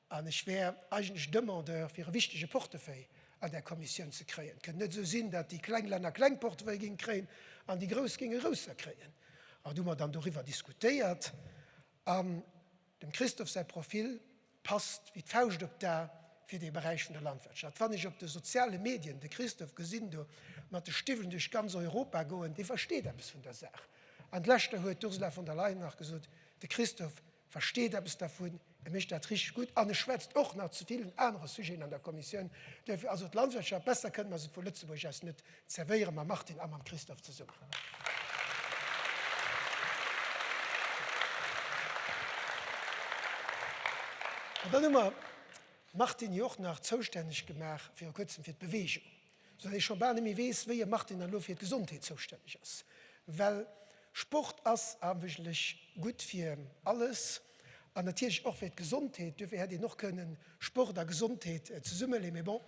an ech wär eigentlech Demandeur fir e wichtege Portefeuille an där Kommissioun ze kréien. Et kënnt net esou sinn, datt déi kleng Länner kleng Portefeuille géinge kréien an déi grouss géinge grousser kréien. An du hu mer dann doriwwer diskutéiert an dem Christophe säi Profil Passt wéi d'Fauscht op d'A fir dee Beräich vun der Landwirtschaft. Wann ech op de soziale Medien de Christophe gesinn do mat de Stiwwelen duerch ganz Europa goen, dee versteet eppes vun der Saach. An d'leschter huet d'Ursula von der Leyen nach gesot, de Christophe versteet eppes dervun, e mécht dat richteg gutt an e schwätzt och nach zu villen anere Sujeten an der Kommissioun. Duerfir also d'Landwirtschaft, besser kënne mer se vu Lëtzebuerg aus net zerwéieren, mam Martine a mam Christophe zesummen. An dann hu mer d'Martine jo och nach zoustänneg gemaach viru kuerzem fir d'Beweegung, soudatt ee scho bal net méi weess, wéi e Martine dann elo fir d'Gesondheet zoustänneg ass. Well Sport ass eigentlech gutt fir alles an natierlech och fir d'Gesondheet. Duerfir hätt een och kënnen Sport a Gesondheet zesummeleeën. Mee bon,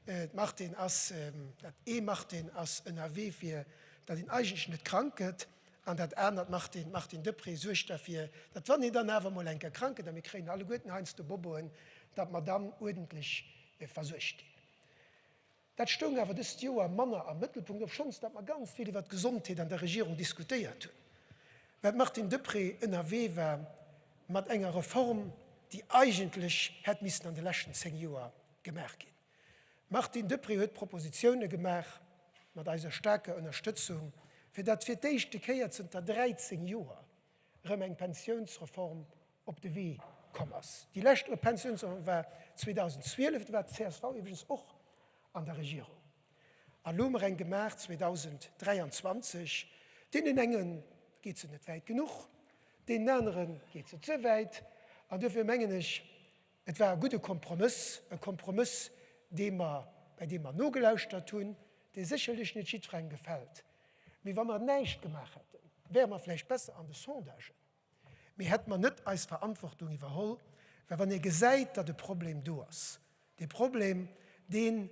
d'Martine ass, dat ee Martine ass ënnerwee fir datt een eigentlech net krank gëtt, an dat anert Martine, d'Martine Deprez, suergt derfir, datt wann een dann awer emol eng Kéier krank gëtt, a mir kréien alleguerten heiansdo Boboen, datt mer dann uerdentlech versuergt ginn. Dat stoung awer dëst Joer manner am Mëttelpunkt, obschonns datt mer ganz vill iwwer d'Gesondheet an der Regierung diskutéiert hunn, well d'Martine Deprez ënnerwee war mat enger Reform, déi eigentlech hätt missen an de leschten 10 Joer gemaach ginn. D'Martine Deprez huet Propositioune gemaach, mat eiser staarker Ënnerstëtzung, fir datt fir d'éischte Kéier zënter 13 Joer erëm eng Pensiounsreform op de Wee komm ass. Déi lescht Pensiounsreform war 2012, do war d'CSV iwwregens och an der Regierung. An elo hu mer eng gemaach 2023. Deenen enge geet se net wäit genuch, deenen anere geet se ze wäit. An duerfir mengen ech, et war e gudde Kompromëss, e Kompromëss, dee mer, bei deem mer nogelauschtert hunn, dee sécherlech net jiddwerengem gefält. Mee wa mer näischt gemaach hätten, wäre mer vläicht besser an de Sondagen. Mee hätte mer net eis Verantwortung iwwerholl, well wann ee gesäit, datt e Problem do ass, dee Problem, deen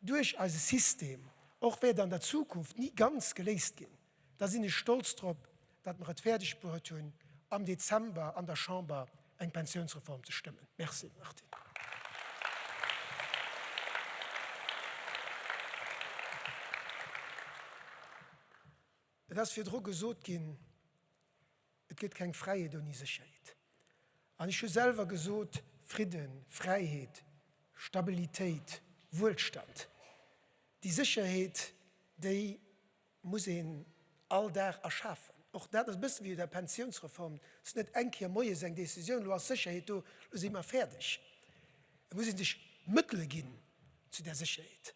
duerch eise System och wäert an der Zukunft ni ganz geléist ginn, da sinn ech stolz drop, datt mer et fäerdeg bruet hunn, am Dezember an der Chamber eng Pensionsreform ze stëmmen. Merci, Martine. Et ass virdru gesot ginn, Et gëtt keng Fräiheet ouni Sécherheet. An ech hu selwer gesot, Fridden, Fräiheet, Stabilitéit, Wuelstand, déi Sécherheet, déi muss een all Dag erschafen. Och dat ass e bësse wéi bei der Pensiounsreform, et ass net eng Kéier moies eng Décisioun, elo ass Sécherheet do, elo si mer fäerdeg. Et muss ee sech Mëttele ginn zu där Sécherheet.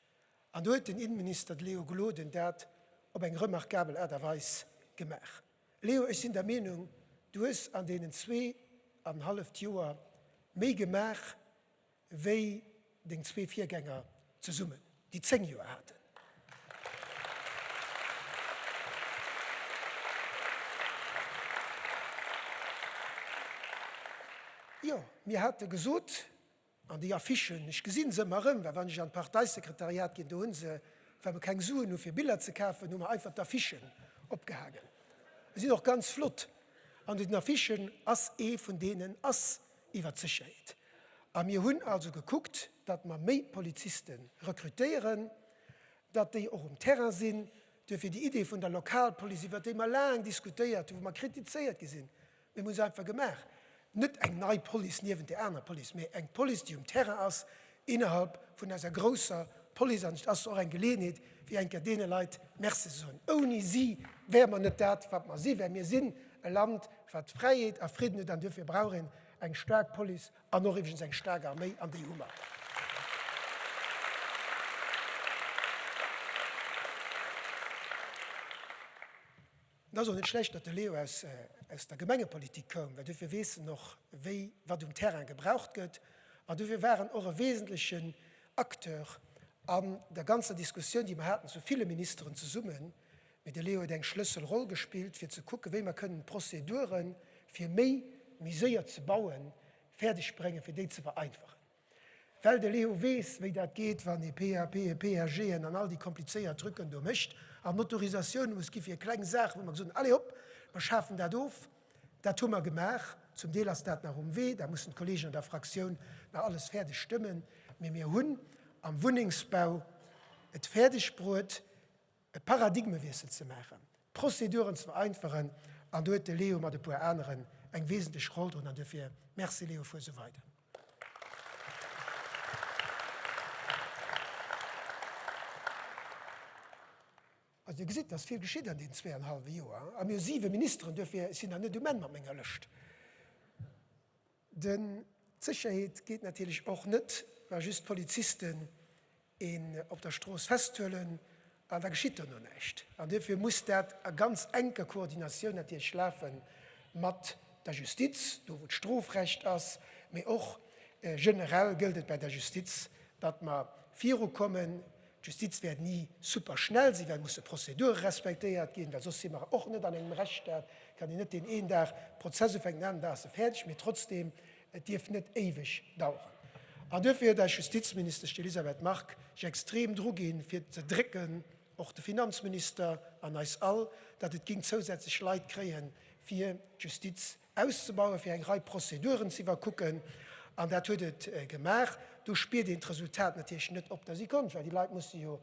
An do huet den Innenminister, de Léo Gloden, dat op eng remarkabel Aart a Weis gemaach. Leo, ech sinn der Meenung, du hues an deenen zweeanhalleft Joer méi gemaach wéi deng zwee Virgänger zesummen, déi 10 Joer haten. Jo, mir hate gesot, An déi Affichen, ech gesi se ëmmer erëm, well wann ech an d'Parteisekretariat ginn, do hu se, well mer keng Suen hu fir Biller ze kafen, hu mer einfach d'Affichen opgehaangen. Se sinn och ganz flott. An den Affichen ass ee vun deenen ass iwwer d'Sécherheet. A mir hunn also gekuckt, datt mer méi Poliziste rekrutéieren, datt déi och um Terrain sinn. Duerfir déi Idee vun der Lokalpolice, iwwer déi mer laang diskutéiert hunn, wou mer kritizéiert gi sinn, Mir hunn se einfach gemaach. Net eng nei Police niewent där anerer Police, mä eng Police, déi um Terrain ass, innerhalb vun eiser grousser Police. An et ass och eng Geleeënheet, fir eng Kéier deene Leit Merci ze soen. Ouni si wäre mer net dat, wat mer sinn, well mir sinn e Land, wat Fräiheet a Fridden huet. An duerfir brauch een eng staark Police an och iwwregens eng staark Arméi, an déi hu mer. Et ass och net schlecht, datt de Leo aus aus der Gemengepolitik koum, well dofir weess en och, wéi wat um Terrain gebraucht gëtt. An dofir war en och e wesentlechen Acteur an der ganzer Diskussioun, déi mer haten zu ville Ministeren zesummen. Mee de Leo huet eng Schlësselroll gespillt, fir ze kucken, wéi mer kënnen d'Prozeduren, fir méi méi séier ze bauen, fäerdeg bréngen, fir déi ze vereinfachen. Well de Leo weess, wéi dat geet, wann ee PAP, e PAGen an all déi komplizéiert Trucken do mécht an Autorisatioune muss gi fir kleng Saachen, wou mer gesot hunn, Allez hopp, mer schafen dat of. Dat hu mer gemaach. Zum Deel ass dat nach um Wee, da mussen d'Kollegen an der Fraktioun nach alles fäerdeg stëmmen. Mee mir hunn am Wunnengsbau et fäerdeg bruet, e Paradigmewiessel ze maachen, d'Prozeduren ze vereinfachen, an do huet de Leo mat e puer aneren eng wesentlech Roll drun. An duerfir Merci Leo, fuer esou weider. Also Dir gesitt, et ass vill geschitt an deenen zweeanhallwe Joer, a mir hu siwe Ministeren, duerfir, ech sinn nach net um Enn mat menger Lëscht. Den, d'Sécherheet geet natierlech och net, wa just d'Polizisten een op der Strooss festhuelen an da geschitt dono näischt. An duerfir muss dat a ganz enker Koordinatioun natierlech lafe mat der Justiz, do wou d'Strofrecht ass, mee och generell gëllt et bei der Justiz, datt mer virukommen. D'Justiz wäert ni super schnell sinn, well musse Prozedure respektéiert ginn, well soss si mer och net an engem Rechtsstaat, kann een net deen een Dag Prozess ufänken, den aneren Dag ass e fäerdeg, mee trotzdeem, et dierf net éiweg daueren. An duerfir huet eis Justizministesch, d'Elisabeth Margue, sech extrem dru ginn, fir ze drécken, och de Finanzminister an eis all, datt et géing zousätzlech Leit kréien, fir d'Justiz auszebauen, fir eng Rei Prozeduren ze iwwerkucken, an dat huet et gemaach. Do spiert een d'Resultat natierlech net op der Sekonn, well déi Leit musse jo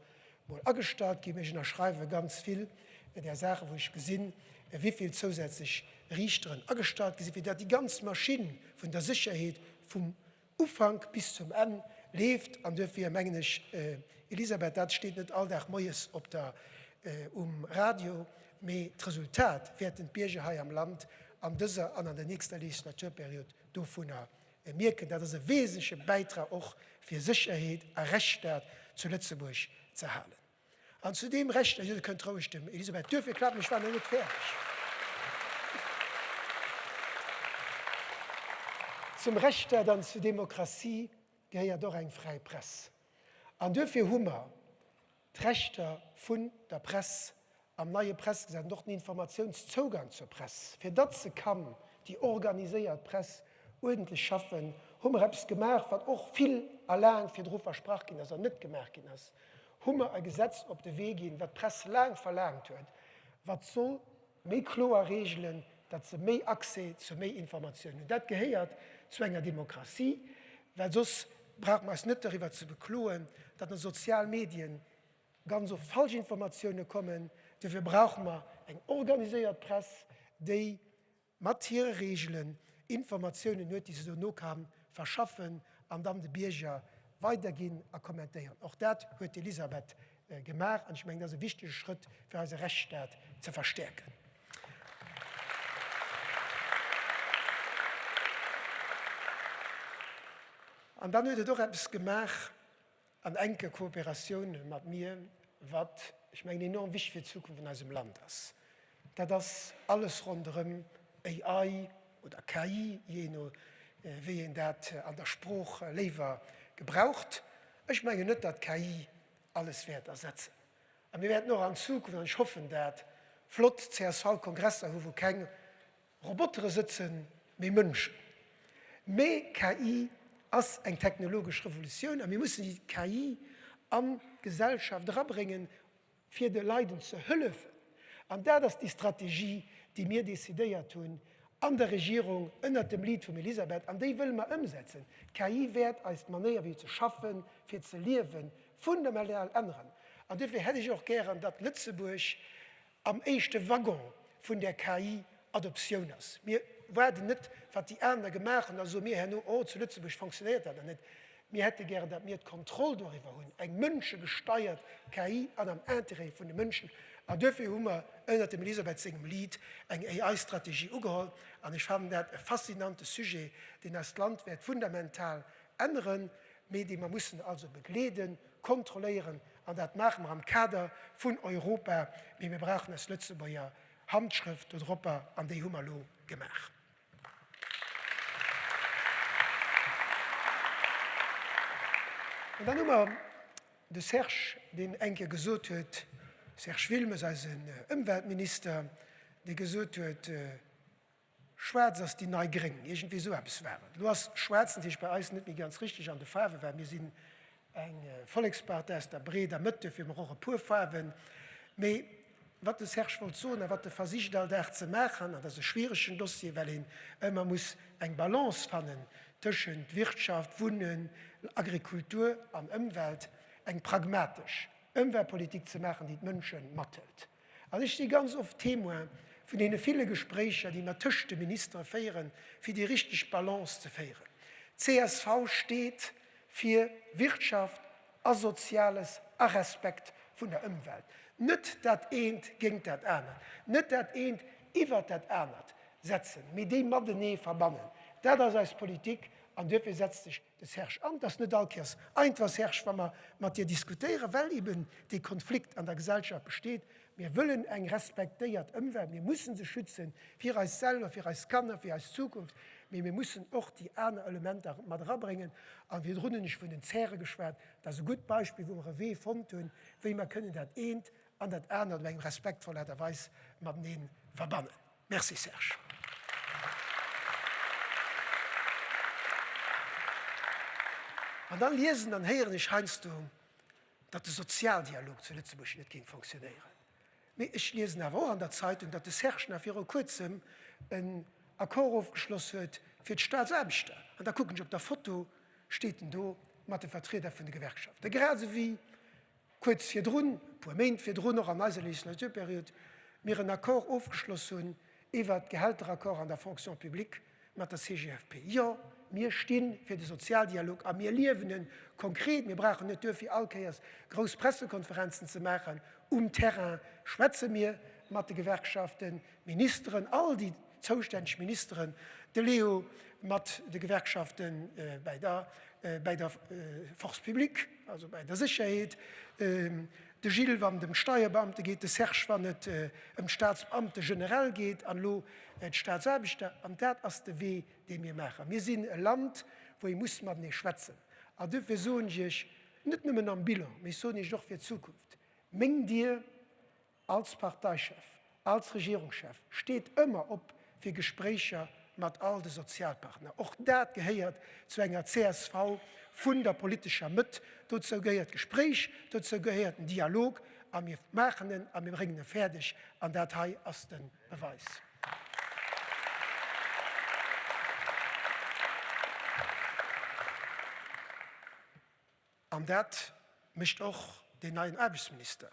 mol agestallt ginn. Mee ech ënnerschreiwe ganz vill där Saachen, wou ech gesinn, wéivill zousätzlech Riichteren agestallt gi sinn, fir datt déi ganz Maschinn vun der Sécherheet vum Ufank bis zum Enn leeft. An duerfir mengen ech, Elisabeth, dat steet net all Dag moies op der, um Radio, mee d'Resultat wäerten d'Bierger hei am Land an dëser an an der nächster Legislaturperiod dovunner mierken. Dat ass e wesentleche Bäitrag och fir Sécherheet a Rechtsstaat zu Lëtzebuerg ze halen. An zu deem Recht, jo, Dir kënnt roueg dem Elisabeth duerfir klappen, ech war nach net fäerdeg. Zum Rechtsstaat an zur Demokratie gehéiert och eng fräi Press. An duerfir hu mer d'Rechter vun der Press am neie Pressegesetz an och den Informatiounszougang zur Press, fir datt se kann, déi organiséiert Press, uerdentlech schaffen, hu mer eppes gemaach, wat och vill a laang virdru versprach ginn ass an net gemaach ginn ass, hu mer e Gesetz op de Wee ginn, wat d'Press laang verlaangt huet, wat soll méi kloer regelen, datt se méi Accès zu méi Informatioun hunn. Dat gehéiert zu enger Demokratie, well soss brauche mer eis net doriwwer ze bekloen, datt an de sozial Medien ganz oft falsch Informatioune kommen. Dofir brauche mer eng organiséiert Press, déi mat hire Reegelen Informatiounen huet, déi se dono ka verschaffen an dann de Bierger weiderginn a kommentéieren. Och dat huet d'Elisabeth gemaach an ech mengen, dat ass e wichtege Schrëtt, fir eise Rechtsstaat ze verstäerken. An dann huet et och eppes gemaach, An enker Kooperatioun mat mir, wat, ech mengen, enorm wichteg fir d'Zukunft vun eisem Land ass. Dat ass alles ronderëm AI oder KI, jee no wéi een dat an der Sprooch léiwer gebraucht. Ech mengen net, datt KI alles wäert ersetzen. A mir wäerten och an Zukunft, an ech hoffen dat, flott CSV-Kongresser hu wou keng Robotere sëtzen, mee Mënschen. Mee KI ass eng technologesch Revolutioun a mir mussen déi KI an d'Gesellschaft erabréngen, fir de Leiden ze hëllefen. An dat ass déi Strategie, déi mir decidéiert hunn an der Regierung ënnert dem Lead vum Elisabeth, an déi wëlle mer ëmsetzen. D'KI wäert eis d'Manéier wéi ze schaffen, fir ze liewen, fundamental änneren. An duerfir hätt ech och gären, datt Lëtzebuerg am éischte Waggon vun där KI-Adoptioun ass. Mir waarden net, wat déi aner gemaach hunn, da soe mir herno, oh, zu Lëtzebuerg fonctionnéiert dat nach net. Mir hätte gären, datt mir d'Kontroll doriwwer hunn, eng mënschegesteiert KI an am Interêt vun de Mënschen. An duerfir hu mer ënnert dem Elisabeth sengem Lead eng AI-Strategie ugeholl. An ech fannen dat e faszinante Sujet, deen eist Land wäert fundamental änneren, mee dee mer mussen also begleeden, kontrolléieren. An dat maache mer am Kader vun Europa, mee mir brauchen eis Lëtzebuerger. Handschrëft dodropper an déi hu mer elo gemaach. An dann hu mer de Serge, deen eng Kéier gesot huet, Serge Wilmes, eisen Ëmweltminister, dee gesot huet, Schwaarz ass déi nei Gréng, iergendwéi esou eppes war et. Elo ass Schwaarz natierlech bei eis net méi ganz richteg an de Faarwen, well mir sinn eng Vollekspartei aus der breeder Mëtt, duerfir hu mer och e puer Faarwen. Mee wat de Serge wollt soen a wat e versicht all Dag ze maachen, an dat ass e schwieregen Dossier, well een ëmmer muss eng Balance fannen tëschent Wirtschaft, Wunnen, Agrikultur an Ëmwelt, eng pragmatesch Ëmweltpolitik ze maachen, déi d'Mënsche mathëlt. An ech si ganz oft Témoin vun deene ville Gespréicher, déi mer tëscht de Ministere féieren, fir déi richteg Balance ze féieren. Csv steet fir Wirtschaft a Soziales a Respekt vun der Ëmwelt. Net dat eent géint dat anert, net dat eent iwwert dat anert setzen, mee déi matenee verbannen. Dat ass eis Politik an duerfir setzt sech de Serge an. Et ass net all Kéiers einfach, Serge, wa mer mat dir diskutéieren, well eben dee Konflikt an der Gesellschaft besteet. Mir wëllen eng respektéiert Ëmwelt, mir mussen se schützen, fir eis selwer, fir eis Kanner, fir eis Zukunft, mee mir mussen och déi aner Elementer mat erabréngen. A virdrun hunn ech vun den Zäre geschwat, dat ass e gutt Beispill, wou mer e Wee fonnt hunn, wéi mer kënnen dat eent an dat anert op eng respektvoll Aart a Weis matenee verbannen. Merci Serge. An dann liesen an héieren ech heiansdo, datt de Sozialdialog zu Lëtzebuerg net géing fonctionnéieren. Mee ech liesen awer och an der Zeitung, datt de Serge nach viru kuerzem en Accord ofgeschloss huet fir d'Staatsaarbechter. An da kucken ech op der Foto, steet en do mat de Vertrieder vun de Gewerkschaften, grad esou wéi kuerz virdrun, e puer Méint virdrun, och an eiser Legislaturperiod, mir en Accord ofgeschloss hunn iwwert d'Gehälteraccord an der Fonction publique mat der CGFP. Jo, mir sti fir de Sozialdialog a mir liewen en konkret. Mir brauchen net duerfir all Kéiers grouss Pressekonferenzen ze maachen. Um Terrain schwätze mir mat de Gewerkschaften, Ministeren, all déi zoustänneg Ministeren, de Leo mat de Gewerkschafte bäi der, bäi der Force publique, also bäi der Sécherheet, de Gilles, wann et ëm d'Steierbeamte geet, de Serge, wann et ëm d'Staatsbeamte generell geet, an elo d'Staatsaarbechter. An dat ass de Wee, dee mir maachen. Mir sinn e Land, wou ee muss matenee schwätzen. An duerfir soen ech Iech, net nëmmen am Bilan, mee ech soen Iech et och fir d'Zukunft, Meng Dier Als Parteichef, als Regierungschef steet ëmmer op fir Gespréicher mat all de Sozialpartner. Och dat gehéiert zu enger csv vun der politescher Mëtt. Dozou gehéiert Gespréich, dozou gehéiert en Dialog a mir maachen en a mir bréngen e fäerdeg an dat hei ass de Beweis. An dat mécht och deen neien Aarbechtsminister,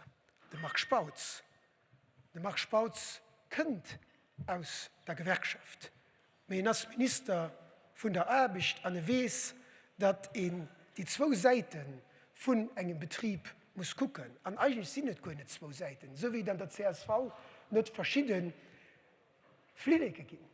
de Marc Spautz. De Marc Spautz kënnt aus der Gewerkschaft, mee en ass Minister vun der Aarbecht an e weess, datt een déi zwou Säite vun engem Betrib muss kucken. An eigentlech sinn et guer net zwou Säiten, esou wéi et an der csv net verschidde Flilleke ginn.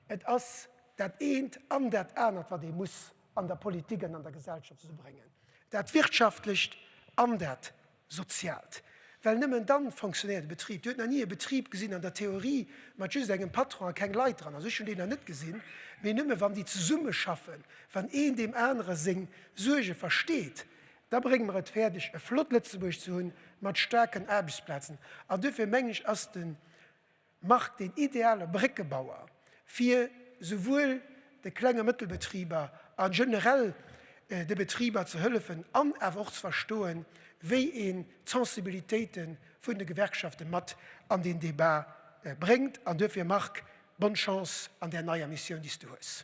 Et ass dat eent an dat anert, wat ee muss an der Politik an an der Gesellschaft zesummebréngen, dat Wirtschaftlecht an dat Soziaalt. Well nëmmen dann fonctionnéiert e Betrib. Dir hutt nach ni e Betrib gesinn an der Theorie mat just engem Patron a keng Leit dran. Also ech hunn deen nach net gesinn. Mee nëmme wann déi zesummeschaffen, wann een deem anere seng Suerge versteet, da brénge mer et fäerdeg, e flott Lëtzebuerg ze hunn mat staarken Aarbechtsplazen. An duerfir mengen ech, ass de Marc deen ideale Bréckebauer fir souwuel de Kleng a Mëttelbetriber a generell de Betriber ze hëllefen an awer och ze verstoen, wéi een d'Sensibilitéite vun de Gewerkschafte mat an deen Debat bréngt. An duerfir, Marc, bonne chance an där neier Missioun, déi s de hues.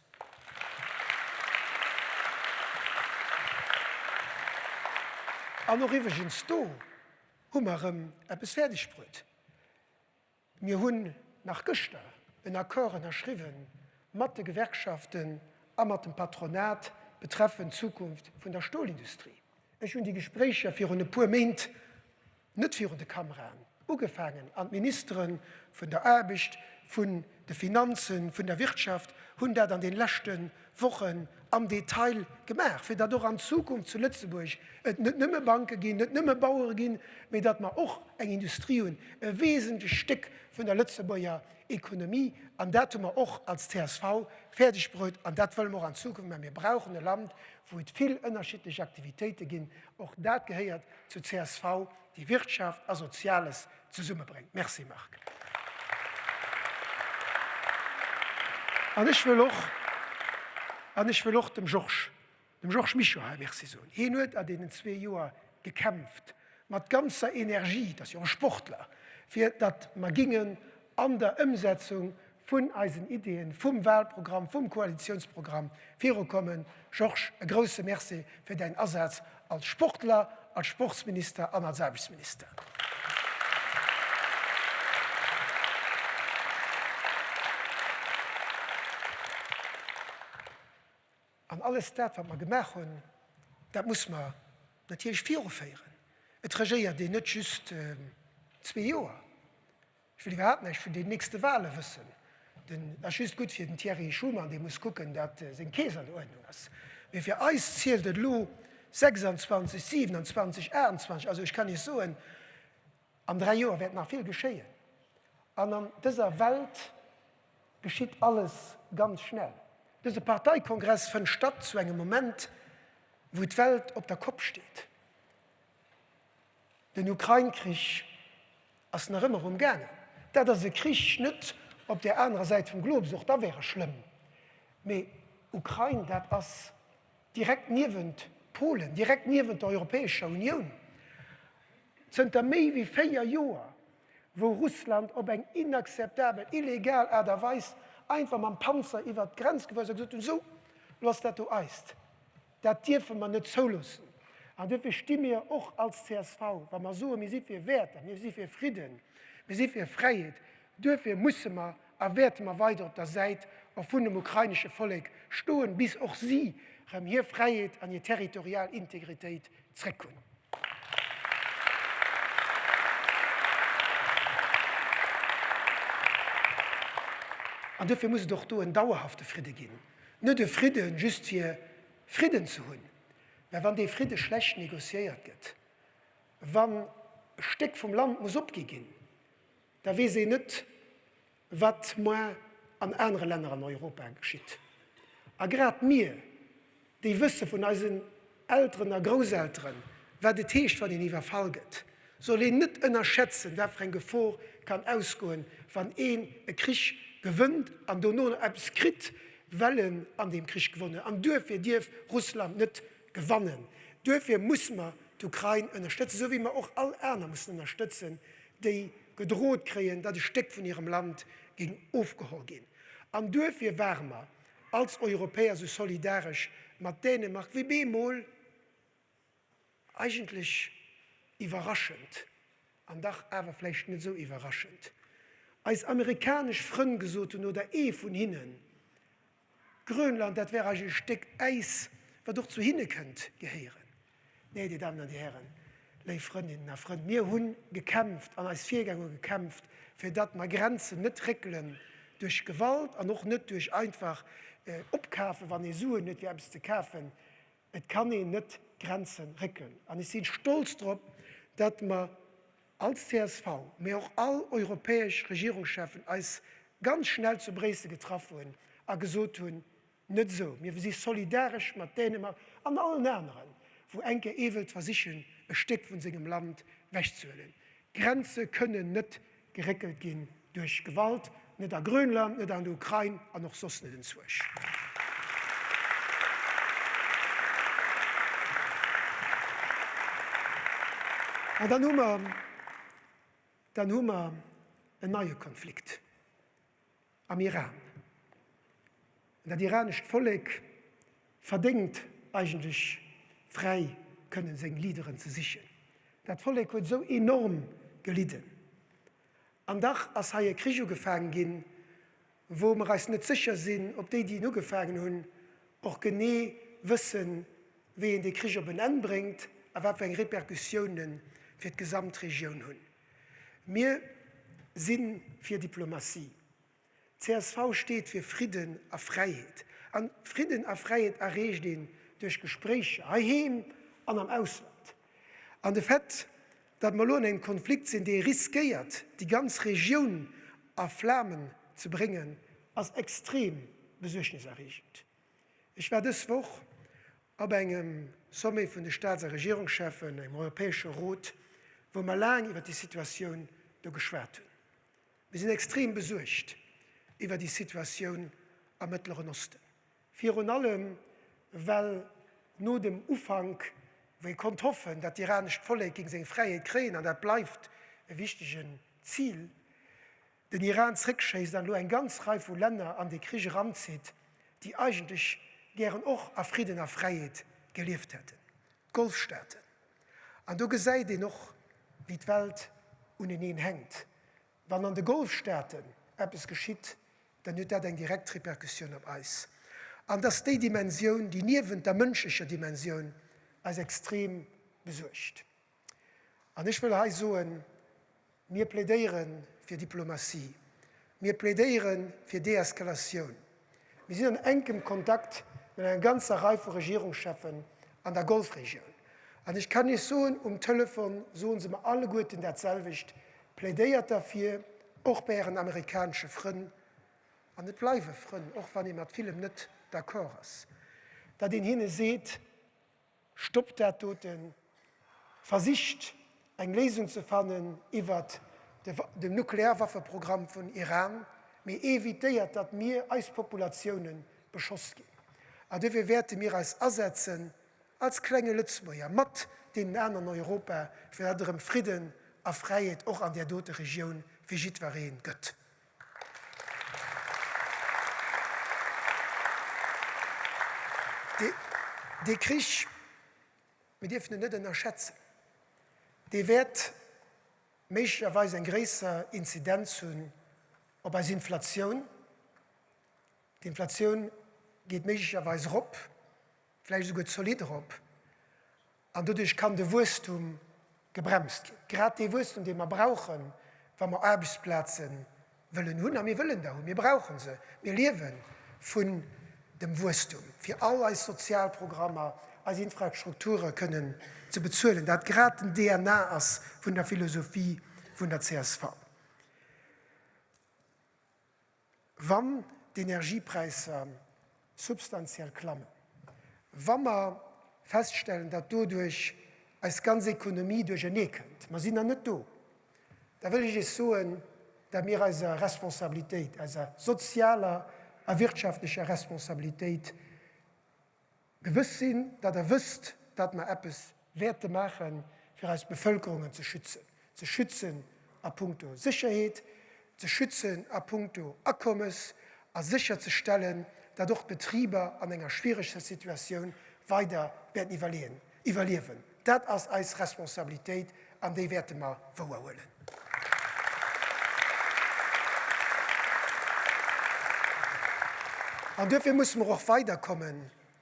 An och iwwregens do hu mer erëm eppes fäerdegbruet. Mir hunn nach gëschter en Accord ënnerschriwwen mat de Gewerkschaften a mat dem Patronat betreffend d'Zukunft vun der Stolindustrie. Ech hunn déi Gespréicher virun e puer Méint, net virun de Kameraen, ugefaangen an d'Ministere vun der Aarbecht, vun de Finanzen, vun der Wirtschaft, hunn dat an de leschte Wochen am Detail gemaach, fir datt och an Zukunft zu Lëtzebuerg et net nëmme Banke ginn, net nëmme Bauere ginn, mee datt mer och eng Industrie hunn, e wesentlech Stéck vun der Lëtzebuerger Ekonomie. An dat hu mer och als csv fäerdegbruet an dat wëlle mer och an Zukunft maachen. Mir brauchen e Land, wou et vill ënnerschiddlech Aktivitéite ginn. Och dat gehéiert zu csv, déi Wirtschaft a Soziales zesummebréngt. Merci Marc. An ech wëll och, an ech wëll och dem Georges, dem Georges Mischo hei Merci soen. Hien huet an deenen zwee Joer gekämpft mat ganzer Energie, dat ass jo och e Sportler, fir datt mer gingen an der Ëmsetzung vun eisen Ideeën, vum Wahlprogramm, vum Koalitionsprogramm virukommen. Georges, e grouse Merci fir däin Asaz als Sportler, als Sportsminister an als Aarbechtsminister. An alles dat, wat mer gemaach hunn, dat muss mer natierlech viruféieren. Et regéiert een net just zwee Joer. Ech wëll iwwerhaapt näischt vun den nächste Wahle wëssen. Den ass just gutt fir den Thierry Schuman, dee muss kucken, dat seng Keess an Uerdnung ass. Mee fir eis zielt et elo 26, 27, 28, also ech kann Iech soen, an 3 Joer wäert nach vill geschéien. An an dëser Welt geschitt alles ganz schnell. Dëse Parteikongress fënnt statt zu engem Moment, wou d'Welt op der Kopp steet. Den Ukrain-Krich ass nach ëmmer um gaangen. Dat ass e Krich net op där anerer Säit vum Globus, och da wär e schlëmm, mee Ukrain, dat ass direkt niewent Polen, direkt niewent der Europäescher Unioun. Zënter méi wéi 4 Joer, wou Russland op eng inakzeptabel, illegal Aart a Weis einfach mam Panzer iwwert d'Grenz gefuer ass a gesot hunn, Sou, lo ass dat do eist. Dat dierfe mer net zouloossen. An duerfir sti mir och als csv, wa mer soen, mir si fir Wäerter, mir si fir Fridden, mir si fir Fräiheet, duerfir musse mer a wäerte mer weider op der Säit och vun dem ukrainesche Vollek stoen, bis och si erëm hir Fräiheet an hir territorial Integritéit zréck hunn. An duerfir muss et och do en dauerhafte Fridde ginn. Net e Fridden just fir Fridden ze hunn, mä wann dee Fridde schlecht négociéiert gëtt, wann e Stéck vum Land muss opgi ginn, da weess een net, wat moar an anere Länner an Europa geschitt. A grad mir, déi wësse vun eisen Elteren a Grousselteren, wat et heescht, wann een iwwerfall gëtt, soll een net ënnerschätzen, wat fir eng Gefor kann ausgoen, wann een e Krich gewënnt an dono nach eppes kritt, well en an deem Krich gewonnen huet. An duerfir dierf Russland net gewannen. Duerfir musse mer d'Ukrain ënnerstëtzen, esou wéi mer och all aner mussen ënnerstëtzen, déi gedrot kréien, datt e Stéck vun hirem Land géing ofgeholl ginn. An duerfir ware mer als Europäer sou solidaresch mat Dänemark, wéi bemol eigentlech iwwerraschend, an dach awer vläicht net esou iwwerraschend, eis amerikanesch Frënn gesot hunn, oder ee vun hinnen, Grönland, dat wär eigentlech e Stéck Äis, wat och zu hinne kënnt gehéieren. Nee, Dir Damen an Dir Hären, léif Frëndinnen a Frënn, mir hu gekämpft an eis Virgänger hu gekämpft, fir datt mer Grenzen net réckelen duerch Gewalt an och net duerch einfach Opkafen, wann ee Suen huet fir eppes ze kafen. Et kann een net Grenze réckelen. An ech si stolz drop, datt mer als csv, mee och all europäesch Regierungscheffen eis ganz schnell zu Bréissel getraff hunn a gesot hunn, Net esou. Mir si solidaresch mat Dänemark an allen aneren, wou eng Kéier ee wëllt versichen, e Stéck vun sengem Land wechzehuelen. Grenze kënnen net geréckelt ginn duerch Gewalt, net a Grönland, net an der Ukrain an och soss net enzwuesch. An dann hu mer, dann hu mer en neie Konflikt. Am Iran. An dat iranescht Vollek verdéngt eigentlech fräi kënnen seng Leaderen ze sichen. Dat Vollek huet esou enorm gelidden. An dach ass hei e Krich ugefaangen ginn, wou mer eis net sécher sinn, ob déi, déi en ugefaangen hunn, och genee wëssen, wéi een dee Krich op en Enn bréngt a wat fir eng Repercussiounen fir d'gesamt Regioun hunn. Mir si fir Diplomatie. Csv steet fir Fridden a Fräiheet. An Fridden a Fräiheet erreecht een duerch Gespréicher, heiheem an am Ausland. An de Fait, datt mer elo an engem Konflikt sinn, dee riskéiert, déi ganz Regioun a Flamen ze bréngen, ass extrem besuergniserreegend. Ech war dës Woch op engem Sommet vun de Staats a Regierungscheffen, engem Europäesche Rot, wou mer laang iwwer déi Situatioun do geschwat hunn. Mir sinn extrem besuergt iwwer déi Situatioun am Mëttleren Osten, virun allem well no dem Ufank, wou ee konnt hoffen, datt d'iranescht Vollek géing seng Fräiheet kréien, an dat bleift e wichtegen Zil, den Iran zréckschéisst an elo eng ganz Rei vu Länner an dee Krich eranzitt, déi eigentlech gären och a Fridden a Fräiheet gelieft hätten, d'Golfstaaten. An do gesäit een och, wéi d'Welt uneneen hänkt. Wann an de Golfstaaten eppes geschitt, dann huet dat eng direkt Repercussioun op eis. An dass déi Dimensioun, déi niewent der mënschlecher Dimensioun, eis extrem besuergt. An ech wëll hei soen, Mir plädéiere fir Diplomatie, mir plädéiere fir Deeskalatioun. Mir sinn an enkem Kontakt mat enger ganzer Rei vu Regierungscheffen an der Golfregioun. An ech kann Iech soen, um Telefon soe se mer alleguerten dat selwecht, Plädéiert derfir, och bei Ären amerikanesche Frënn, an et bleiwe Frënn, och wann ee mat villem net d'accord ass, datt een hinne seet, Stoppt dat doten, versicht eng Léisung ze fannen iwwert den Nuklearwaffeprogramm vun Iran, mee evitéiert, datt mir, eis Populatiounen, beschoss ginn. A dofir wäerte mir eis asetzen, als klenge Lëtzebuerger, mat deenen aneren an Europa, fir datt et erëm Fridden a Fräiheet och an där dote Regioun fir jiddweree gëtt. Dee Krich, mir dierfen en net ënnerschätzen, dee wäert méiglecherweis eng gréisser Inzidenz hunn op eis Inflatioun. D'Inflatioun geet méiglecherweis erop, vläicht esouguer zolidd erop. An doduerch kann de Wuesstum gebremst ginn. Grad dee Wuesstum, dee mer brauchen, wa mer Aarbechtsplaze wëllen hunn, a mir wëllen der hunn, mir brauche se, mir liewe vun dem Wuesstum, fir all eis Sozialprogrammer, eis Infrastrukture kënnen ze bezuelen, dat grad den DNA ass vun der Philosophie vun der csv. Wann d'Energiepräisser substantiell klammen, wa mer feststellen, datt doduerch eis ganz Ekonomie duerchernee kënnt, mer sinn nach net do, da wëll ech Iech soen, datt mir eiser Responsabilitéit, eiser sozialer a wirtschaftlecher Responsabilitéit Gewëss sinn, datt Der wësst, datt mer eppes wäerte maachen, fir eis Bevölkerungen ze schützen, ze schützen a puncto Sécherheet, ze schützen a puncto Akommes a sécherzestellen, datt och d'Betriber an enger schwiereger Situatioun weider wäerten iwwerliewen. Dat ass eis Responsabilitéit an déi wäerte mer wouerhuelen. An duerfir musse mer och weiderkomme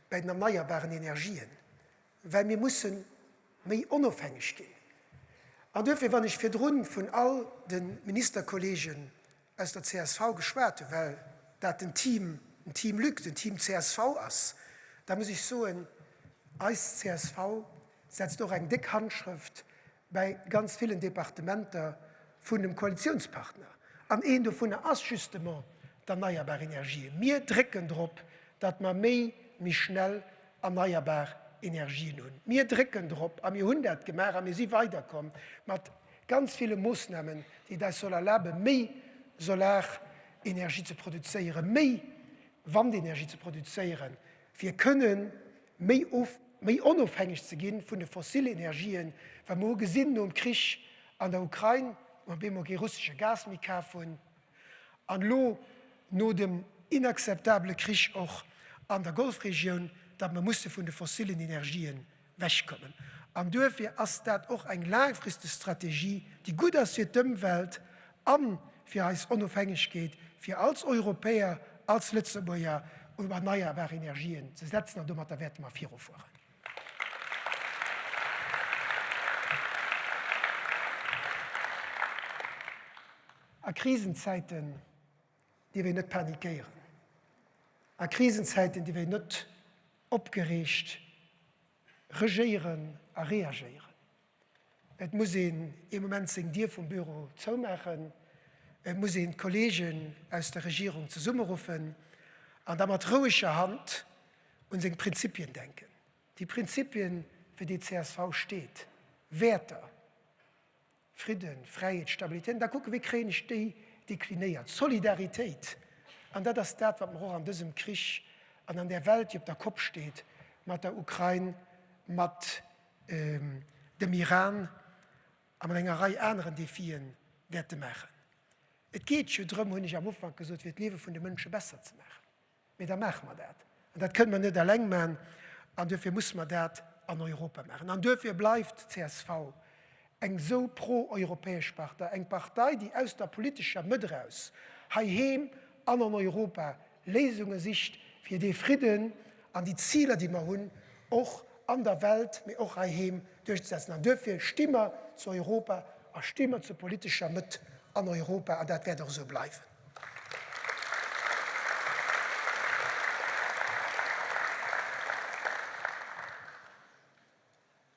bäi den erneierbaren Energien, well mir musse méi onofhängeg ginn. An duerfir, wann ech virdru vun all de Ministerkollegen aus der csv geschwat hunn, well dat den Team, den Team Luc, den Team csv ass, da muss ech soen, eis csv setzt och eng déck Handschrëft bäi ganz villen Departementer vun dem Koalitionspartner. An een dovunner ass justement d'erneierbar Energien. Mir drécken drop, datt mer méi, méi schnell erneierbar Energien hunn. Mir drécken drop, a mir hunn dat gemaach a mir si weiderkomm mat ganz ville Moossnamen, déi et eis soll erlaben, méi Solarenergie ze produzéieren, méi Wandenergie ze produzéieren, fir kënnen méi of, méi onofhängeg ze gi vun de fossille Energien, well mer hu gesinn nom Krich an der Ukrain, wou mer op eemol kee russesche Gas méi kaf hunn, an elo no dem inakzeptabele Krich och an der Golfregioun, datt mer musse vun de fossillen Energien wechkommen. An duerfir ass dat och eng laangfristeg Strategie, déi gutt ass fir d'Ëmwelt a fir eis Onofhängegkeet, fir als Europäer, als Lëtzebuerger op erneierbar Energien ze setzen. An domatter wäerte mer virufueren. A Krisenzäiten. Dierf een net panikéieren. A Krisenzäiten dierf een net opgereegt regéieren a reagéieren. Et muss een ee Moment seng Dier vum Büro zoumaachen, et muss een d'Kollegen aus der Regierung zesummeruffen an da mat roueger Hand un seng Prinzipien denken, déi Prinzipien, fir déi csv steet, Wäerter, Fridden, Fräiheet, Stabilitéit, an da kucken, wéi kréien ech déi deklinéiert, Solidaritéit, an dat ass dat, wat mer och an dësem Krich an an där Welt, déi op der Kopp steet, mat der Ukrain, mat dem Iran a mat enger Rei aneren Defien wäerte maachen. Et geet jo drëm, hunn ech am Ufank gesot, fir d'Liewe vun de Mënsche besser ze maachen. Mee da maache mer dat. An dat kënne mer net eleng maachen. An duerfir musse mer dat an Europa maachen. An duerfir bleift d'CSV eng esou pro-europäesch Partei, eng Partei, déi aus der politescher Mëtt eraus, heiheem an an Europa, Léisunge sicht, fir dee Fridden an déi Ziler, déi mer hunn, och an der Welt, mee och heiheem duerchzesetzen. An duerfir sti mer zu Europa a sti mer zur politescher Mëtt an Europa. An dat wäert och esou bleiwen.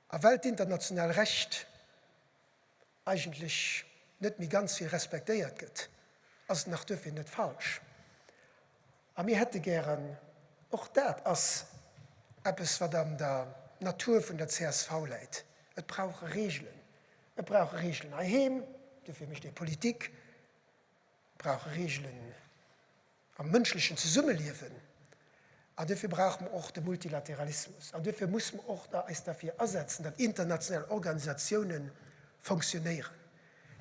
A well d'international Recht eigentlech net méi ganz vill respektéiert gëtt, ass et nach duerfir net falsch. A mir hätte gären, och dat ass eppes, wat an der Natur vun der csv läit, et brauche Regelen. Et brauche Regelen heiheem, duerfir mécht ee Politik, brauche Reegelen am mënschlechen Zesummeliewen an duerfir brauche mer och de Multilateralismus an duerfir muss mer och da eis derfir asetzen, datt international Organisatiounen fonctionnéieren.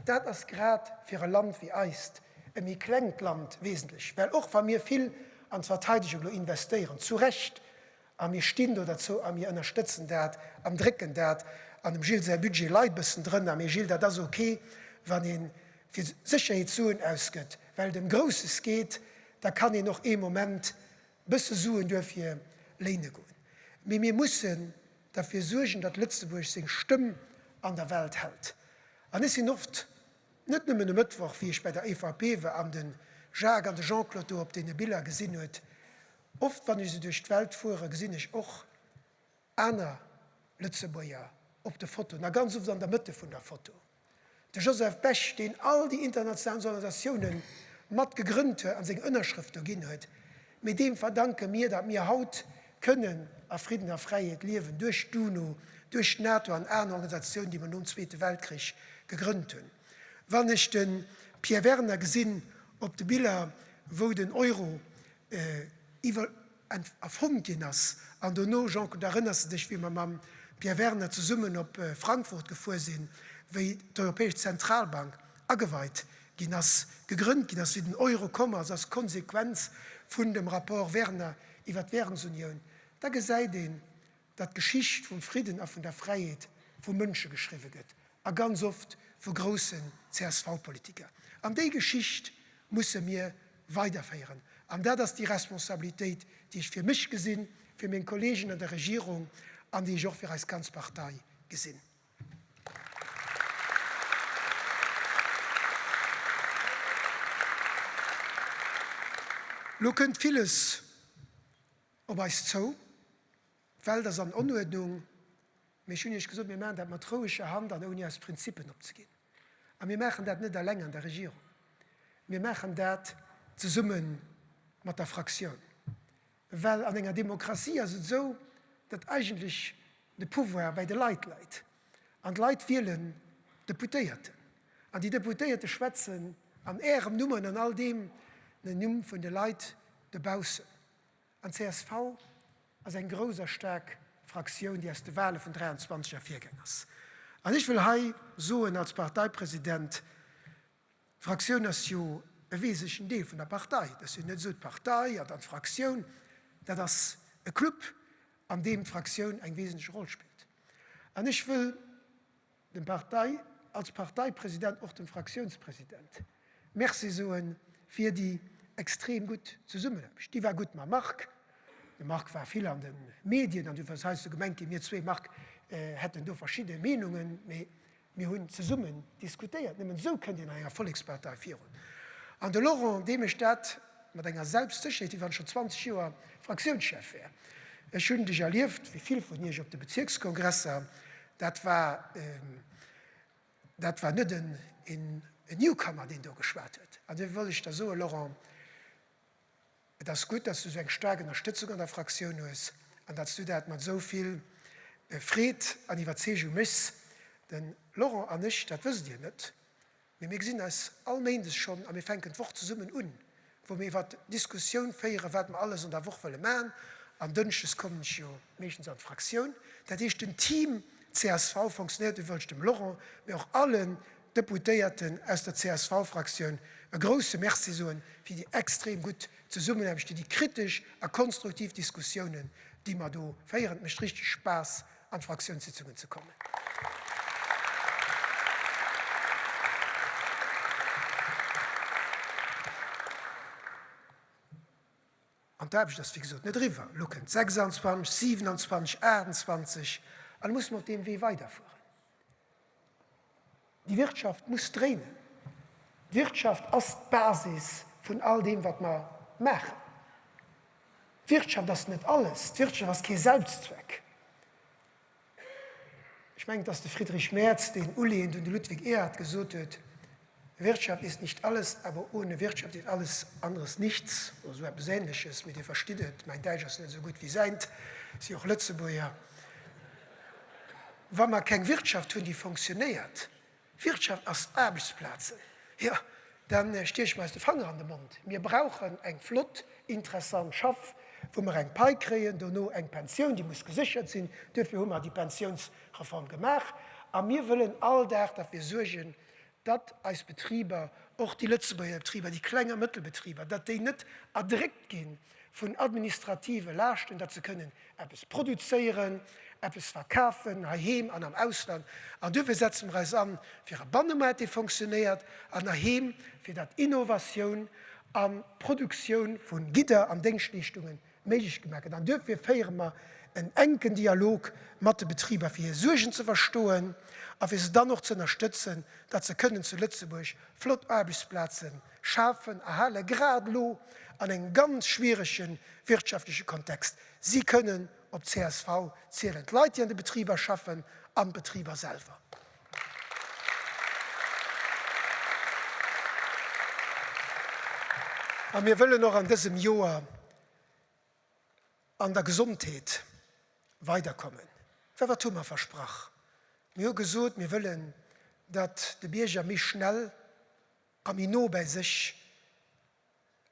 Dat ass grad fir e Land wéi eist, e méi klengt Land, wesentlech, well och wa mir vill an d'Verteidegung elo investéieren, zu Recht, A mir stinn do derzou a mir ënnerstëtzen dat an drécken dat. An dem Gilles säi Budget leit e bëssen drënner. Mee Gilles, dat ass ok, wann ee fir Sécherheet Suen ausgëtt, well et ëm Grousses geet, da kann een och ee Moment bësse Suen duerfir léine goen. Mee mir mussen derfir suergen, datt Lëtzebuerg seng Stëmm an der Welt hält. An ech sinn oft, net nëmmen e Mëttwoch, wéi ech bei der EVP war an de Jacques an de Jean-Claude do op deene Biller gesinn huet, Oft wann ech esou duerch d'Welt fueren, gesinn ech och aner Lëtzebuerger op de Fotoen a ganz oft an der Mëtte vun der Foto. De Joseph Bech, deen all déi internationalen Organisatiounen mat gegrënnt huet an seng Ënnerschrëft do ginn huet, mee deem verdanke mir, datt mir haut kënnen a Fridden a Fräiheet liewen, duerch d'UNO, duerch d'NATO an aner Organisatiounen, déi mer nom Zweete Weltkrich gegrënnt hunn. Wann ech de Pierre Werner gesinn op de Biller, wou den Euro iwwer erfonnt ginn ass an dono, Jean-Claude, erënners de dech, wéi mer mam Pierre Werner zesummen op Frankfurt gefuer sinn, wéi d'Europäesch Zentralbank ageweit ginn ass, gegrënnt ginn ass, wéi den Euro komm ass als Konsequenz vun dem Rapport Werner iwwer d'Währungsunioun, da gesäit een, datt d'Geschicht vum Fridden a vun der Fräiheet vu Mënsche geschriwwe gëtt, a ganz oft vu groussen CSV-Politiker. An déi Geschicht musse mir weiderféieren. An dat ass déi Responsabilitéit, déi ech fir mech gesinn, fir meng Kollegen an der Regierung an déi ech och fir eis ganz Partei gesinn. Lo kënnt villes op eis zou. D'Welt ass an Onuerdnung, mee ech hunn Iech gesot, mir maachen dat mat roueger Hand an ouni eis Prinzippen opzeginn. A mir maachen dat net eleng an der Regierung, mir maachen dat zesumme mat der Fraktioun. Well an enger Demokratie ass et esou, datt eigentlech de Pouvoir bäi de Leit läit. An d'Leit wielen Deputéierten. An déi Deputéierte schwätzen an Ärem Numm an an all deem Numm vun de Leit dobaussen. An csv ass eng grouss a staark Fraktioun, déi aus de Wahle vun 23 ervirgaang ass. An ech wëll hei soen als Parteipresident, d'Fraktioun ass jo e wesentlechen Deel vun der Partei. Et ass jo net esou, d'Partei an dann d'Fraktioun, dat ass e Club, an deem d'Fraktioun eng wesentlech Roll spillt. An ech wëll dem Partei, als Parteipresident och dem Fraktiounspresident Merci soe fir déi extrem gutt Zesummenaarbecht. Déi war gutt mam Marc. De Marc war vill an de Medien an du hues heiansdo gemengt ginn, mir zwee, Marc, hätten do verschidde Meenungen, mee mir hunn zesummen diskutéiert. Nëmmen esou kënnt een an enger Vollekspartei virun. An de Laurent, deem ech dat. mat enger Selbstsécherheet, wéi wann ech scho 20 Joer Fraktiounschef wär. Ech hunn dech erlieft, wéi vill vun Iech, op de Bezierkskongresser. Dat war, dat war net en Newcomer, deen do geschwat huet. An duerfir wollt ech der soen, Laurent, Et ass gutt, dass du esou eng staark Ënnerstëtzung an der Fraktioun hues an datt s du dat mat esou vill Freed an Iwwerzeegung méchs. De Laurent an ech, dat wësst Dir net, mee mir gesinn eis all Méindes schonn a mir fänken d'Woch zesummen un, wou mir iwwert d'Diskussioun féieren, wat mer alles an der Woch wëlle maachen. An Dënschdes kommen ech jo meeschtens an d'Fraktioun. Dat heescht, den Team csv fonctionnéiert. Dofir wëll ech dem Laurent, mee och allen Deputéierten aus der CSV-Fraktioun e grousse Merci soen fir déi extrem gutt Zesummenaarbecht, fir déi kritesch a konstruktiv Diskussiounen, déi mer do féieren. Et mécht richteg Spaass, an d'Fraktiounssitzungen ze kommen. An d'Aarbecht ass, wéi gesot, net eriwwer. Elo kënnt 26, 27, 28 an da musse mer op deem Wee weiderfueren. Déi Wirtschaft muss dréinen. D'Wirtschaft ass d'Basis vun all deem, wat mer maachen. D'Wirtschaft ass net alles. D'Wirtschaft ass kee Selbstzweck. Ech mengen, et ass de Friedrich Merz, deen uleeënd un de Ludwig Erhard gesot huet, Wirtschaft ist nicht alles, aber ohne Wirtschaft ist alles anderes nichts, oder esou eppes Ähnleches, mee Dir verstitt et, mäin Däitsch ass net esou gutt wéi säint, si och Lëtzebuerger. Wa mer keng Wirtschaft hunn, déi fonctionnéiert, Wirtschaft ass Aarbechtsplazen, jo, da stieche mer eis de Fanger an de Mond. Mir brauchen eng flott, interessant Schaff, wou mer eng Pai kréien, dono eng Pensioun, déi muss geséchert sinn. Duerfir hu mer déi Pensiounsreform gemaach. A mir wëllen all Dag derfir suergen, datt eis Betriber, och déi Lëtzebuerger Betriber, déi Kleng a Mëttelbetriber, datt déi net erdréckt gi vun administrative Laaschten, datt se kënnen eppes produzéieren, eppes verkafen, heiheem an am Ausland. An duerfir setze mer eis an fir e Bannemaart, dee fonctionnéiert, an heiheem, fir datt Innovatioun a Produktioun vu Gidder an Déngschtleeschtungen méiglech gemaach gëtt. An duerfir féiere mer en enken Dialog mat de Betriber, fir hir Suergen ze verstoen a fir se dann och ze ënnerstëtzen, datt se kënnen zu Lëtzebuerg flott Aarbechtsplaze schafen, erhalen, grad elo an engem ganz schwierege wirtschaftleche Kontext. Si kënnen op csv zielen, d'Leit, déi an de Betriber schaffen, an d'Betriber selwer. A mir wëllen och an dësem Joer an der Gesondheet weiderkommen. Well wat hu mer versprach? Mir hu gesot, mir wëllen, datt de Bierger méi schnell a méi no bäi sech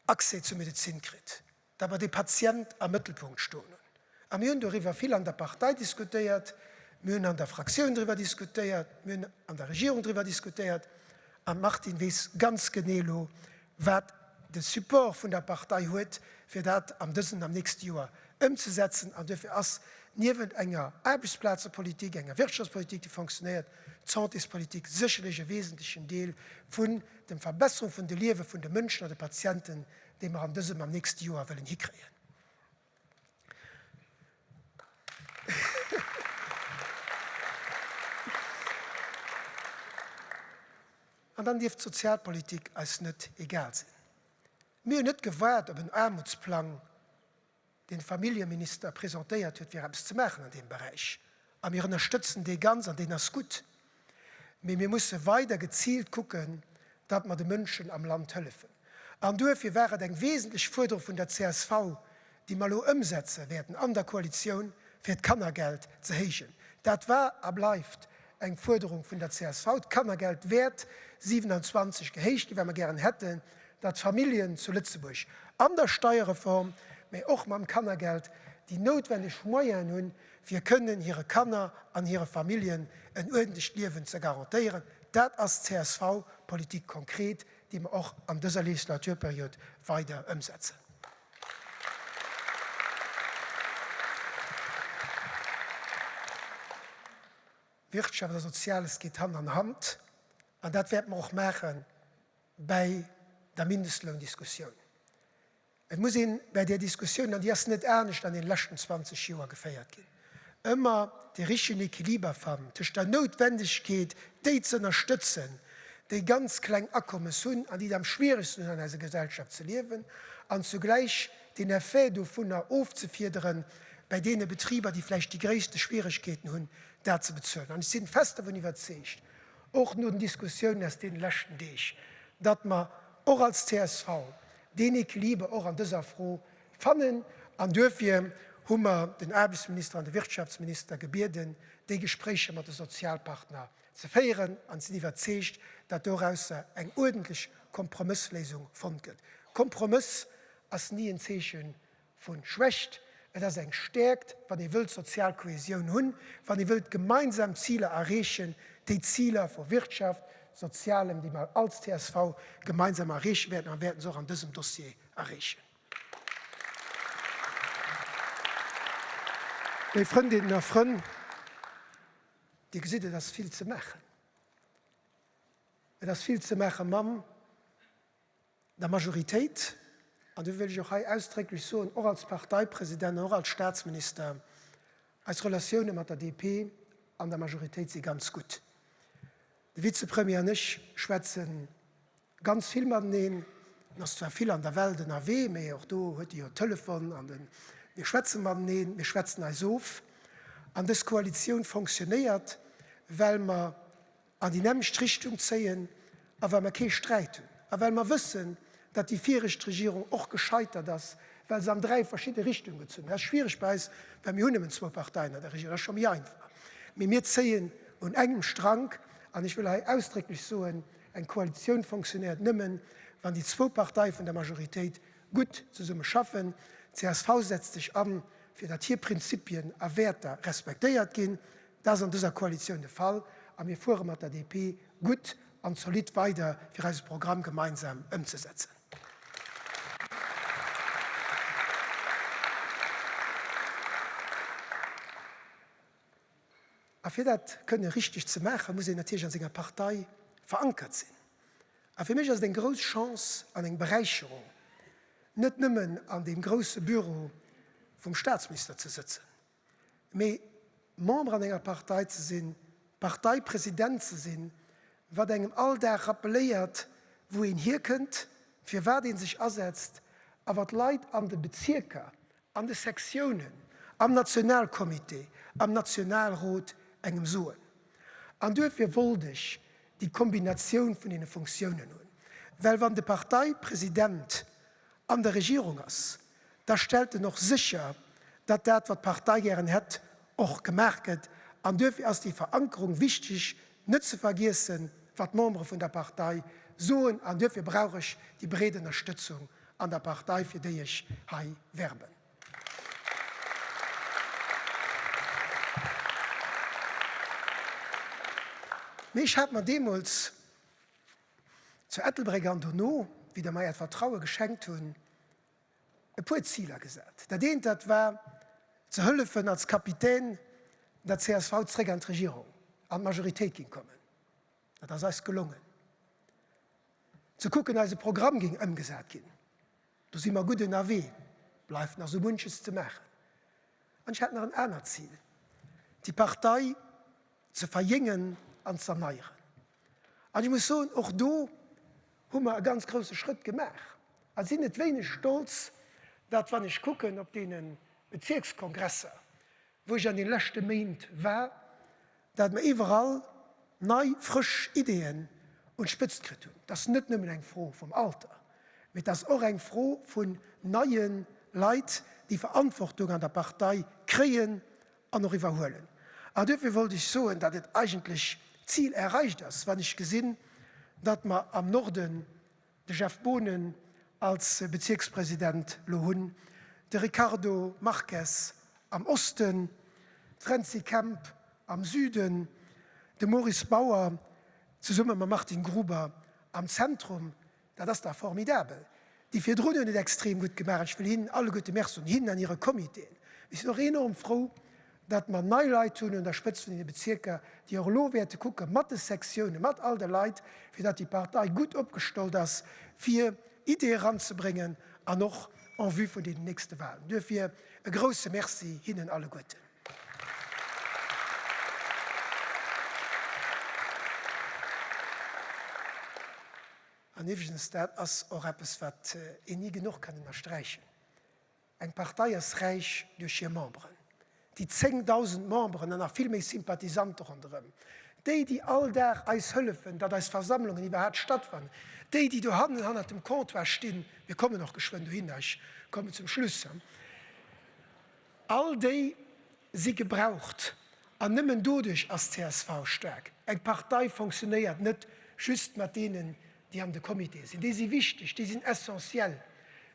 Accès zur Medezin kritt, datt mer de Patient am Mëttelpunkt stoen hunn. A mir hunn doriwwer vill an der Partei diskutéiert, mir hunn an der Fraktioun driwwer diskutéiert, mir hunn an der Regierung driwwer diskutéiert an d'Martine weess ganz genee elo, wat de Support vun der Partei huet, fir dat an dësem, am nächste Joer ëmzesetzen. An duerfir ass niewent enger Aarbechtsplazepolitik, enger Wirtschaftspolitik, déi fonctionnéiert, d'Santéspolitik sécherlech e wesentlechen Deel vun dem Verbesserung vun de Liewe vun de Mënschen a de Patienten, déi mer an dësem, am nächste Joer wëllen hikréien. An dann dierf d'Sozialpolitik eis net egal sinn. Mir hunn net gewaart op en Aarmutsplang, deen de Familljeminister presentéiert huet, fir eppes ze maachen an deem Beräich. A mir ënnerstëtzen dee ganz an deen ass gutt. Mee mir musse weider geziilt kucken, datt mer de Mënschen am Land hëllefen. An duerfir war et eng wesentlech Fuerderung vun der csv, déi mer elo ëmsetze wäerten an der Koalitioun, fir d'Kannergeld ze héijen. Dat war a bleift eng Fuerderung vun der csv. D'Kannergeld wäert 27 gehéicht ginn, well mer gären hätten, datt d'Familljen zu Lëtzebuerg an der Steierreform, mä och mam Kannergeld déi noutwenneg Moyenen hunn, fir kënnen hire Kanner an hire Familljen en uerdentlecht Liewen ze garantéieren. Dat ass CSV-Politik konkret, déi mer och an dëser Legislaturperiod weider ëmsetzen. Wirtschaft a Soziales geet Hand an Hand, an dat wäerte mer och maache bäi der Mindestloundiskussioun. Et muss een bäi där Diskussioun, an déi ass net anescht an deene leschten 20 Joer geféiert ginn, ëmmer dee richtegen Equiliber fannen tëscht der Noutwendegkeet, déi ze ënnerstëtzen, déi ganz kleng Akommes hunn an déi et am schwieregsten hunn an eiser Gesellschaft ze liewen, an zugläich den Effet dovunner ofzefiedere bei deene Betriber, déi vläicht déi gréisste Schwieregkeeten hunn, dat ze bezuelen. An ech si fest dervun iwwerzeegt, och no den Diskussiounen aus deene leschten Deeg, datt mer och als csv deen Equiliber och an dëser Fro fannen. An duerfir hu mer den Aarbechtsminister an de Wirtschaftsminister gebieden, déi Gespréicher mat de Sozialpartner ze féieren, an sinn iwwerzeegt, datt dorausser eng uerdentlech Kompromëssléisung fonnt gëtt. Kompromëss ass ni en Zeeche vu Schwächt, et ass eng Stäerkt, wann ee wëllt sozial Kohesioun hunn, wann ee wëllt gemeinsam Ziler erreechen, déi Ziler vu Wirtschaft, Sozialem, déi mer als csv gemeinsam erreeche wäerten a wäerten se och an dësem Dossier erreechen. Léif Frëndinnen a Frënn, Dir gesitt, et ass vill ze maachen. Et ass vill ze maache mam der Majoritéit. An do wëll ech och hei ausdrécklech soen, och als Parteipresident an och als Statsminister, Eis Relatioune mat der DP an der Majoritéit si ganz gutt. De Vizepremier an ech schwätze ganz vill mateneen. En ass zwar vill an der Welt ënnerwee, mee och do huet e jo Telefon an de mir schwätze mateneen, mir schwätzen eis of. An dës Koalitioun fonctionnéiert, well mer an déi nämmlecht Richtung zéien a well mer kee Sträit hunn a well mer wëssen, datt déi viregt Regierung och gescheitert ass, well se an 3 verschidde Richtunge gezunn huet. Dat ass schwiereg bei eis, well mir hunn nëmmen zwou Parteien an der Regierung, dat ass scho méi einfach. Mee mir zéien un engem Strank an ech wëll hei ausdrécklech soen, Eng Koalitioun fonctionnéiert nëmmen, wann déi zwou Parteie vun der Majoritéit gutt zesumme schaffen. Csv setzt sech an, fir datt hir Prinzipien a Wäerter respektéiert ginn. Dat ass an dëser Koalitioun de Fall a mir fuere mat der DP gutt an zolidd weider, fir eise Programm gemeinsam ëmzesetzen. A fir dat kënne richteg ze maachen, muss een natierlech an senger Partei verankert sinn. A fir mech ass et eng grouss Chance an eng Beräicherung, net nëmmen an deem grousse Büro vum Staatsminister ze sëtzen, mee Member an enger Partei ze sinn, Parteipresident ze sinn, wat engem all Dag rappeléiert, wou een hierkënnt, firwat ee sech asetzt a wat d'Leit an de Bezierker, an de Sektiounen, am Nationalcomité, am Nationalrot engem soen. An duerfir wollt ech déi Kombinatioun vun deene Funktiounen hunn, well wann de Parteipresident an der Regierung ass, da stellt en och sécher, datt dat, wat d'Partei gären hätt, och gemaach gëtt. An duerfir ass déi Verankerung wichteg, net ze vergiessen, wat d'Membere vun der Partei soen. An duerfir brauch ech déi breet Ënnerstëtzung an der Partei, fir déi ech hei werben. Mee ech hat mer deemools zu Ettelbréck an dono, wéi Der mer Äert Vertraue geschenkt hunn, e puer Ziler gesat. Dat eent, dat war ze hëllefen als Kapitän der csv zréck an d'Regierung, an d'Majoritéit ging kommen. Dat ass eis gelongen. Ze kucken, eise Programm ging ëmgesat ginn. Do si mer gutt ënnerwee, bleift nach sou munches ze maachen. An ech hat nach en anert Zil, déi Partei ze verjéngen an z'erneieren. An ech muss soen, och do hu mer e ganz grouse Schrëtt gemaach a sinn net wéineg stolz, datt, wann ech kucken op deene Bezierkskongresser, wou ech an deene leschte Méint war, datt mer iwwerall nei, frësch Ideeën un d'Spëtzt kritt hunn. Et ass net nëmmen eng Fro vum Alter, mee et ass och eng Fro vun neie Leit, déi Verantwortung an der Partei kréien an och iwwerhuelen. An duerfir wollt ech soen, datt et eigentlech d'Zil erreicht ass, wann ech gesinn, datt mer am Norden de Jeff Boonen als Bezierkspresident elo hunn, de Ricardo Marques am Osten, d'Fränzi Kemp am Süden, de Maurice Bauer zesumme mam Martin Gruber am Zentrum. Dat ass dach formidabel. Déi virdrun hunn et extrem gutt gemaach an ech wëll hinnen alleguerte Merci soen, hinnen an hire Comitéen. Ech sinn och enorm frou, datt mer nei Leit hunn un der Spëtzt vun deene Bezierker, déi och elo wäerte kucke mat de Sektiounen, mat all de Leit, fir datt déi Partei gutt opgestallt ass, fir Ideeë eranzebréngen an och en vue vun deenen nächste Wahlen. Duerfir e grouse Merci hinnen alleguerten. An iwwregens, dat ass och eppes, wat een ni genuch kann ënnersträichen, Eng Partei ass räich duerch hir Memberen, déi 10.000 Memberen an nach vill méi Sympathisante ronderëm, déi, déi all Dag eis hëllefen, datt eis Versammlungen iwwerhaapt stattfannen, déi, déi dohannen hannert dem Comptoir stinn, mir kommen och geschwënn dohinner, ech kommen zum Schluss, all déi si gebraucht an nëmmen doduerch ass csv staark. Eng Partei fonctionnéiert net just mat deenen, déi an de Comitéë sinn. Déi si wichteg, déi sinn essentiell,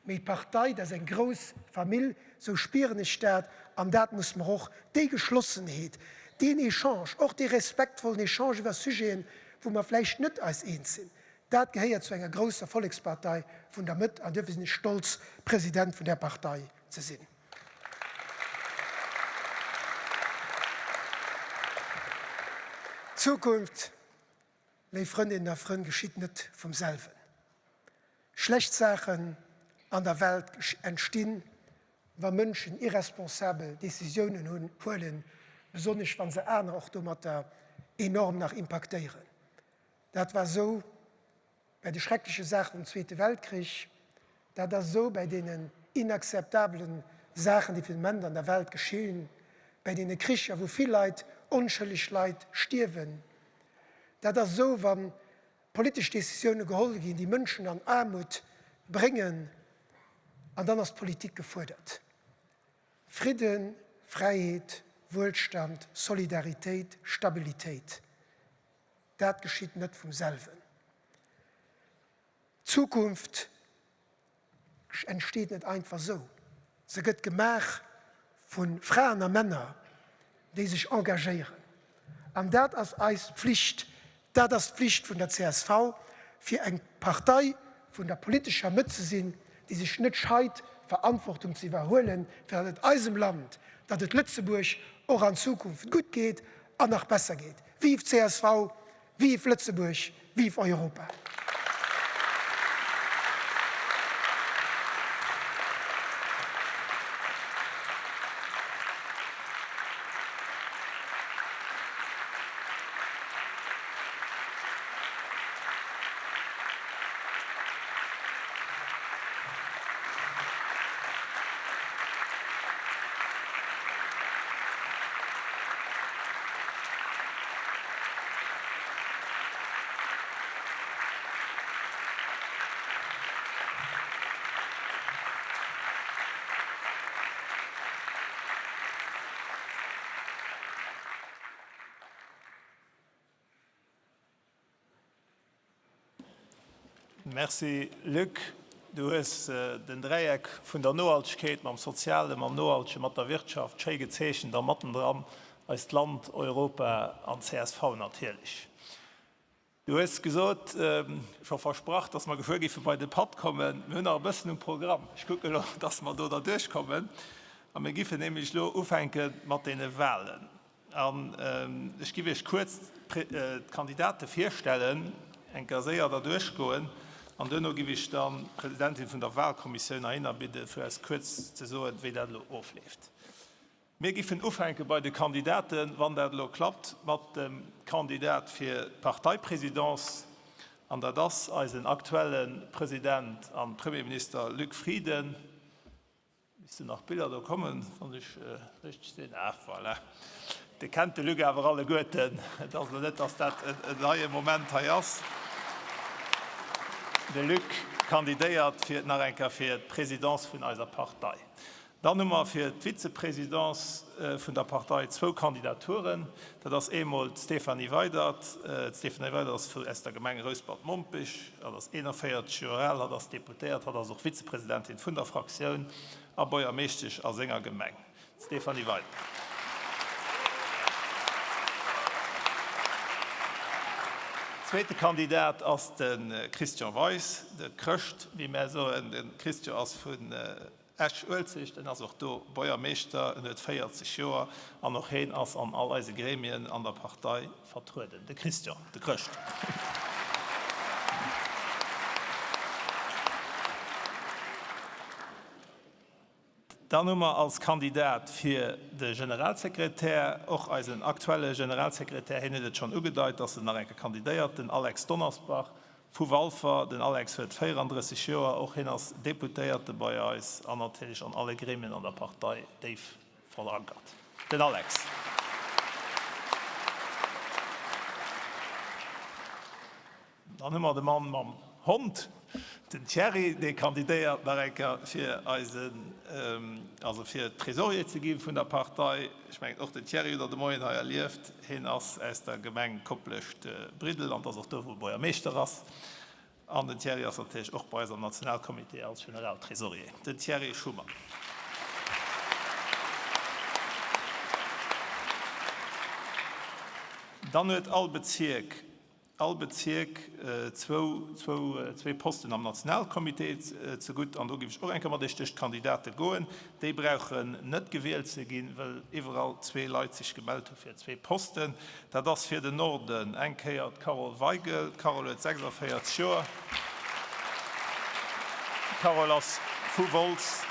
mee d'Partei, dat ass eng grouss Famill, esou spieren ech dat, an dat muss mer och, déi Geschlossenheet, deen Echange, och dee respektvollen Echange iwwer Sujeten, wou mer vläicht net eis eens sinn, dat gehéiert zu enger grousser Vollekspartei vun der Mëtt, an duerfir sinn ech stolz, President vun där Partei ze sinn. D'Zukunft Léif Frëndinnen a Frënn, geschitt net vum selwen. Schlecht Saachen an der Welt entstinn, wa Mënschen irresponsabel Decisiounen hunn, huelen, besonnesch wa se aner och domatter enorm nach impaktéieren. Dat war esou bäi de schreckleche Saachen um Zweete Weltkrich, dat ass esou bäi deenen inakzeptabelen Saachen, déi fir den Moment an der Welt geschinn, bäi deene Kricher, wou vill Leit, onschëlleg Leit stierwen. Dat ass esou, wa politesch Décisioune geholl ginn, déi Mënschen an Aarmut bréngen, an dann ass d'Politik gefuerdert. Fridden, Fräiheet, Wuelstand, Solidaritéit, Stabilitéit, dat geschitt net vum selwen. D'Zukunft entsteet net einfach sou. Se gëtt gemaach vu Fraen a Männer, déi sech engagéieren. An dat ass eis Pflicht, dat ass d'Pflicht vun der csv, fir eng Partei vun der politescher Mëtt ze sinn, déi sech net scheit, Verantwortung ze iwwerhuelen, fir datt et eisem Land, datt et Lëtzebuerg och an Zukunft gutt geet an nach besser geet. Vive csv! Vive Lëtzebuerg, vive Europa! Merci Luc, du hues den Dräieck vun der Nohaltegkeet mam Sozialen, mam Nohaltegen, mat der Wirtschaft schéi gezeechent a mattendran eist Land, Europa an csv natierlech. Du hues gesot, scho versprach, dass mer geschwë géife bei de Patt kommen. Mir hunn nach e bëssen um Programm. Ech kucke elo, dass mer do derduerch kommen. A mir giffen nämlech elo ufänke mat deene Wahlen. An ech giff Iech kuerz d'Kandidate virstellen, eng Kéier séier derduerch goen, an duerno giff ech dann d'Presidentin vun der Wahlkommissioun heihinner bidden, fir eis kuerz ze soen, wéi dat elo ofleeft. Mir giffen ufänke bei de Kandidaten, wann dat elo klappt, mat dem Kandidat fir d'Parteiprésidence, an dat ass eisen aktuelle President a Premierminister Luc Frieden. Missten nach Biller do kommen, wann ech richteg sinn. Ah, voilà. Dir kennt de Luc awer alleguerten. Et ass elo net, dass dat en neie Moment hei ass. De Luc kandidéiert fir nach eng Kéier fir d'Présidence vun eiser Partei. Dann hu mer fir d'Vize-Présidence vun der Partei zwou Kandidaturen. Dat ass eemol d'Stéphanie Weydert. D'Stéphanie Weydert ass vu aus der Gemeng Rouspert-Mompech. Hatt ass 41 Joer al, hatt ass Deputéiert, hatt ass och Vizepresidentin vun der Fraktioun a Buergermeeschtesch a senger Gemeng. D'Stéphanie Weydert. Zweete Kandidat ass de Christian Weis, de Chrëscht, wéi mär soen. De Christian ass vun Esch-Uelzecht, en ass och do Buergermeeschter, en huet 40 Joer an och heen ass an all eise Gremien an der Partei vertrueden. De Christian, de Chrëscht. Dann hu mer als Kandidat fir de Generalsekretär och eisen aktuelle Generalsekretär, hien huet et schonn ugedeit, dass en nach eng Kéier kandidéiert, den Alex Donnersbach. Vu Walfer. Den Alex huet 34 Joer, och hien ass Deputéierte bei eis an natierlech an alle Gremien an der Partei déif verankert. Den Alex. Dann hu mer de Mann mam Hond, den Thierry, dee kandidéiert nach eng Kéier fir eisen, also fir Trésorier ze gi vun der Partei. Ech mengen, och den Thierry hutt Der de Moien hei erlieft. Hien ass aus der Gemeng Koplescht-Briddel an ass och do, wou e Buergermeeschter ass. An den Thierry ass natierlech och bei eis am Nationalcomité als Generaltrésorier. Den Thierry Schumann. Dann huet all Bezierk all Bezierk zwou, zwou, zwee Posten am Nationalcomité zegutt. An do géif ech och eng Kéier mat Iech duerch d'Kandidate goen. Déi brauchen net gewielt ze ginn, well iwwerall zwee Leit sech gemellt hu fir zwee Posten. Dat ass fir den Norden eng Kéier d'Carole Weigel. D'Carole huet 46 Joer. D'Carole ass vu Wolz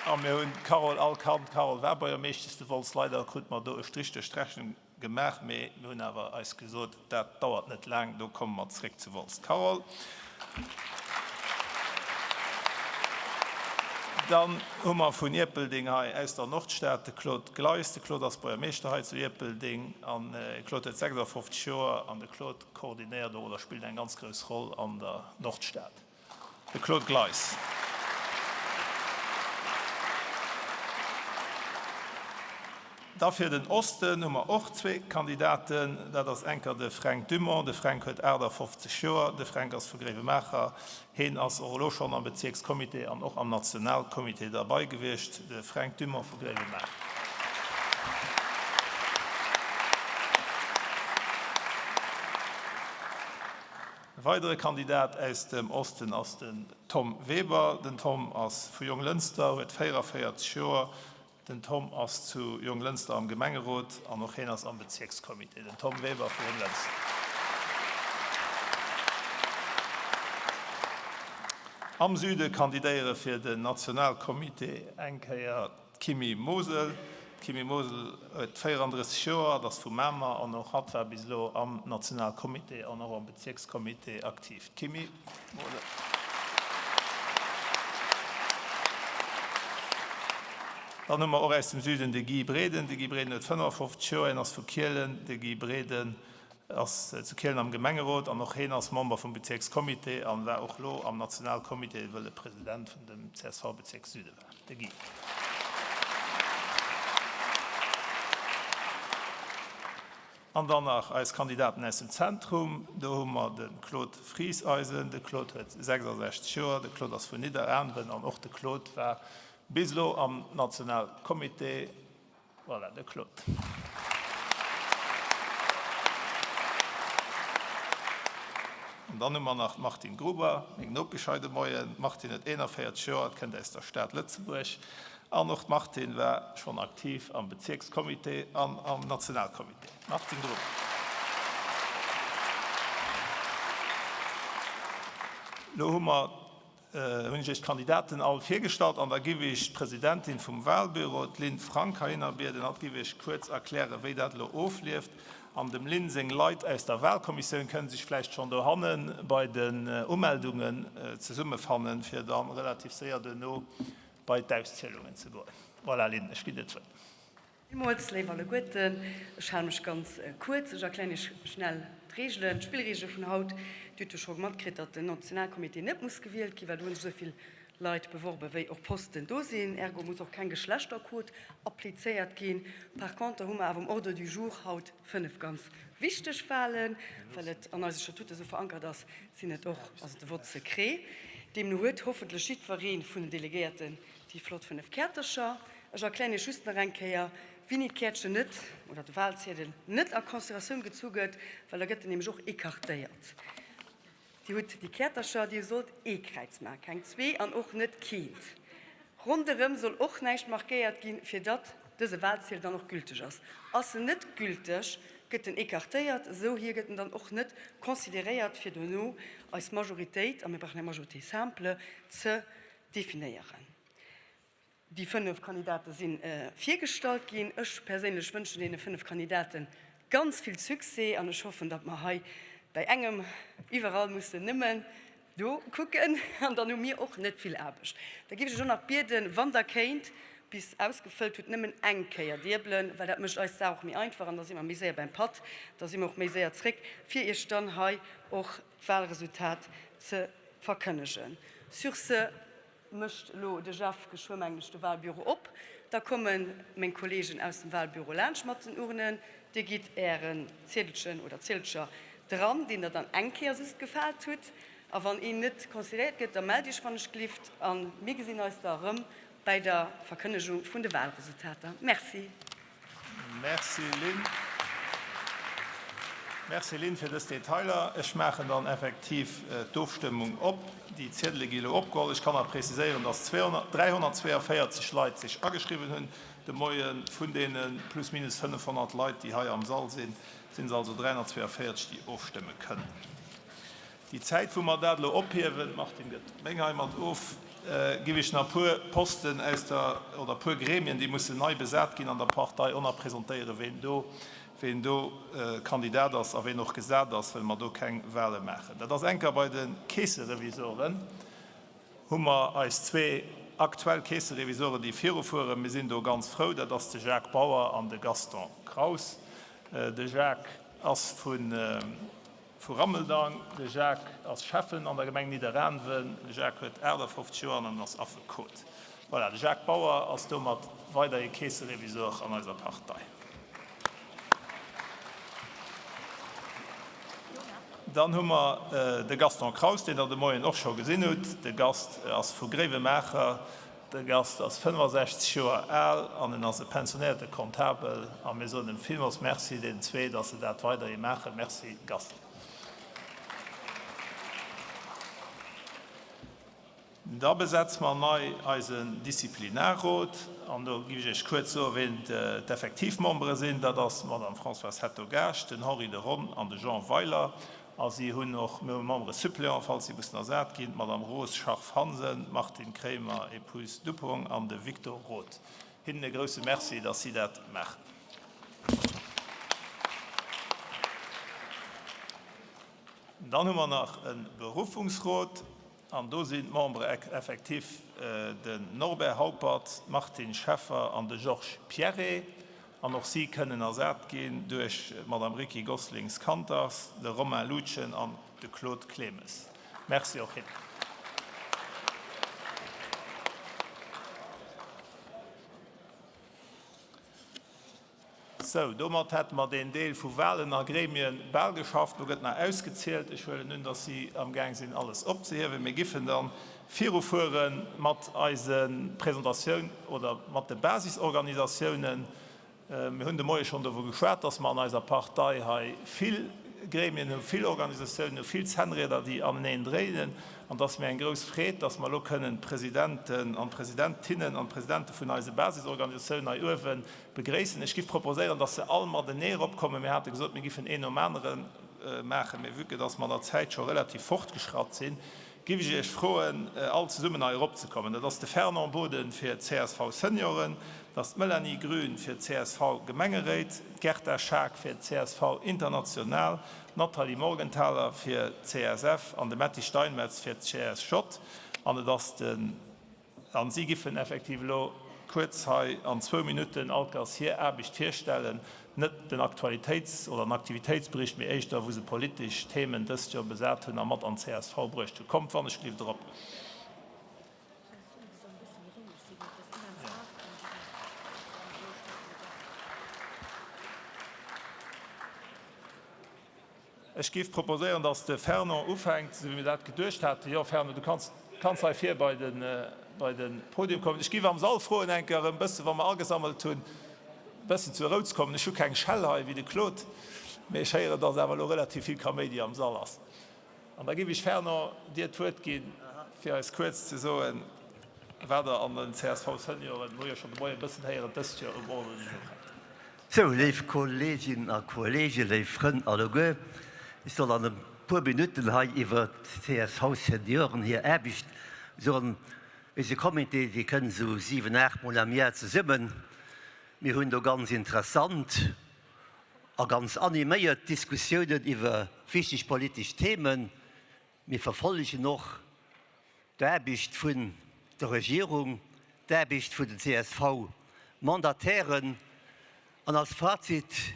a mir hunn d'Carole all kannt. D'Carole war Buergermeeschtesch zu Wolz. Leider krute mer do e Strich duerch d'Rechnung. Gemaach, mee mir hunn awer eis gesot, dat dauert net laang, do komme mer zréck zu Wolz. Carole. Dann hu mer vun Ierpeldeng hei aus der Nordstad de Claude Gleis. De Claude ass Buergermeeschter hei zu Ierpeldeng an de Claude huet 56 Joer an de Claude koordinéiert och oder spillt eng ganz grouss Roll an der Nordstad. De Claude Gleis. Da fir den Osten hu mer och zwee Kandidaten. Dat ass enker de Fränk Dumont. De Fränk huet 58 Joer. De Fränk ass vu Gréiwemaacher. Heen ass och elo schonn am Bezierkscomité an och am Nationalcomité derbei gewiescht. De Fränk Dumont vu Gréiwemaacher. E weidere Kandidat aus dem Osten ass den Tom Weber. Den Tom ass vu Jonglënster, huet 44 Joer. Den Tom ass zu Jonglënster am Gemengerot an och hien ass am Bezierkscomité. Den Tom Weber vu Jonglënster. Am Süde kandidéiere fir den Nationalcomité eng Kéier D'Kimmy Mosel D'Kimmy Mosel huet 34 Joer, et ass vu Mamer an och hatt war bis elo am Nationalcomité an och am Bezierkscomité aktiv. D'Kimmy Mosel. Dann hu mer och aus dem Süden de Guy Breden. De Guy Breden huet 55 Joer, hien ass vu Kielen. De Guy Breden ass zu Kielen am Gemengerot an och heen ass Member vum Bezierkscomité an war och lo am Nationalcomité, wëll e President vun dem CSV-Bezierk Süde war. De Guy. An dann nach eis Kandidaten aus dem Zentrum. Do hu mer de Claude Frieseisen. De Claude huet 66 Joer. De Claude ass vun Nidderaanwen an och de Claude war bis elo am Nationalcomité. Voilà, de Claude. An dann hu mer nach d'Martine Gruber, meng Nopesch hei de Moien. D'Martine huet 41 Joer, kënnt aus der Stad Lëtzebuerg. An och d'Martine war schonn aktiv am Bezierkscomité an am Nationalcomité. Martine Gruber. Elo hu mer hunn ech Iech d'Kandidaten all virgestallt an da giff ech d'Presidentin vum Wahlbüro, d'Lynn Frank, heihinner bieden. Hatt giff Iech kuerz erklären, wéi dat elo oflieft. An dem Lynn seng Leit aus der Wahlkommissioun kënnen sech vläicht schonn dohanne bei den Umeldungen zesummefannen, fir da relativ séier duerno bei d'Auszielungen ze goen. Voilà, Lynn, ech ginn dir d'Wuert. Villmools, léif alleguerten. Ech hale mech ganz kuerz. Ech erklären Iech schnell d'Reegelen, d'Spillreegele vun haut. Dir hutt jo scho matkritt, datt den Nationalcomité net muss gewielt ginn, well do hu sech esou vill Leit beworben, wéi och Posten do sinn. Ergo muss och keng Geschlechterquot applizéiert ginn. Par contre hu mer awer um Ordre du jour haut 5 ganz wichteg Wahlen. Well et an eise Statuten esou verankert ass, sinn et och, ass et de Vote secret. Deemno huet hoffentlech jiddweree vun den Delegéierten déi flott 5 Käertercher. Ech erklären Iech just nach eng Kéier, wéini d'Käertchen net, oder de Wahlziedel net a Consideratioun gezu gëtt, well da gëtt en nämlech och écartéiert. Dir hutt déi Käertercher, Dir sollt ee Kräiz maachen, keng zwee an och net keent. Ronderëm soll och näischt markéiert ginn, fir datt dëse Wahlziedel dann och gülteg ass. Ass en net gülteg, gëtt en écartéiert, esou hir gëtt en dann och net consideréiert, fir dono eis Majoritéit, a mir brauchen eng Majorité simple, ze definéieren. Déi 5 Kandidate si virgestallt ginn. Ech perséinlech wënschen deene 5 Kandidate ganz vill Succès an ech hoffen, datt mer hei. Bäi engem, iwwerall muss en nëmmen do kucken an dann hu mir och net vill Aarbecht. Da géif ech iech och nach bieden, wann Der kéint, bis ausgefëllt hutt, nëmmen eng Kéier diebelen, well dat mécht eis d'Saach och méi einfach an da si mer méi séier beim Patt, da si mer och méi séier zréck, fir iech dann hei och d'Wahlresultat ze verkënnegen. Sur ce mécht elo de Jeff geschwë, mengen ech, de Wahlbüro op. Da komme meng Kollegen aus dem Wahlbüro laanscht mat den Urnen. Dir gitt Ären Ziedelchen oder Ziedelcher dran, deen Der dann eng Kéier just gefaalt hutt. A wann een net consideréiert gëtt, da mellt Iech wannechgelift. A mir gesinn eis da erëm bäi der Verkënnegung vun de Wahlresultater. Merci. Merci Lynn. Merci Lynn fir dës Detailer. Ech maachen dann effektiv d'Ofstëmmung op. Déi Ziedele gi elo opgeholl. Ech kann nach preziséieren, dass 342 Leit sech ageschriwwen hunn de Moien. Vun deene plus minus 500 Leit, déi hei am Sall sinn, sinn se also 342, déi ofstëmme kënnen. Déi Zäit, wou mer dat elo ophiewen, d'Martine gëtt meng hei mat of, giff ech nach e puer Posten aus der, oder e puer Gremien, déi mussen nei besat ginn an der Partei, och nach presentéieren, ween do, ween do Kandidat ass a ween och gesat ass, well mer do keng Wahle maachen. Dat ass enker bei de Keesserevisoren hu mer eis zwee aktuell Keesserevisoren, déi virufueren. Mir sinn do ganz frou. Dat ass de Jacques Bauer an de Gaston Kraus. De Jacques ass vu. Vu Rammeldang. De Jacques ass Schäffen an der Gemeng Nidderaanwen. De Jacques huet 58 Joer an en ass Affekot. Voilà, de Jacques Bauer ass domat weiderhi Keesserevisor an eiser Partei. Dann hu mer de Gaston Kraus, deen Der de Moien och scho gesinn hutt. De Gast ass vu Gréiwemaacher. De Gast ass 65 Joer al an en ass e pensionéierte Comptabel a mir soen em villmools Merci deenen zwee, dass se dat weiderhi maachen. Merci Gast. Da besetze mer nei eisen Disziplinarrot an do giff ech Iech kuerz soen, ween d'effektiv Membere sinn. Dat ass d'Madame Françoise Hetto-Gaasch, den Henri de Ron an de Jean Weiler. A si hunn och, mir hu Membres suppléants, falls si mussen ersat ginn, d'Madame Rose Scharff-Hansen, d'Martine Kremer, épouse Dupong, an de Victor Roth. Hinnen e grouse Merci, dass si dat maachen. Dann hu mer nach e Beruffungsrot. An do sinn d'Membres effectifs den Norbert Haupert, d'Martine Scheffer an de Georges Pierret. An och si kënnen ersat ginn duerch d'Madame Ricky Goslings-Kanters, de Romain Lutgen an de Claude Clemes. Merci och hinnen. Sou, domat hätte mer deen Deel vu Wahlen a Gremien bal geschafft. Lo gëtt nach ausgezielt. Ech huelen un, dass si amgaang sinn, alles opzehiewen. Mir giffen da virufuere mat eise Presentatioun oder mat de Basisorganisatiounen. Mir hunn de Moie schonn dovu geschwat, dass mer an eiser Partei hei vill Gremien hunn, vill Organisatiounen hunn, vill Zännrieder, déi aneneen dréinen. An et ass mir eng grouss Freed, dass mer elo kënnen d'Presidenten an d'Presidentinnen an d'Presidente vun eise Basisorganisatiounen hei uewe Begréissen. Ech giff proposéieren, dass se all matenee eropkommen. Mir hate gesot, mir giffen een nom anere maachen, mee vue que dass mer an der Zäit scho relativ fortgeschratt sinn, giff ech Iech froen, all zesummen hei eropzekommen. Dat ass de Fernand Boden fir csv Senioren, dat ass d'Melanie Grün fir csv Gemengeréit, d'Gerta Schaack fir csv International, d'Nathalie Morgenthaler fir CSF an de Metty Steinmetz fir d'CSJ. An et ass de. An si giffen effektiv elo kuerz hei an zwou Minutten allkers hir Aarbecht virstellen, net den Aktualitéits oder den Aktivitéitsbericht, mee éischter wou se politesch Themen dëst Joer besat hunn a mat an d'CSV bruecht hunn. Kommt wannechgelift erop. Ech géif proposéieren, dass de Fernand ufänkt, esou wéi mir dat geduecht haten. Jo, Fernand, du kanns, kanns hei vir bei de, bei de Podium kommen. Ech géif am Sall froen, eng Kéier erëm e bësse, wa mer agesammelt hunn, e bëssen zur Rou ze kommen. Ech hu keng Schell hei wéi de Claude, mee ech héieren, dass awer elo relativ vill Kaméidi am Sall ass. An da géif ech, Fernand, dir d'Wuert ginn, fir eis kuerz ze soen, wat Der an den CSV-Senioren, mir hu jo schonn de Moien e bëssen héieren, dëst Joer um Ordre du jour hat. Sou, léif Kolleeginnen a Kolleegen, léif Frënn alleguer, ech soll an e puer Minutten hei iwwer d'CSV Senioren hir Aarbecht soen. Eise Comité, dee kënnt esou siwen, aacht Mol am Jar zesummen. Mir hunn do ganz interessant. a ganz animéiert Diskussiounen iwwer wichteg politesch Themen. Mir verfollegen och d'Aarbecht vun der Regierung, d'Aarbecht vun den CSV-Mandatairen. An als Fazit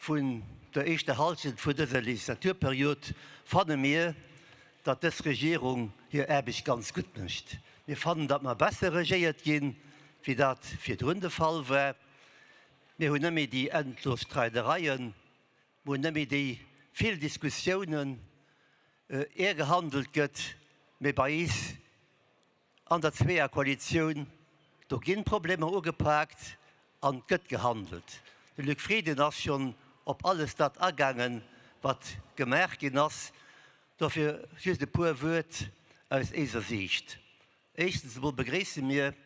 vun der éischter Halschent vun dëser Legislaturperiod fanne mir, datt dës Regierung hir Aarbecht ganz gutt mécht. Mir fannen, datt mer besser regéiert ginn, wéi dat virdrun de Fall war. Mir hunn net méi déi endlos Streidereien, mir hunn net méi déi vill Diskussiounen, ier gehandelt gëtt, mee bei is an der Zweeërkoalitioun, do ginn d'Problemer ugepaakt an et gëtt gehandelt. De Luc Frieden ass schonn op alles dat agaangen, wat gemaach ginn ass. Dofir just e puer Wuert aus éiser Siicht. Éischtens emol begréisse mir,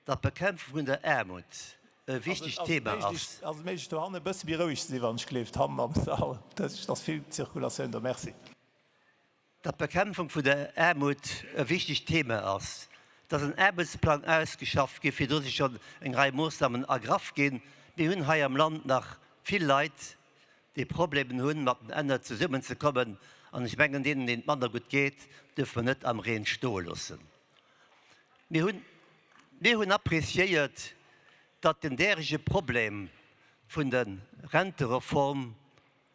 datt d'Bekämpfung vun der Aarmut e wichtegt Thema ass. Ass et méiglech dohannen e bësse méi roueg ze sinn, wann ech gleeft, hannen am Sall? Et ass vill Zirkulatioun do. Merci. Datt d'Bekämpfung vun der Aarmut e wichtegt Thema ass. Et ass en Aarbechtsplang ausgeschafft ginn, virdru si schonn eng Rei Moossnamen ergraff ginn. Mir hunn hei am Land nach vill Leit, déi Problemen hunn, mat den Enner zesummenzekommen. An ech mengen, deenen, deenen et manner gutt geet, duerfe mer net am Reen stoe loossen. Mir hunn, mir hunn appréciéiert, datt den därege Problem vun der Rentereform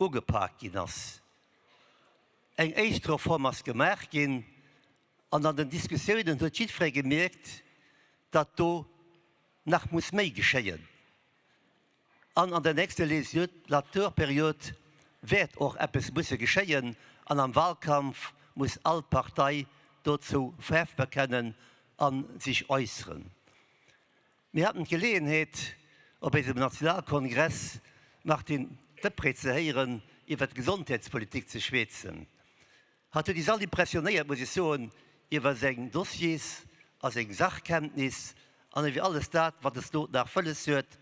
ugepak ginn ass. Eng éischt Reform ass gemaach ginn an an den Diskussiounen huet jiddweree gemierkt, datt do nach muss méi geschéien. An an der nächster Legislaturperiod wäert och eppes musse geschéien an am Wahlkampf muss all Partei dozou Faarf bekennen a sech äusseren. Mir haten d'Geleeënheet, op eisem Nationalkongress d'Martine Deprez ze héieren iwwer d'Gesondheetspolitik ze schweetzen. Hatt huet is all impressionéiert, muss ech soen, iwwer seng Dossiers a seng Sachkenntnis an iwwer alles dat, wat es do nach wëlles huet,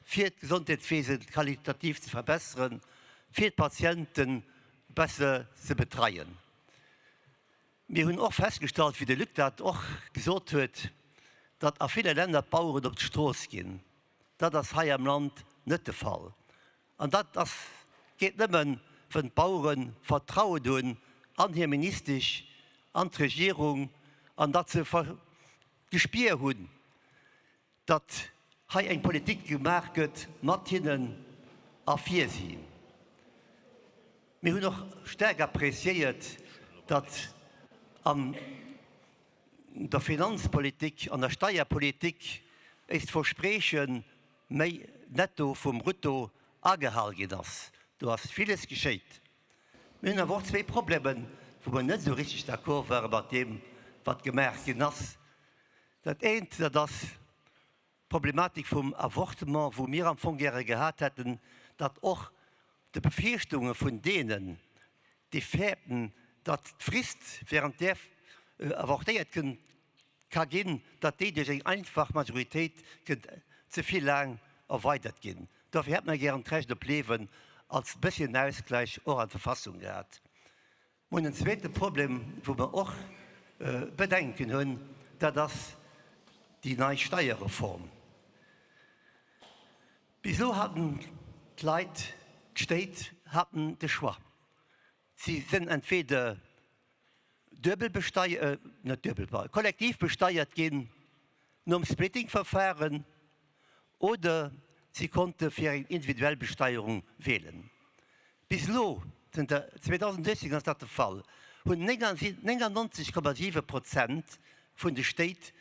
fir d'Gesondheetswesen qualitativ ze verbesseren, fir d'Patiente besser ze betreien. Mir hunn och festgestallt, wéi de Luc dat och gesot huet, datt a ville Länner d'Baueren op d'Strooss ginn. Dat ass hei am Land net de Fall. An dat ass, geet nëmmen, wënn d'Bauere Vertrauen hunn an hir Ministesch, an d'Regierung, an datt se d'Gespier hunn, datt hei eng Politik gemaach gëtt mat hinnen a fir si. Mir hunn och staark appréciéiert, datt an der Finanzpolitik, an der Steierpolitik éist Verspreeche méi Netto vum Brutto agehal ginn ass. Do ass villes geschéit. Mir hunn awer och zwéi Problemen, wou mer net esou richteg d'accord ware mat deem, wat gemaach ginn ass. Dat eent, dat ass d'Problematik vum Avortement, wou mir am Fong gäre gehat hätten, datt och de Befierchtunge vun deenen, déi fäerten, datt d'Frist, während där avortéiert ka ginn, datt déi duerch eng einfach Majoritéit kënnt ze vill laang erweidert ginn. Dofir hätte mer gären d'Recht op Liewen als bësschen Ausgleich och an d'Verfassung gehat. Mir hunn en zweete Problem, wou mer och Bedenken hunn, dat ass déi nei Steierreform. Bis elo haten d'Leit, d'Stéit haten de Choix. Si sinn entweder duebel besteiert, net duebel, kollektiv besteiert ginn nom Splittingverfahren oder si konnte fir eng individuell Besteierung wielen. Bis elo, zënter 2016 ass dat de Fall, hunn 99,7 Prozent vun de Stéit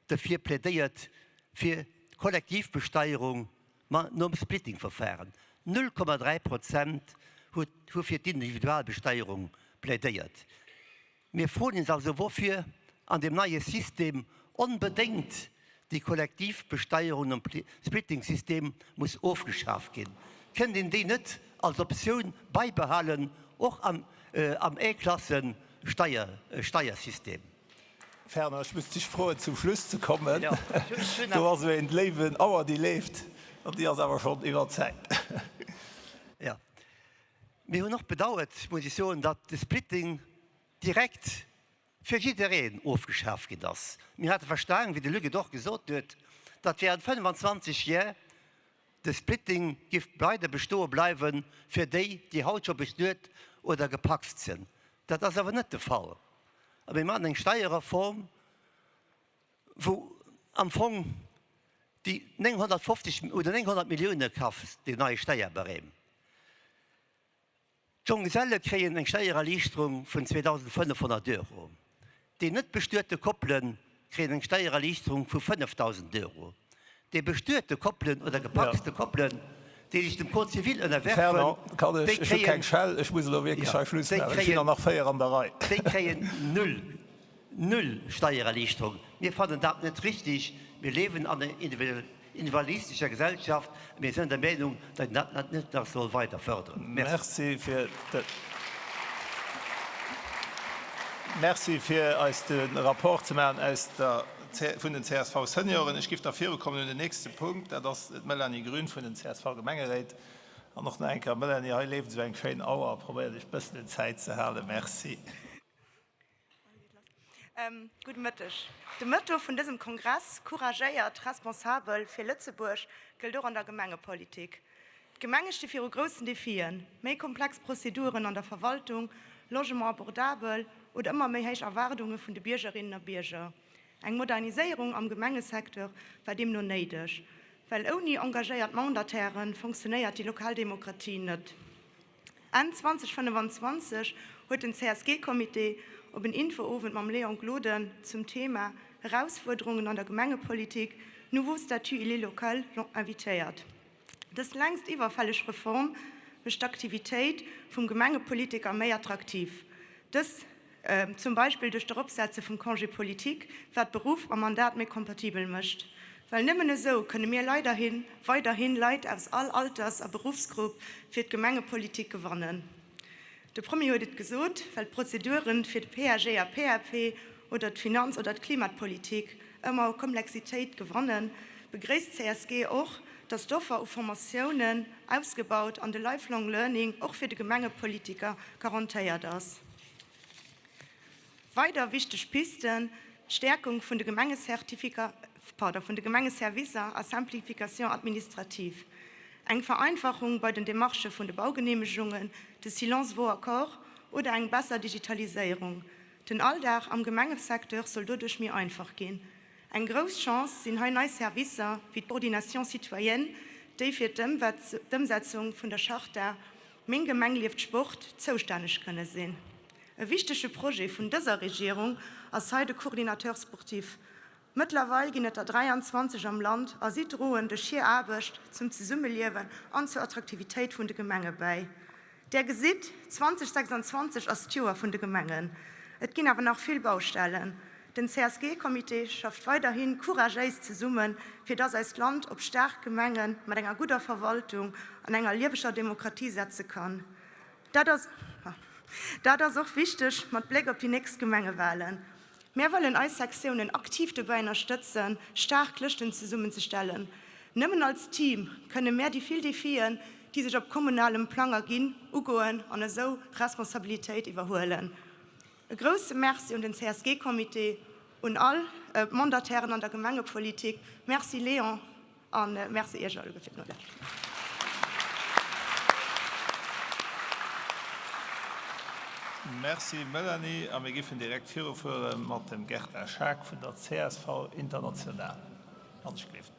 derfir plädéiert fir d'kollektiv Besteierung nom Splittingverfahren. 0,3 Prozent hu fir d'Individualbesteierung plädéiert. Mir froen ons also, woufir an deem neie System onbedéngt déi kollektiv Besteierung nom Splitting-System muss ofgeschaf ginn. Kënnt een déi net als Optioun beibehalen, och am E-Klasse-Steiersystem? Fernand, ech muss dech froen, zum Schluss ze kommen. Do ass esou een léiwen Auer, déi leeft, an déi ass awer schonn iwwer d'Zäit. Jo. Mir hunn och bedauert, muss ech soen, datt de Splitting direkt fir jiddereen ofgeschaf ginn ass. Mir hate verstanen, wéi de Luc et och gesot huet, datt während 25 Jär. De Splitting giff weider bestoe bleiwe fir déi, déi haut scho bestuet oder gepacst sinn. Dat ass awer net de Fall. A mir maachen eng Steierreform, wou am Fong déi 950 oder 900 Millioune kascht, deen neie Steierbarème. D'Jonggeselle kréien eng Steiererliichterung vun 2.500 Euro. Déi net bestuete Koppele kréien eng Steiererliichterung vu 5.000 Euro. Déi bestuete Koppelen oder gepacste Koppelen, déi sech dem Code civil ënnerwerfen, déi kréien, déi kréien null, null Steiererliichterung. Mir fannen dat net richtig. Mir liewen an enger Individualistescher Gesellschaft, mir sinn der Meenung, datt een dat net nach soll weider förderen. Merci. Merci fir eis de Rapport ze maachen aus der vun den csv Senioren. Ech giff da virukommen un den nächste Punkt, dat ass d'Melanie Grün vun den csv Gemengeréit. An och nach eng Kéier, Melanie, hei leeft esou eng schéin Auer, probéier dech bëssen un d'Zäit ze halen. Merci. Gudde Mëtteg. De Motto vun dësem Kongress, Couragéiert, responsabel fir Lëtzebuerg, gëllt och an der Gemengepolitik. D'Gemenge sti viru groussen Defien, méi komplex Prozeduren an der Verwaltung, Logement abordabel oder ëmmer méi héich Erwaardunge vun de Biergerinnen a Bierger. Eng Moderniséierung am Gemengesecteur war deemno néideg, well ouni engagéiert Mandataire fonctionnéiert déi lokal Demokratie net. Enn 2025 huet den CSG-Comité op en Infoowend mam Léon Gloden zum Thema Erausfuerderungen an der Gemengepolitik, Nouveau statut élu local invitéiert. Dës längst iwwerfälleg Reform mécht d'Aktivitéit vum Gemengepolitiker méi attraktiv. Dës Zum Beispill duerch d'Eropsetze vum Congé politique, wat Beruff a Mandat méi kompatibel mécht. Well nëmmen esou kënne mir leiderhin weiderhin Leit aus all Alters a Beruffsgrupp fir d'Gemengepolitik gewannen. De Premier huet et gesot, well d'Prozeduren fir de PAG a PAP oder d'Finanz oder d'Klimatpolitik ëmmer u Komplexitéit gewannen, begréisst d'CSG och, datt d'Offer u Formatiounen ausgebaut an de Lifelong Learning och fir de Gemengepolitiker garantéiert ass. Weider wichteg Pisten, d'Stäerkung vun de Gemengecertifica, pardon, vun de Gemengeservicer a Simplification administrative, eng Vereinfachung bei den Demarchë vun de Baugeneemegungen, de Silence vaut accord oder eng besser Digitaliséierung. Den Alldag am Gemengesecteur soll doduerch méi einfach ginn. Eng grouss Chance sinn hei nei Servicer wéi d'Coordination citoyenne, déi fir d'Ëmsetzung vun der Charta Meng Gemeng lieft Sport zoustänneg kënne sinn. E wichtege Projet vun dëser Regierung ass hei de Coordinateur sportif. Mëttlerweil ginn et der 23 am Land a si droen duerch hir Aarbecht zum Zesummeliewen an zur Attraktivitéit vun de Gemenge bäi. Där gesitt, 2026 ass d'Joer vun de Gemengen. Et ginn awer nach vill Baustellen. Den CSG-Comité schafft weiderhi couragéis zesummen, fir dass eist Land op staark Gemenge mat enger gudder Verwaltung an enger lieweger Demokratie setze kann. Dat ass dat ass och wichteg mat Bléck op déi nächst Gemengewalen. Mär wëllen eis Sektiounen aktiv dobäi ënnerstëtzen, staark Lëschten zesummenzestellen. Nëmmen als Team kënne mär déi vill Defien, déi sech op kommunalem Plang erginn, ugoen an esou Responsabilitéit iwwerhuelen. E grousse Merci un den CSG-Comité, un all d'Mandatairen an der Gemengepolitik. Merci Léon a Merci Iech alleguer fir d'Nolauschteren. Merci Melanie, a mir giffen direkt virufuere mat dem Gerta Schaack vun der csv International. Hanschgelift.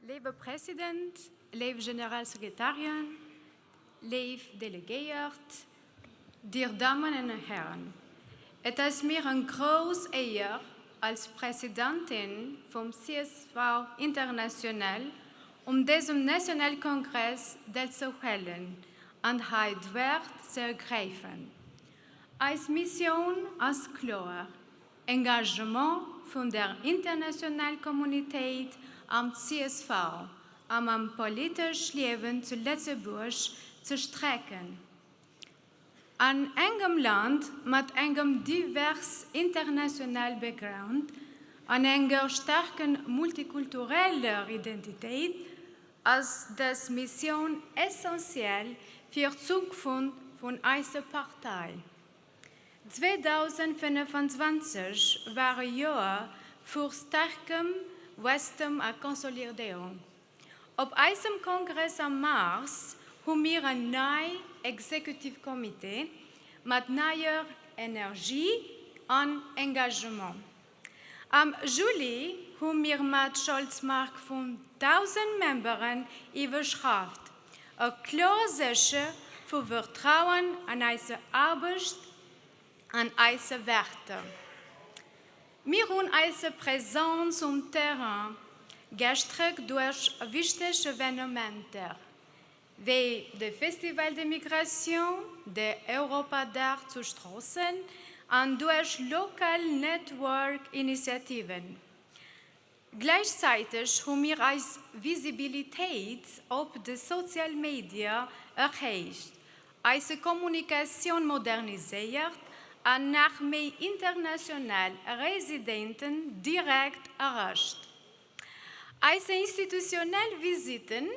Léiwe President, léif Generalsekretärin, léif Delegéiert, Dir Dammen an Hären, et ass mir eng grouss Éier, als Presidentin vum csv International um dësem Nationalkongress deelzehuelen an hei d'Wuert ze ergräifen. Eis Missioun ass kloer, Engagement vun der international Kommunitéit am csv a mam politesch Liewen zu Lëtzebuerg ze strecken. An engem Land mat engem divers international Background an enger staarken multikultureller Identitéit ass dës Missioun essentiell fir d'Zukunft vun eiser Partei. 2025 war e Joer vu staarkem. Wuesstem a Konsolidéierung. Op eisem Kongress am Mars hu mir en nei Executive Comité mat neier Energie an Engagement. Am Juli hu mir mat Scholz-Mark vun 1.000 Memberen iwwerschrafft, e kloer Zeeche vu Vertrauen an eis Aarbecht an eise Wäerter. Mir hunn eis Presence um Terrain gestärkt duerch wichteg Evenementer, wéi de Festival des Migrations, de Europadag zu Stroossen an duerch lokal Network-Initiativen. Gläichzäiteg hu mir eis Visibilitéit op de Social Media erhéicht, eis Kommunikatioun moderniséiert an nach méi international Residenten direkt errecht. Eis institutionell Visitten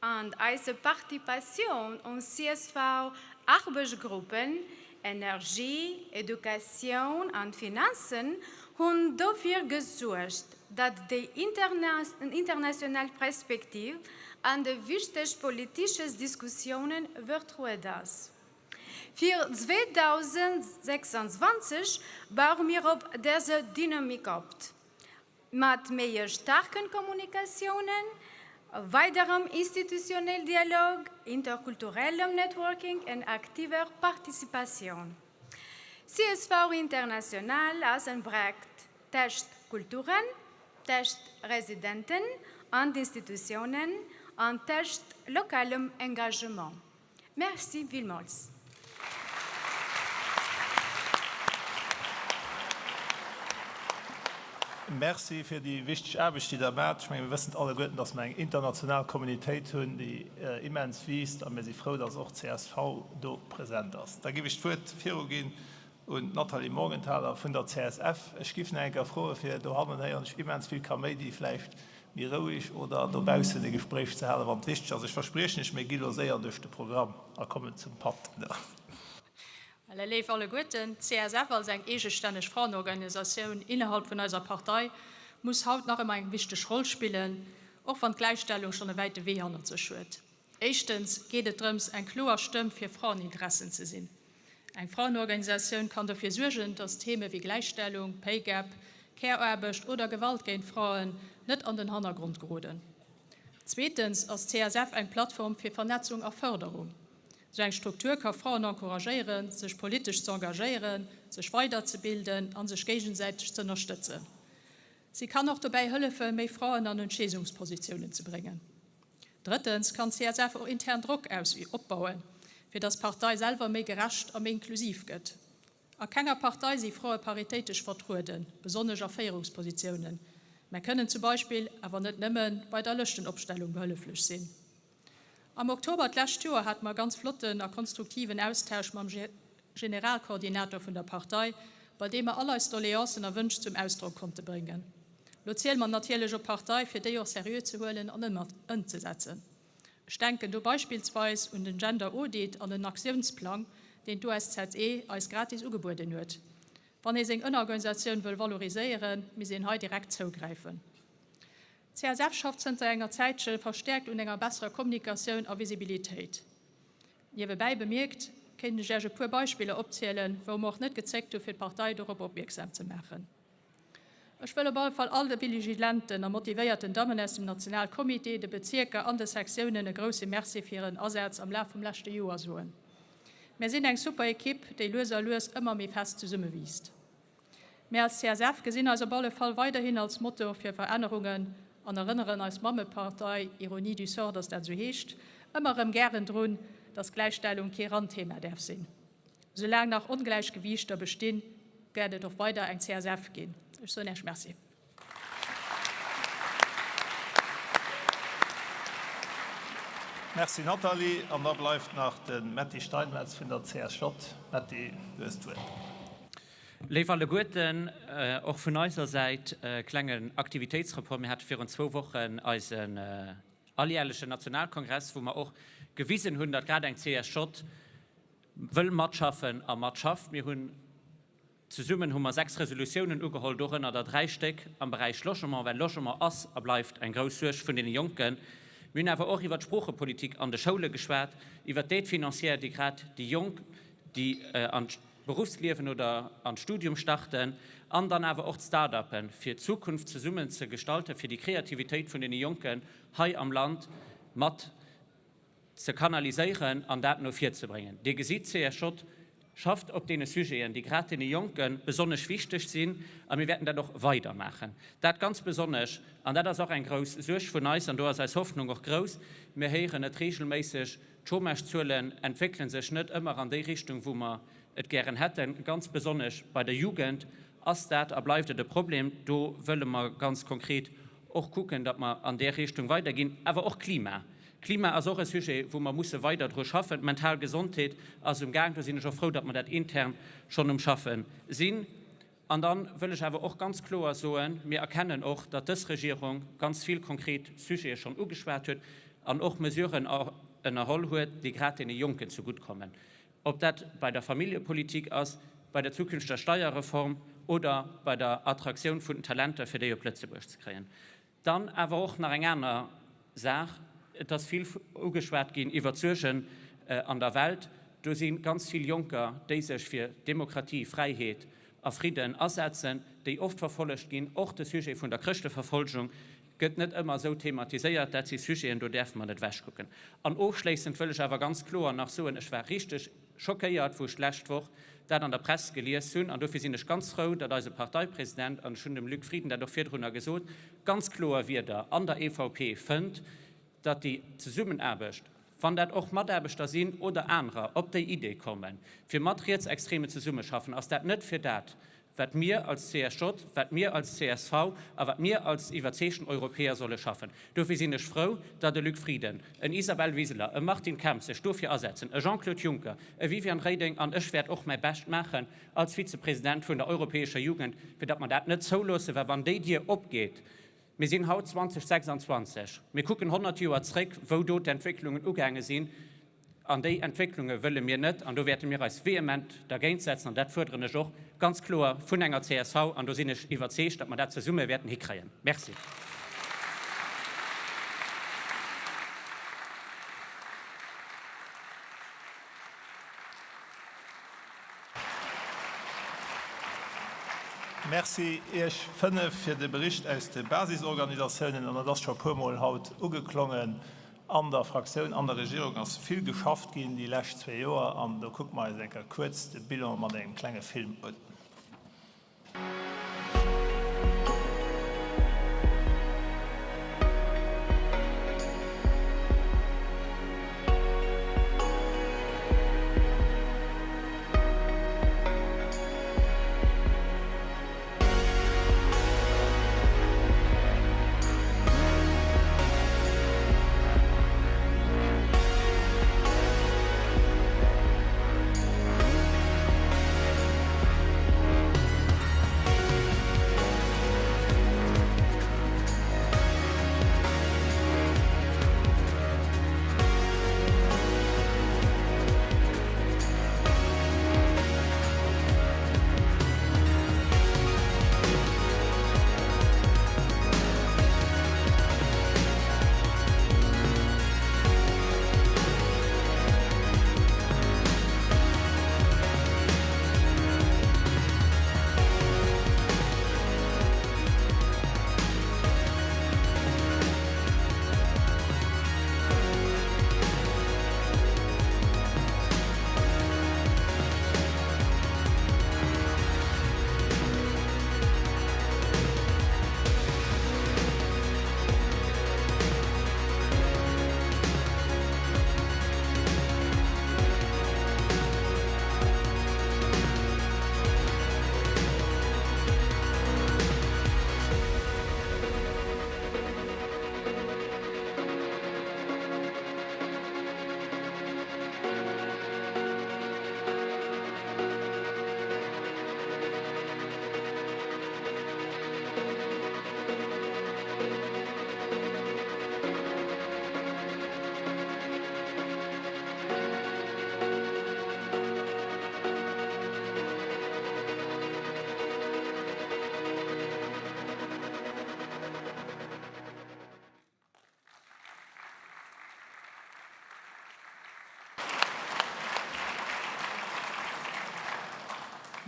An eise Participatioun un CSV-Aarbechtsgruppen Energie, Educatioun an Finanzen hunn dofir gesuergt, datt déi international Perspektiv an de wichteg politesches Diskussiounen vertruede ass. Fir 2026 baue mir op dëser Dynamik op. Mat méi staarken Kommunikatiounen, weiderem institutionell Dialog, interkulturellem Networking en aktiver Participatioun. Csv International ass en Bréck tèscht Kulturen, tèscht Residenten an Institutiounen an tèscht lokalem Engagement. Merci villmools. Merci fir déi wichteg Aarbecht, déi Der maacht. Ech menge mir wëssen alleguerten, dass mer eng international Communitéit hunn, déi immens wiisst, a mir si frou, dass och csv do present ass. Da géif ech d'Wuert viruginn Un d'Nathalie Morgenthaler vun der CSF. Ech giff nach eng Kéier froen, fir dohannen héieren ech immens vill Kaméidi, vläicht méi roueg oder dobaussen e Gespréich ze halen, wann et wichteg ass. Ech verspriechen Iech, mir gi lo séier duerch de Programm a kommen zum Patt. Voilà, léif alleguerten, d'CSF als eng eegestänneg Frauenorganisatioun innerhalb vun eiser Partei muss haut nach ëmmer eng wichteg Roll spillen, och wann d'Gläichstellung schonn e wäite Wee hannert sech huet. Éischtens geet et drëms, eng kloer Stëmm fir Fraueninteressen ze sinn. Eng Frauenorganisatioun kann dofir suergen, dass Theme wéi Gläichstellung, Pay Gap, Care-Aarbecht oder Gewalt géint Fraen net an den Hannergrond geroden. Zweetens ass d'CSF eng Plattform fir Vernetzung a Fërderung. Sou eng Struktur ka Fraen encouragéieren, sech politesch ze engagéieren, sech weiderzebilden a sech géigesäiteg ze ënnerstëtzen. Si kann och dobäi hëllefen, méi Fraen an Entscheesungspositiounen ze bréngen. Drëttens kann d'CSF och intern Drock opbauen, fir datt d'Partei selwer méi gerecht a méi inklusiv gëtt. A kenger Partei si Frae paritéitesch vertrueden, besonnesch a Féierungspositiounen, mä kënnen zum Beispill, awer net nëmmen, bei der Lëschtenopstellung behëlleflech sinn. Am Oktober d'lescht Joer hate mer e ganz flotten a konstruktiven Austausch mam Generalkoordinator vun der Partei, bei deem mer all eis Doleancen a Wënsch zum Ausdrock konnte bréngen. Lo ziele mer natierlech op d'Partei, fir déi och seriö ze huelen an ëmzesetzen. Ech denken do beispillsweis un den Gender Audit an den Aktiounsplang, deen d'OSZE eis gratis ugebueden huet. Wann ee seng Ënnerorganisatioun wëll valoriséieren, misst een hei direkt zougräifen. D'CSF schafft zënter enger Zäitche verstäerkt un enger besserer Kommunikatioun a Visibilitéit. Niewebäi bemierkt, kéint ech Iech e puer Beispiller opzielen, wou mer och net gezéckt hu fir d'Partei dorop opmierksam ze maachen. Ech wëll op alle Fall all de viligilenten a motivéierten Dammen aus dem Nationalcomité, de Bezierker an de Sektiounen e grousse Merci fir hiren Asaz am Laf vum leschte Joer soen. Mär sinn eng super Ekipp, déi lues a lues ëmmer méi fest zesummewiisst. Mär als CSF gesinn eis op alle Fall weiderhin als Motor fir Verännerungen an erënneren eis Mammepartei, Ironie du sort, dass dat esou heescht, ëmmer erëm gären drun, dass Gläichstellung kee Randthema däerf sinn. Soulaang nach Ongläichgewiichter bestinn, wäert et och weider eng CSF ginn. Ech soen Iech Merci. Merci Nathalie. An da bleift nach de Metty Steinmetz vun der CSJ. Metty, du hues d'Wuert. Léif alleguerten, och vun eiser Säit e klengen Aktivitéitsrapport. Mir hate virun zwou Wochen eisen alljärlechen Nationalkongress, wou mer och gewisen hunn, datt grad eng CSJ wëll matschaffen a matschafft. Mir hunn. Zesummen hu mer 6 Resolutiounen ugeholl, dorënner der 3 Stéck am Beräich Logement, well Logement ass a bleift eng grouss Suerg vun deene Jonken. Mir hunn awer och iwwert d'Sproochepolitik an de Schoule geschwat, iwwert d'Aide financière, déi grad déi Jonk, déi an d'Beruffsliewen oder an d'Studium starten, an dann awer och d'Start-uppen, fir d'Zukunft zesummen ze gestalten, fir déi Kreativitéit vun deene Jonken hei am Land mat ze kanaliséieren an dat no vir ze bréngen. Dir gesitt, d'CSJ schafft op deene Sujeten, déi grad deene Jonke besonnesch wichteg sinn, a mir wäerten dat och weider maachen. Dat ganz besonnesch, an dat ass och eng grouss Suerg vun eis, an do ass eis Hoffnung och grouss, mir héieren et regelméisseg, d'Chômagezuelen entwéckele sech net ëmmer an déi Richtung, wou mer et gären hätten. Ganz besonnesch bei der Jugend ass dat a bleift et e Problem. Do wëlle mer ganz konkret och kucken, datt mer an där Richtung weiderginn. Awer och Klima. Klima ass och e Sujet, wou mer musse weider dru schaffen. D'mental Gesondheet ass um Gaang. Do sinn ech och frou, datt mer dat intern schonn um Schaffe sinn. An da wëll ech awer och ganz kloer soen, Mir erkennen och, datt dës Regierung ganz vill konkret Sujete schonn ugeschwat huet an och Mesuren ënnerholl huet, déi grad deene Jonken zeguttkommen. Ob dat bei der Familljepolitik ass, bei der zukünfteger Steierreform oder bei der Attraktioun vun den Talenter, fir déi op Lëtzebuerg ze kréien. Dann awer och nach eng aner Saach, Et ass vill ugeschwat ginn iwwert d'Suergen an der Welt. Do si ganz vill Jonker, déi sech fir Demokratie, Fräiheet a Fridden asetzen, déi oft verfollegt ginn. Och de Sujet vun der Chrëschteverfolgung gëtt net ëmmer esou thematiséiert. Dat si Sujeten, do däerfe mer net ewechkucken. An ofschléissend wëll ech awer ganz kloer nach soen, Ech war richteg schockéiert, wou ech d'lescht Woch dat an der Press gelies hunn, an dofir sinn ech ganz frou, datt eise Parteipresident, an ech hunn dem Luc Frieden dat och virdrunner gesot, ganz kloer Wierder an der EVP fënnt, datt déi Zesummenaarbecht, wann dat och Mataarbechter sinn oder anerer, op déi Idee kommen, fir mat Rietsextremen zesummeschaffen, ass dat net fir dat, wat mir als CSJ, wat mir als csv a wat mir als iwwerzeegten Europäer solle schaffen. Dofir sinn ech frou, datt e Luc Frieden, en Isabel Wiseler, e Martin Kemp sech dofir asetzen, e Jean-Claude Juncker, e Viviane Reding an ech wäert och mäi Bescht maachen als Vizepresident vun der europäescher Jugend, fir datt mer dat net zouloossen, well wann déi Dier opgeet, mir sinn haut 2026, mir kucken 100 Joer zréck, wou do d'Entwécklungen ugaange sinn, An déi Entwécklunge wëlle mir net an do wäerte mir eis vehement dergéint setzen. An dat fuerderen ech och ganz kloer vun enger csv an do sinn ech iwwerzeegt, datt mer dat zesumme wäerten hikréien. Merci. Merci Iech 5 fir de Bericht aus de Basisorganisatiounen. An et ass scho e puermol haut ugeklongen, An der Fraktioun, an der Regierung ass vill geschafft ginn déi lescht zwee Joer an do kucke mer eis eng Kéier kuerz de Bilan mat engem klenge Film un.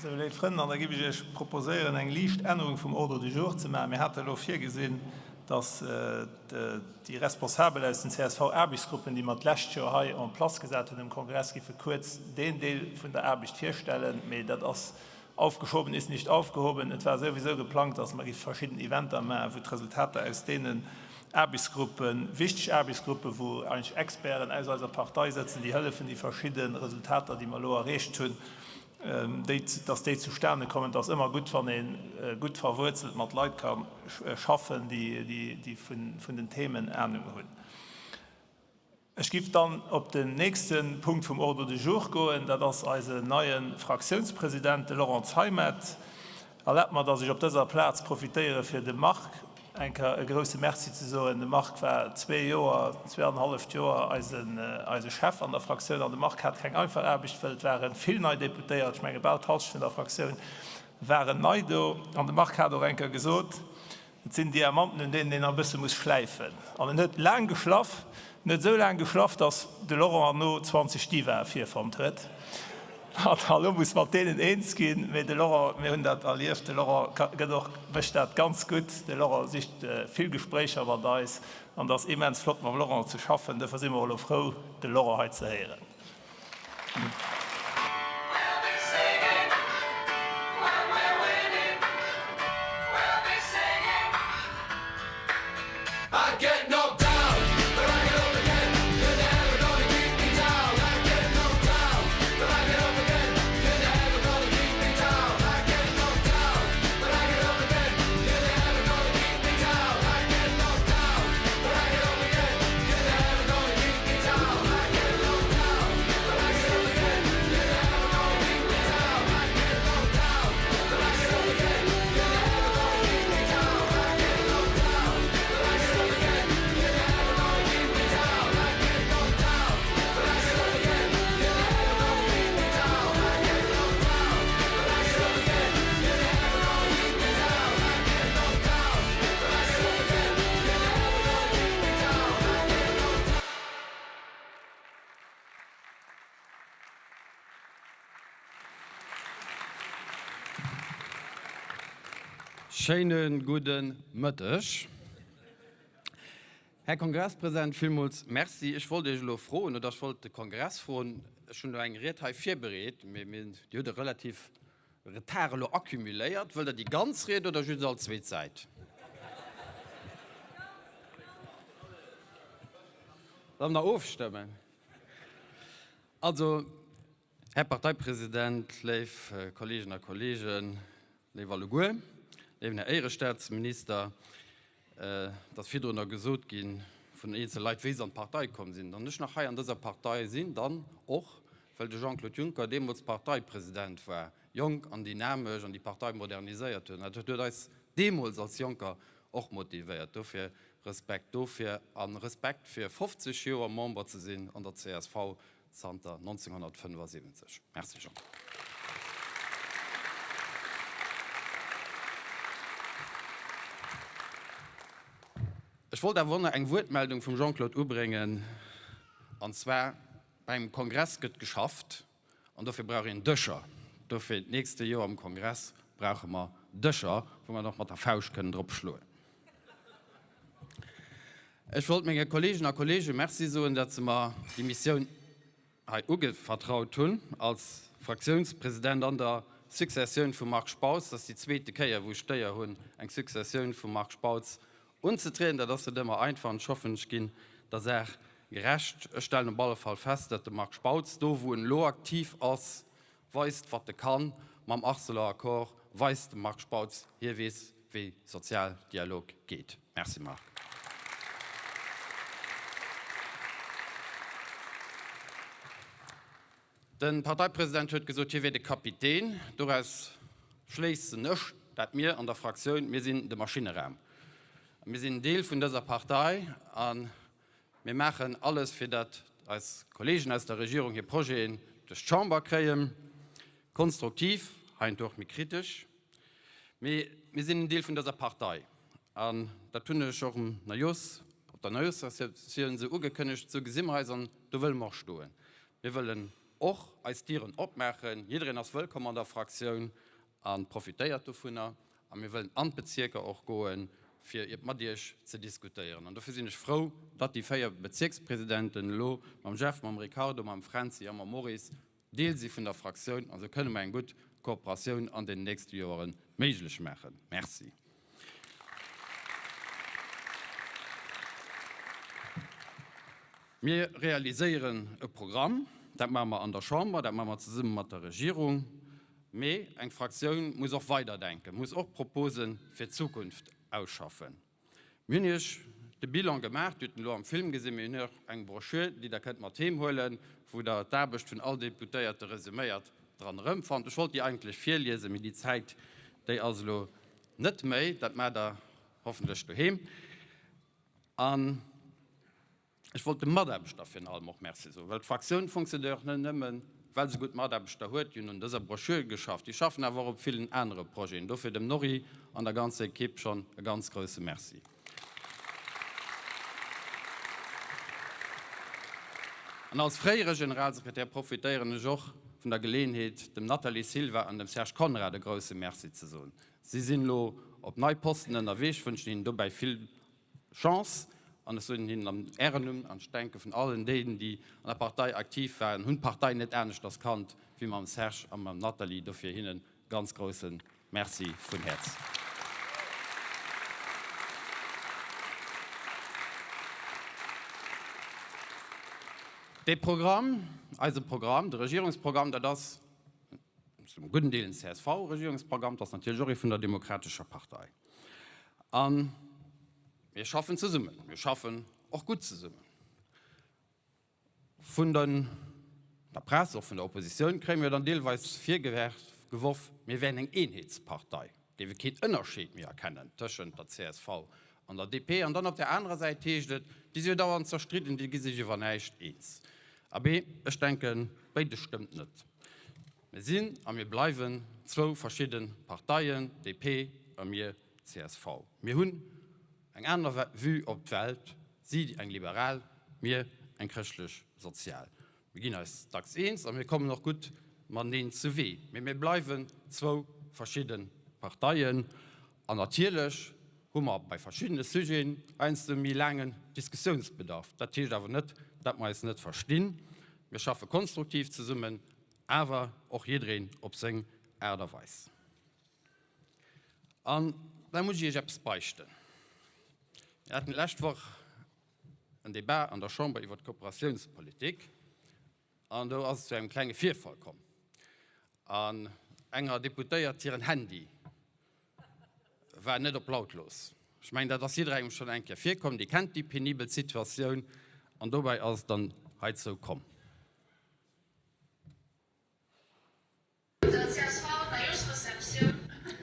Sou, léif Frënn, an da géif ech Iech proposéieren, eng liicht Ännerung vum Ordre du jour ze maachen. Mir hate elo virgesinn, dass déi Responsabel aus den CSV-Aarbechtsgruppen, déi mer d'lescht Joer hei en place gesat hunn um Kongress, géife kuerz deen Deel vun der Aarbecht virstellen. Mee dat ass aufgeschoben ist nicht aufgehoben. Et war souwisou geplangt, dass mer géife verschidden Eventer maachen, wou d'Resultater aus deenen Aarbechtsgruppen, wichteg Aarbechtsgruppen, wou eigentlech Experten aus eiser Partei sëtzen, déi hëllefen, déi verschidde Resultater, déi mer elo erreecht hunn, déi, dass déi zustane kommen. Et ass ëmmer gutt, wann ee gutt verwuerzelt mat Leit ka schaffen, déi, déi vun den Themen Anung hunn. Ech giff dann op den nächste Punkt vum Ordre du jour goen. Dat ass eisen neie Fraktiounspresident, de Laurent Zeimet. Erlaabt mer, dass ech op dëser Plaz profitéiere fir dem Marc eng Kéier e grouse Merci ze soen. De Marc war zwee Joer, zweeanenhalleft Joer eisen, eise Chef an der Fraktioun. An de Marc hat keng einfach Aarbecht, wëll et ware vill nei Deputéiert, ech menge bal d'Halschent vun der Fraktioun waren nei do. An de Marc hat och eng Kéier gesot, Et sinn Diamanten, un deenen een e bësse muss schläifen. An en huet laang geschlaff. En huet esou laang geschlaff, datt de Laurent herno 20 Divae virfonnt huet. An elo muss mat deenen eens ginn. Mee de Laurent, mir hunn dat erlieft, de Laurent gëtt och, mécht dat ganz gutt. De Laurent sicht vill Gespréicher mat eis. An et ass immens flott, mam Laurent ze schaffen. Duerfir si mer och elo frou, de Laurent hei ze héieren. Schéine gudde Mëtteg. Här Kongresspresident, villmools Merci. Ech wollt Iech elo froen, oder ech wollt de Kongress froen, ech hunn elo eng Ried hei virbereet, mee Dir hutt e relativ Retard elo accumuléiert. Wëllt Der déi ganz Ried oder just all zweet Säit? Sollen mer ofstëmmen? Also, Här Parteipresident, léif Kolleegen a Kollegen, léif alleguer, léiwen Här Éierestaatsminister, Et ass virdrunner gesot gi vun eenzel Leit, wéi se an d'Partei komm sinn. Wann ech nach hei an dëser Partei sinn, dann och, well de Jean-Claude Juncker deemools Parteipresident war, jonk an dynamesch an déi Partei moderniséiert huet. An dat huet eis deemools als Jonker och motivéiert. Dofir Respekt dofir a Respekt fir 50 Joer Member ze sinn an der csv zanter 1975. Merci Jean. Ech wollt awer och nach eng Wuertmeldung vum Jean-Claude ubréngen, an zwar, Beim Kongress gëtt geschafft an dofir brauch een Dëscher. Dofir d'nächste Joer am Kongress brauche mer Dëscher, wou mer och mat der Fauscht kënnen drop schloen. Ech wollt menge Kolleegen a Kollege Merci soen, datt se mer déi Missioun hei ugevertraut hunn als Fraktiounspresident an der Successioun vum Marc Spautz. Dat ass déi zweete Kéier, wou ech d'Éier hunn, eng Successioun vum Marc Spautz unzetrieden. Dat ass net ëmmer einfach an ech hoffen, ech ginn der Saach gerecht. Ech stellen op alle Fall fest, datt de Marc Spautz do, wou en elo aktiv ass, weist, wat e kann. Mam Arcelor-Accord weist de Marc Spautz, hie weess, wéi Sozialdialog geet. Merci Marc. De Parteipresident huet gesot, hie wier de Kapitän. Doraus schléissen ech, dat mir an der Fraktioun, mir sinn de Maschinneraum. Mir sinn en Deel vun dëser Partei a mir maachen alles, fir datt eis Kolleegen aus der Regierung hir Projeten duerch d'Chamber kréien. Konstruktiv, heiansdo och méi kritesch, mee mir sinn en Deel vun dëser Partei. An dat hunn ech och um Neijooss, op der Neijoossreceptioun esou ugekënnegt. Esou gesi mer eis an do wëlle mer och stoen. Mir wëllen. och eis Dieren opmaachen. Jiddereen ass wëllkomm an der Fraktioun a profitéiert dovunner. A mir wëllen an d'Bezierker och goen, fir mat Iech ze diskutéieren. An dofir sinn ech frou, datt déi 4 Bezierkspresidenten elo mam Jeff, mam Ricardo, mam Fränzi a mam Maurice Deel si vun der Fraktioun an esou kënne mer eng gutt Kooperatioun an den nächste Joere méiglech maachen. Merci. Mir realiséieren e Programm, dat maache mer an der Chamber, dat maache mer zesumme mat der Regierung, mee eng Fraktioun muss och weiderdenken, muss och Propose fir d'Zukunft ausschaffen. Mir hunn Iech de Bilan gemaach, Dir hutt en elo am Film gesinn. Mir hunn och eng Broschür, déi Der kënnt mat heem huelen, wou Der d'Aarbecht vun all Deputéierte resuméiert dran erëmfannt. Ech wollt déi eigentlech virliesen, mee déi Zäit, déi ass elo net méi. Dat maacht Der hoffentlech doheem. An. Ech wollt de Mataarbechter virun allem och Merci soen, well d'Fraktioun fonctionnéiert och net nëmmen, well se gutt Mataarbechter huet, déi hunn un dëser Broschür geschafft, déi schaffen awer och op villen anere Projeten. Dofir dem Norry an der ganzer Ekipp schonn e ganz grousse Merci. An als fréiere Generalsekretär profitéieren ech och vun der Geleeënheet, dem Nathalie Silva an dem Serge Conrad e grousse Merci ze soen. Si sinn elo op nei Posten ënnerwee. Ech wënschen hinnen dobäi vill Chance, an ech soen hinnen an Ären Numm, an ech denke vun allen deenen, déi an der Partei aktiv waren, hunn d'Partei net aneschters kannt wéi mam Serge a mam Nathalie. Dofir hinne ganz grousse Merci vun Häerz. Dee Programm, eise Programm, de Regierungsprogramm, dat ass zum gudden Deel en CSV-Regierungsprogramm, dat ass natierlech och ee vun der Demokratescher Partei. A mir schaffen zesummen. Mir schaffen och gutt zesummen. Vun der Press, och vun der Oppositioun, kréie mir dann deelweis virgeworf, mir wären eng Eenheetspartei, géife keen Ënnerscheed méi erkennen tëschent der csv an der DP. An dann op där anerer Säit heescht et, déi si jo dauernd zerstridden, déi gi sech iwwer näischt eens. Abee, ech denken, béides stëmmt net. Mir sinn a mir bleiwen zwou verschidde Parteien, DP a mir, csv. Mir hunn eng aner Vue op d'Welt, si eng liberal, mir eng chrëschtlech-sozial. Mir ginn eis dacks eens a mir kommen och gutt mateneen zu Wee, mee mir bleiwen zwou verschidde Parteien. An natierlech hu mer bei verschiddene Sujeten heiansdo méi laangen Diskussiounsbedarf. Dat heescht awer net, dat mer eis net verstinn. Mir schaffe konstruktiv zesummen, awer och jiddereen op seng Aart a Weis. An da muss ech Iech eppes beichten. Mir haten d'lescht Woch en Debat an der Chamber iwwer d'Kooperatiounspolitik an do ass et zu engem klenge Virfall komm. An enger Deputéiert hiren Handy war net op lautlos. Ech mengen, dat ass jidderengem schonn eng Kéier virkomm, dee kennt déi penibel Situatioun. An dobäi ass et dann heizou komm.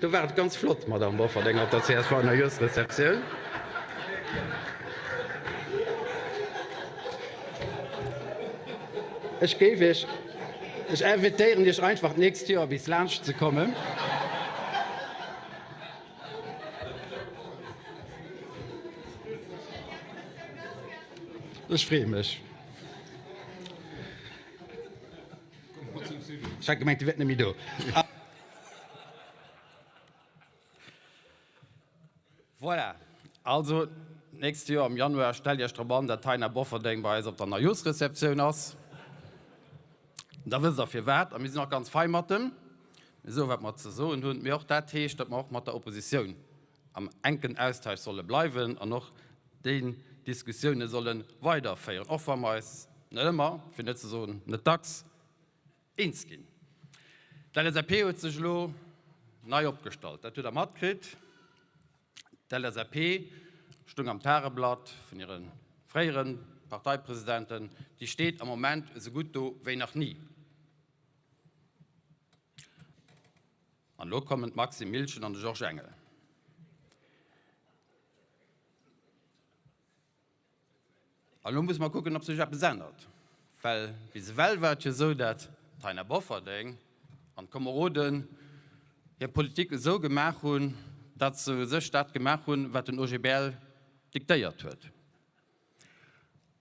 Do war et ganz flott, Madamm Bofferding, op der CSV-Neijooschreceptioun. Ech géif Iech, ech invitéieren Iech einfach d'nächst Joer bis laanscht ze kommen. Ech freeë mech. Ech hat gemengt, Dir wiert net méi do. Voilà, also d'nächst Joer am Januar stellt Iech drop an, dat d'Taina Bofferdeng bei eis op der Neijooschreceptioun ass. Da wësst Der firwat. A mir sinn och ganz fei mat em. Mir soen, wat mer ze soen hunn. Mee och dat heescht, datt mer och mat der Oppositioun am enken Austausch solle bleiwen an och déi Diskussioune solle weiderféieren, och wa mer eis net ëmmer, fir net ze soen net dacks, eens ginn. D'LSAP huet sech elo nei opgestallt, dat hutt Der matkritt. D'LSAP stoung am Tageblatt vun hire fréiere Parteipresidenten, déi steet am Moment esou gutt do wéi nach ni. An elo kommen d'Maxime Miltgen an de Georges Engel. An elo musse mer kucken, ob sech eppes ännert, well bis ewell war et jo esou, dat d'Taina Bofferding an d'Komeroden hir Politik esou gemaach hunn, datt se u sech dat gemaach hunn, wat den OGBL diktéiert huet.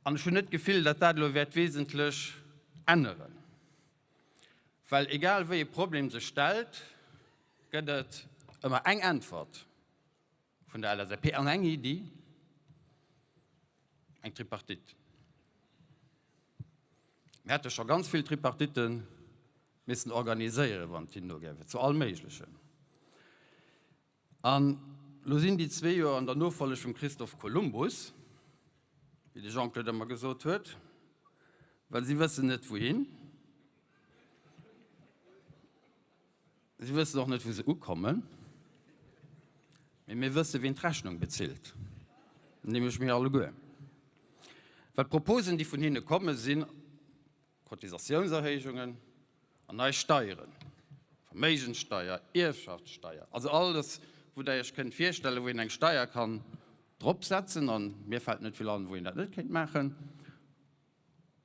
An ech hunn net d'Gefill, datt dat elo wäert wesentlech änneren. Well egal wéi e Problem sech stellt, gëtt et ëmmer eng Äntwert vun der LSAP an eng Iddi, eng Tripartite. Mir hätte scho ganz vill Tripartite missen organiséieren, wann et hinno géif, zu allem Méiglechen. An elo sinn déi zwee jo an der Nofolleg vum Christoph Kolumbus, wéi de Jean-Claude ëmmer gesot huet, well si wëssen net wouhin. Si wëssen och net wou se ukommen. Mee mir wësse wien d'Rechnung bezilt, nämlech mir alleguer. Well d'Proposen déi vun hinne komme sinn Cotisatiounserhéijungen an nei Steieren, Verméigenssteier, Ierfschaftssteier, also alles wou der iech kënnt virstellen, wou een eng Steier kann drop setzen, an mir fält net vill an, wou een dat net kéint maachen.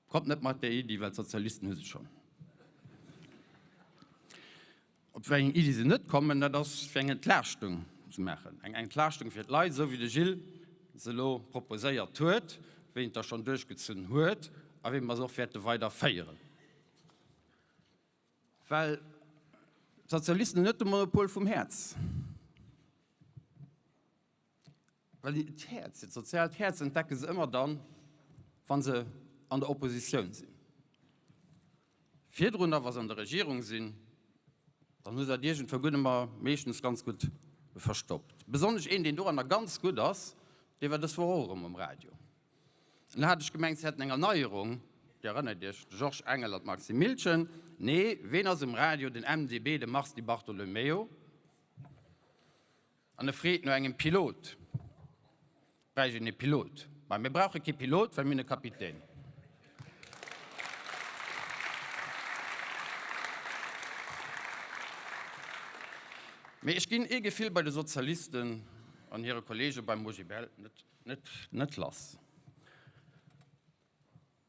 Kommt net mat där Iddi, well d'Sozialisten hu se schonn. Op wéi eng Iddi se net kommen, dat ass fir eng Entlaaschtung ze maachen. Eng Entlaaschtung fir d'Leit, esou wéi de Gilles se elo proposéiert huet, wéi en et da schonn duerchgezunn huet a wéi mer se och wäerte weiderféieren. Well d'Sozialisten hunn net de Monopol vum Häerz. Well hiert Häerz, hiert soziaalt Häerz entdecke se ëmmer dann, wa se an der Oppositioun sinn. Virdrun da, wa se an der Regierung sinn, dann hu se dat iergendwou gutt ëmmer meeschtens ganz gutt verstoppt. Besonnesch een, deen doranner ganz gutt ass, dee war dës Woch och erëm um Radio. Elo hat ech gemengt, se hätten eng Erneierung, Dir erënnert Iech, de Georges Engel an d'Maxime Miltgen. Nee, ween ass um Radio? Den MDB, de Mars Di Bartolomeo. An e freet no engem Pilot. Bräicht een e Pilot? Mä mir brauche kee Pilot, well mir hunn e Kapitän. Mee ech ginn ee Gefill bei de Sozialisten an hire Kollege beim OGBL net lass.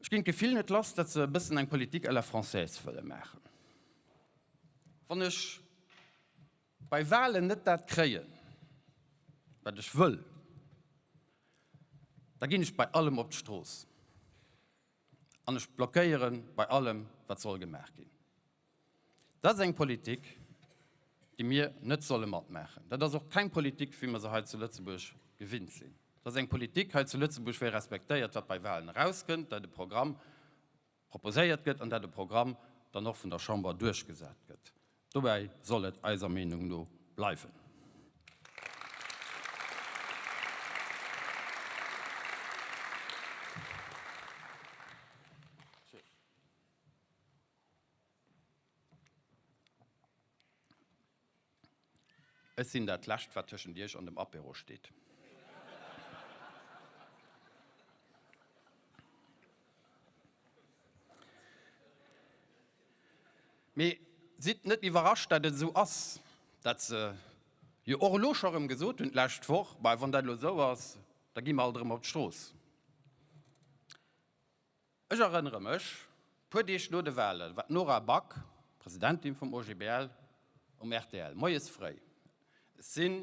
Ech ginn d'Gefill net lass, datt se e bëssen eng Politique à la française wëlle maachen. Wann ech bei Wahlen net dat kréien, wat ech wëll, da ginn ech bei allem op d'Strooss an ech blockéiere bei allem, wat soll gemaach ginn. Dat ass eng Politik, déi mir net solle matmaachen. Dat ass och keng Politik, wéi mer se hei zu Lëtzebuerg gewinnt sinn. Dat ass eng Politik hei zu Lëtzebuerg, wéi respektéiert, wat bei Wahlen erauskënnt, dat e Programm proposéiert gëtt an dat e Programm dann och vun der Chamber duerchgesat gëtt. Dobäi soll et eiser Meenung no bleiwen. Ech sinn dat Lescht, wat tëschent Iech an dem Apéro steet. Mee sidd net iwwerrascht, dat et esou ass, dat se jo och elo scho erëm gesot hunn d'lescht Woch, Bah, wann dat elo esou ass, da gi mer alt erëm op d'Strooss. Ech erënnere mech, puer Deeg no de Wale war d'Nora Back, Presidentin vum OGBL, um rtl moies fréi. Ech sinn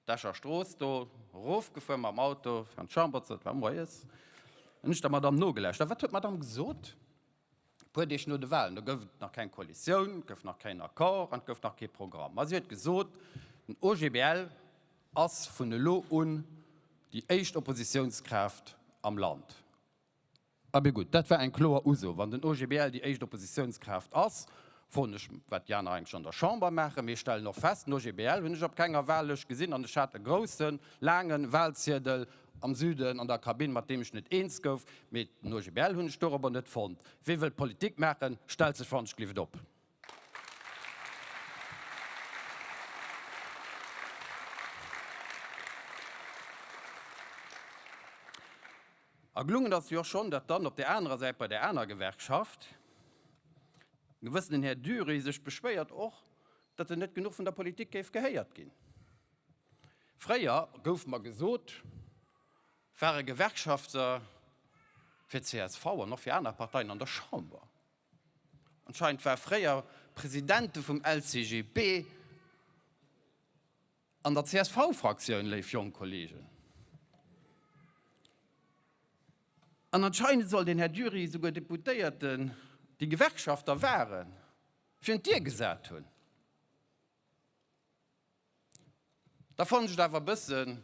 d'Escher Strooss do erofgefuer mam Auto fir an d'Chamber ze, et war moies, hunn ech der Madamm nogelauschtert. A wat huet d'Madamm gesot? Puer Deeg no de Walen, do gouf et nach keng Koalitioun, et gouf nach keen Accord an et gouf nach kee Programm. Ma si huet gesot, den OGBL ass vun elo un déi éischt Oppositiounskraaft am Land. Abee gutt, dat war eng kloer Uso. Wann den OGBL déi éischt Oppositiounskraaft ass, froen ech, wat déi aner eigentlech an der Chamber maachen. Mee ech stellen och fest, den OGBL hunn ech op kenger Wahllëscht gesinn an ech hat e groussen, laange Wahlziedel am Süden an der Kabinn, mat deem ech net eens gouf. Mee den OGBL hunn ech dorobber net fonnt. Wee wëllt Politik maachen, stellt sech wann-ech-glift op. A gelungen ass jo och schonn, datt dann op där anerer Säit bei där aner Gewerkschaft e gewëssenen Här Dury sech beschwéiert och, datt en net genuch vun der Politik géif gehéiert ginn. Fréier, gouf mer gesot, ware Gewerkschafter fir csv an och fir aner Parteien an der Chamber. Anscheinend war fréier Presidente vum LCGB an der CSV-Fraktioun, léif jonk Kollegen. An anscheinend soll den Här Dury souguer Deputéierten. déi Gewerkschafter waren, virun d'Dier gesat hunn, da fannen ech et awer e bëssen,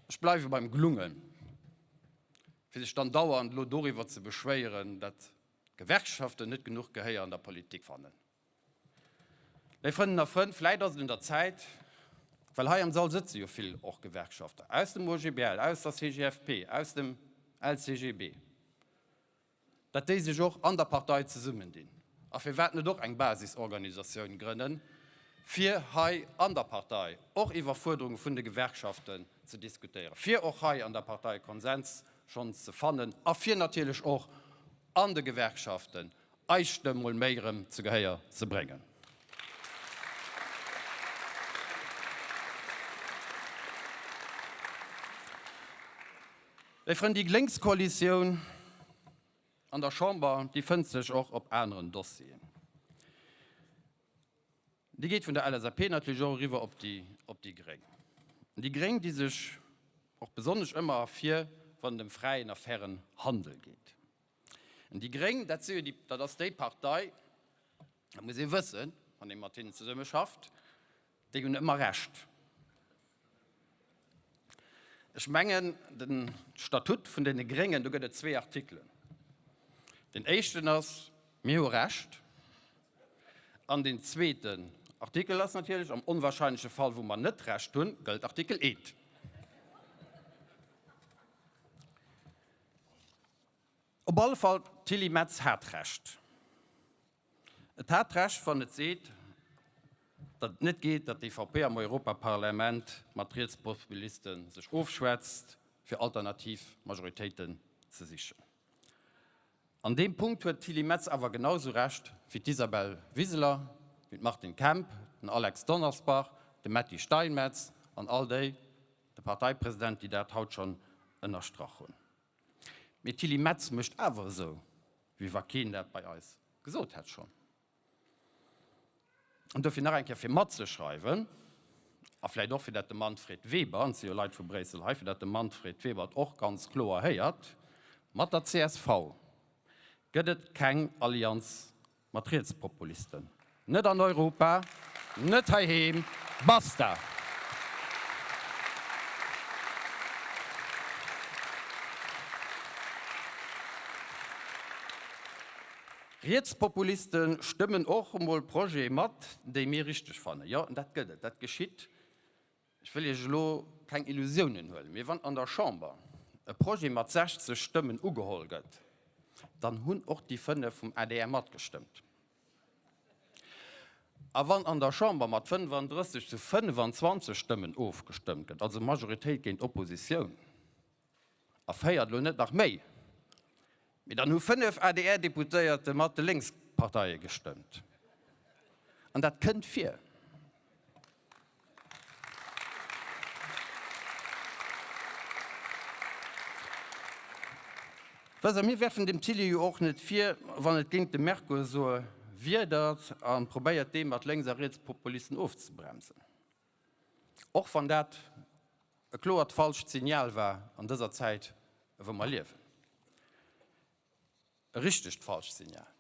ech bleiwe beim glungen, fir sech dann dauernd elo doriwwer ze beschwéieren, datt d'Gewerkschaften net genuch Gehéier an der Politik fannen. Léif Frëndinnen a Frënn, vläit ass et un der Zäit, well hei am Sall sëtze jo vill och Gewerkschafter aus dem OGBL, aus der CGFP, aus dem LCGB, datt déi sech och an der Partei zesummendinn a firwat net och eng Basisorganisatioun grënnen, fir hei an der Partei och iwwer Fuerderunge vun de Gewerkschaften ze diskutéieren, fir och hei an der Partei Konsens schonn ze fannen a fir natierlech och an de Gewerkschaften eis Stëmm mol méi erëm zu Gehéier ze bréngen. Léif Frënn, déi Lénkskoalitioun an der Chamber, déi fënnt sech och op aneren Dossieren. Déi geet vun der LSAP natierlech och eriwwer op déi, op déi Gréng. Déi Gréng di sech och besonnesch ëmmer ervir, wann et ëm fräien a fairen Handel geet. Déi Gréng, dat si jo déi, dat ass déi Partei, dat muss ee wëssen, wann ee mat hinnen zesumme schafft, déi hunn ëmmer Recht. Ech mengen, de Statut vun deene Gréngen, do gëtt et zwee Artikelen. Deen éischten ass, Mir hu Recht. An deen zweeten Artikel ass natierlech, am onwahrscheinleche Fall, wou mer net Recht hunn, gëllt Artikel eent. Op alle Fall, d'Tilly Metz hat Recht. Et hat Recht, wann et seet, datt et net geet, datt d'EVP am Europaparlament mat Rietspopuliste sech ofschwätzt, fir alternativ Majoritéiten ze sichen. An deem Punkt huet d'Tilly Metz awer genau sou Recht wéi d'Isabel Wiseler, wéi d'Martine Kemp, den Alex Donnersbach, de Metty Steinmetz an all déi, de Parteipresident, déi dat haut schonn ënnerstrach hunn. Mee d'Tilly Metz mécht awer esou, wéi wa keen dat bei eis gesot hätt schonn. An dofir nach eng Kéier fir matzeschreiwen, a vläicht och fir dat de Manfred Weber, an et si jo Leit vu Bréissel hei, fir dat de Manfred Weber et och ganz kloer héiert, Mat der csv gëtt et keng Allianz Mat Rietspopulisten. Net an Europa, net heiheem. Basta! Rietspopuliste stëmmen och emol Projete mat, déi mir richteg fannen. Jo, dat gëtt et, dat geschitt. Ech wëll Iech elo keng Illusiounen huelen, mee wann an der Chamber e Projet mat 60 Stëmmen ugeholl gëtt, dann hunn och déi 5 vum adr matgestëmmt. A wann an der Chamber mat 35 zu 25 Stëmmen ofgestëmmt gëtt, also Majoritéit géint Oppositioun, a féiert elo net nach méi, mee dann hu 5 ADR-Deputéierte mat de Lénksparteie gestëmmt. An dat kënnt vir. Wësst Der, mir werfen dem Tilly jo och net vir, wann et géint de Mercosur wiedert a probéiert, dee mat Lénks a Rietspopulisten ofzebremsen. Och wann dat e kloert falscht Signal war an dëser Zäit, wou mer liewen. E richtegt falscht Signal.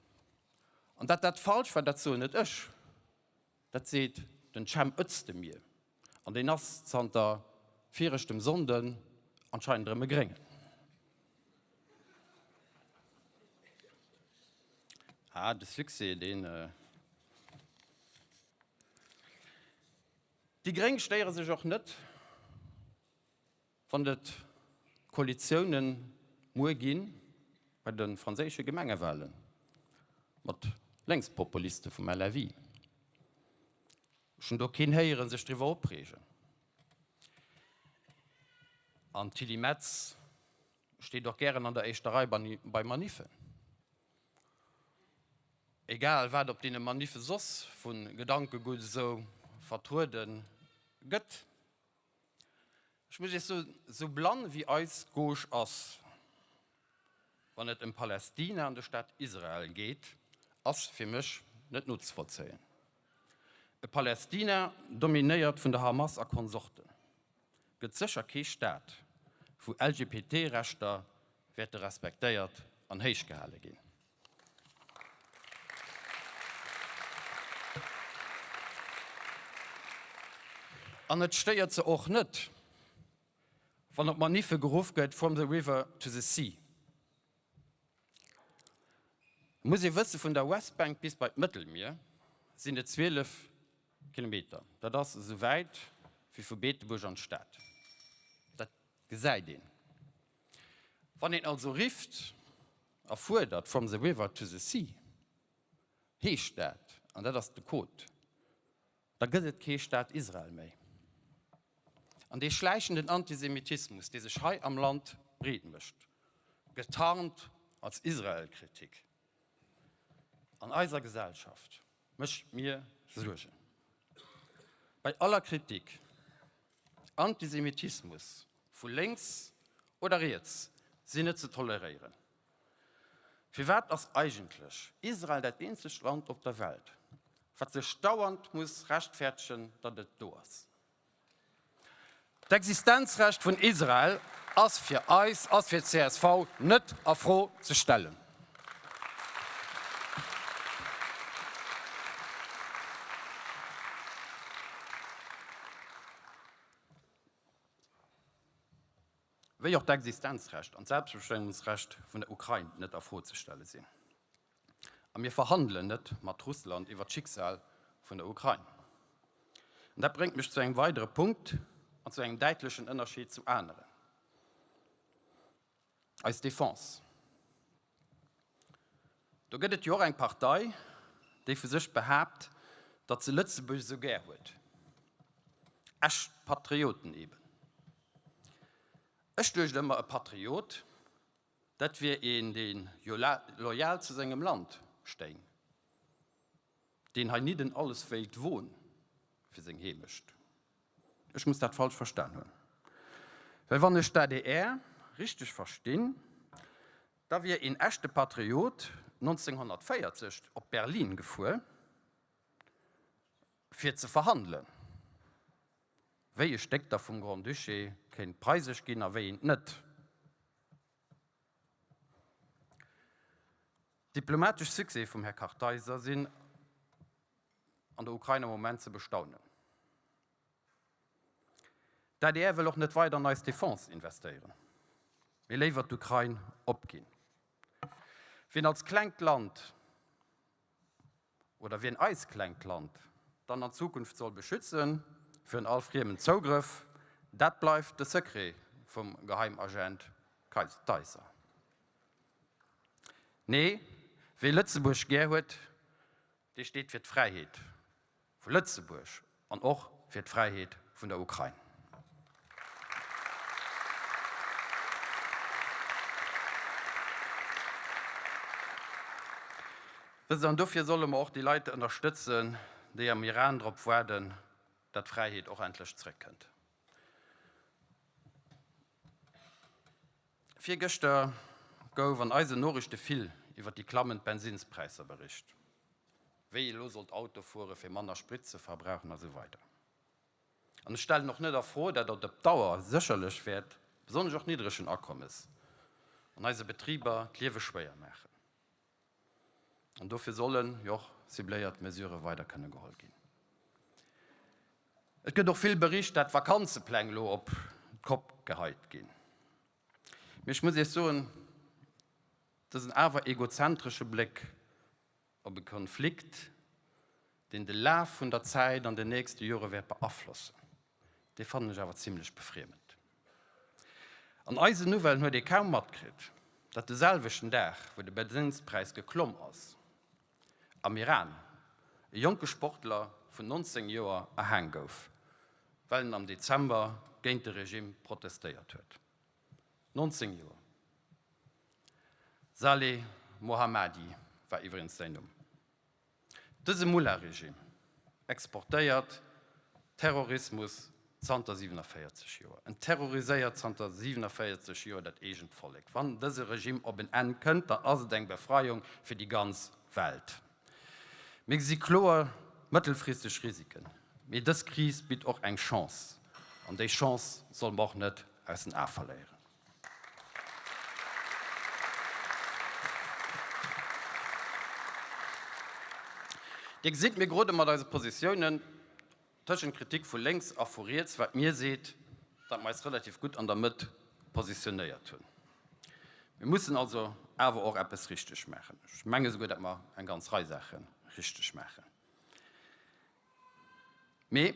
An datt dat falsch war, dat soen net ech, dat seet den Cem Özdemir. An deen ass zanter viregtem Sonnden anscheinend erëm e Gréngen. Ah, de Succès, deen. Déi Gréng stéiere sech och net, wann et Koalitioune muer gi bei de franséische Gemengewale mat Lénkspopuliste vum LFI. Ech hunn do keen héiere sech driwwer opreegen. An d'Tilly Metz steet och gären an der éischter Rei bei Maniffen. Egal wat op deene Maniffe soss vu Gedankegutt esou vertruede gëtt, ech muss Iech soen, esou blann wéi eis Gauche ass, wann et ëm Palästina an de Staat Israel geet, ass fir mech net nozevollzéien. E Palästina dominéiert vun der Hamas a Konsorten gëtt sécher kee Staat, wou LGBT-Rechter wäerte respektéiert an héichgehale ginn. An et stéiert se och net, wann op Maniffe geruff gëtt From the river to the sea. Et muss ee wësse, vun der Westbank bis bei d'Mëttelmier sinn et 12 Kilometer. Dat ass esou wäit wéi vu Beetebuerg an d'Stad. Dat gesäit een. Wann een also rifft a fuerdert From the river to the sea, heescht dat, an dat ass de Code, Da gëtt et kee Staat Israel méi. An dee schläichenden Antisemitismus, dee sech hei am Land breet mécht, getarnt als Israel-Kritik an eiser Gesellschaft, mécht mir Suergen. Bei aller Kritik, Antisemitismus vu lénks oder riets sinn net ze toleréieren. Firwat ass eigentlech Israel dat eenzegt Land op der Welt, wat sech dauernd muss rechtfäertegen, datt et do ass? D'Existenzrecht vun Israel ass fir eis, ass fir csv net a Fro ze stellen. Wéi och d'Existenzrecht an d'Selbstbestëmmungsrecht vun der Ukrain net a Fro ze stelle sinn. A mir verhandelen net mat Russland iwwer d'Schicksal vun der Ukrain. An dat bréngt mech zu engem weidere Punkt an zu engem däitlechen Ënnerscheed zu aneren. Eis Defense. Do gëtt et jo och eng Partei, déi vu sech behaapt, datt se Lëtzebuerg esou gär huet. Echt Patrioten eben. Ech duecht ëmmer, e Patriot, dat wier een, dee loyal zu sengem Land stéing. Deen heinidden alles wéilt won fir seng Heemecht. Ech muss dat falsch verstan hunn, well wann ech d'ADR richteg verstinn, da wier een echte Patriot 1940 op Berlin gefuer fir ze verhandelen, wéi e Stéck da vum Grand-Duché kéint preisesch ginn a wéi eent net. D'diplomatesch Succèse vum Här Kartheiser sinn an der Ukrain am Moment ze bestaunen. D'adr wëll och net weider an eis Defense investéieren, mee léiwer d'Ukrain opginn. Wien als klengt Land oder wien eis klengt Land dann an Zukunft soll beschützen virun all friemen Zougrëff, dat bleift de Secret vum Geheimagent Kartheiser. Nee, wee Lëtzebuerg gär huet, dee steet fir d'Fräiheet vu Lëtzebuerg an och fir d'Fräiheet vun der Ukrain. Wësst Der, an dofir solle mer och déi Leit ënnerstëtzen, déi am Iran drop waarden, dat d'Fräiheet och endlech zréckkënnt. Virgëschter gouf an eisen Noriichte vill iwwer déi klammend Bensinnspräisser bericht, wéi ee lo sollt Auto fuere fir manner Sprit ze verbrauchen a sou weider. An ech stellen och net a Fro, dat et op Dauer sécherlech wäert besonnesch och niddregen Akommes an eise Betriber d'Liewe schwéier maachen. An dofir sollen jo och cibléiert Mesurë weider kënne geholl ginn. Et gëtt och vill bericht, dat d'Vakanzepläng elo op d'Kopp geheit ginn. Mee ech muss Iech soen, dësen awer egozentresche Bléck op e Konflikt, deen de Laf vun der Zäit an den nächste Jore wäert beaflossen, dee fannen ech awer zimlech befriemend. An eisen Nouvellen huet ee kaum matkritt, datt de selwechten Dag, wou de Bensinnspräis geklomm ass, am Iran e jonke Sportler vun 19 Joer erhaang gouf, well en am Dezember géint de Regime protestéiert huet. 19 Joer. Saleh Mohammadi war iwwregens säin Numm. Dëse Mullah-Regime exportéiert Terrorismus zanter 47 Joer. En terroriséiert zanter 47 Joer dat eegent Vollek. Wann dëse Regime op en Enn kënnt, dann ass et eng Befreiung fir déi ganz Welt. Mir gesi kloer mëttelfristeg Risiken, mee dës Kris bitt och eng Chance, an déi Chance solle mer och net aus den Ae verléieren. Dir gesitt, mir gerode mat eise Positiounen. Tëschent Kritik vu lénks a vu riets, wat mir seet, datt mer eis relativ gutt an der Mëtt positionéiert hunn. Mir mussen also awer och eppes richteg maachen. Ech menge souguer, datt mer eng ganz Rei Saache richteg maachen. Mee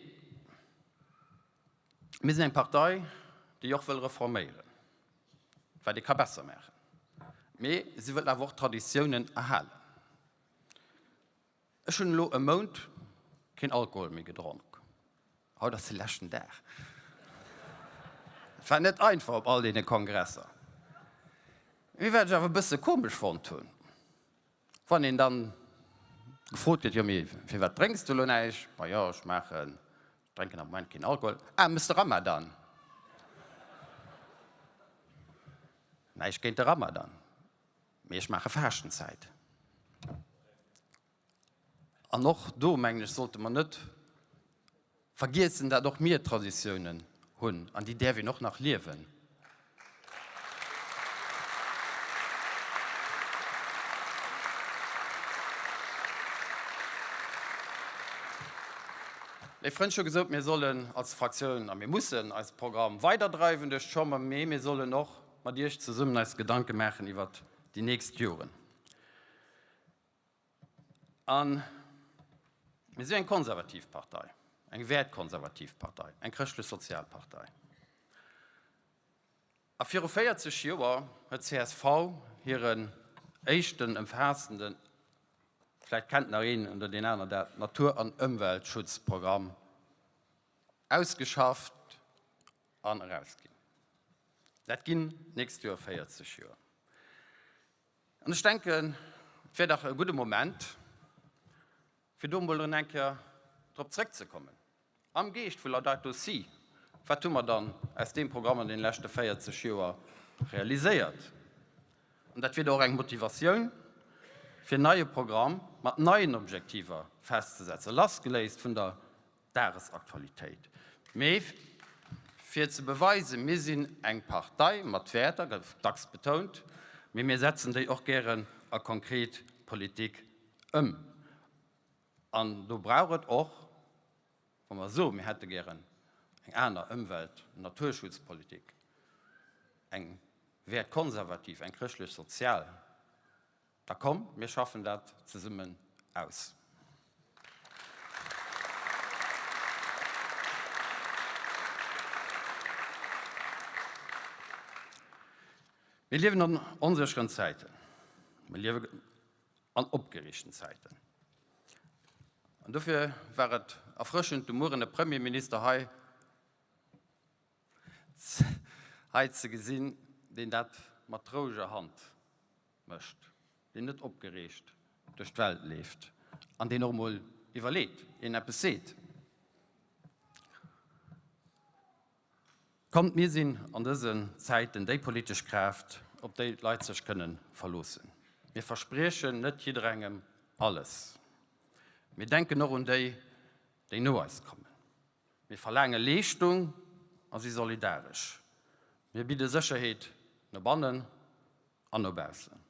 mir sinn eng Partei, déi och wëll reforméieren, wat ee ka besser maachen. Mee si wëll awer och Traditiounen erhalen. Ech hunn elo e Mount keen Alkohol méi gedronk. Haut ass de leschten Dag. Et war net einfach op all deene Kongresser. Mee wat ech awer e bësse komesch fonnt hunn, wann een dann gefrot gëtt, jo mee firwat drénks du elo näischt? Ma jo, ech maachen, ech drénken am Moment keen Alkohol. Ah, méchs de Ramadan? Näischt géint de Ramadan. Mee ech maache Faaschtenzäit. An och do, mengen ech, sollte mer net vergiessen, dat och mir Traditiounen hunn an déi däerf een och nach liewen. Léif Frënn, ech hu gesot, mir sollen als Fraktioun a mir mussen eise Programm weiderdreiwen duerch d'Chamber, mee mir sollen och mat Iech zesummen eis Gedanke maachen iwwert déi nächst Joren. A mir si eng konservativ Partei, eng wäertkonservativ Partei, eng chrëschtlech-sozial Partei. A viru 40 Joer huet csv hiren éischten ëmfaassenden, vläicht kennt nach een oder deen aner dat, Natur an Ëmweltschutzprogramm ausgeschafft an erausginn. Dat ginn d'nächst Joer 40 Joer. An ech denken, et wär dach e gudde Moment, fir do emol erëm eng Kéier drop zrëckzekommen. Am Geescht vu Laudato Si', wat hu mer dann aus deem Programm an deene leschte 40 Joer realiséiert? An dat wier da och eng Motivatioun, fir en neie Programm mat neien Objektiver festzesetzen, lassgeléist vun der Dagesaktualitéit, mee fir ze beweisen, mir sinn eng Partei mat Wäerter, gouf dacks betount, mee mir setzen déi och gären a konkret Politik ëm. An do brauch et och, wa mer soen, mir hätte gären eng aner Ëmwelt-, Naturschutzpolitik, eng wäertkonservativ, eng chrëschtlech-sozial, Da komm, mir schaffen dat zesummen aus. Mir liewen an onsécheren Zäiten. Mir liewen an opgereegten Zäiten. An dofir war et erfrëschend, de Mueren e Premierminister hei hei ze gesinn, deen dat mat roueger Hand mécht, deen net opgereegt duerch d'Welt leeft an deen och emol iwwerleet, ier en eppes seet. Kommt, mir sinn an dësen Zäiten déi politesch Kraaft, op déi d'Leit sech kënne verloossen. Mir verspriechen net jidderengem alles. Mir denken och un déi, déi no eis kommen. Mir verlaange Leeschtung a si solidaresch. Mir bidde Sécherheet no bannen an no baussen.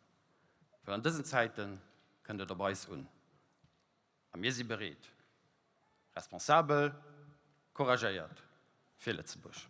Well an dësen Zäite kënnt et op eis un. A mir si bereet. Responsabel, couragéiert fir Lëtzebuerg.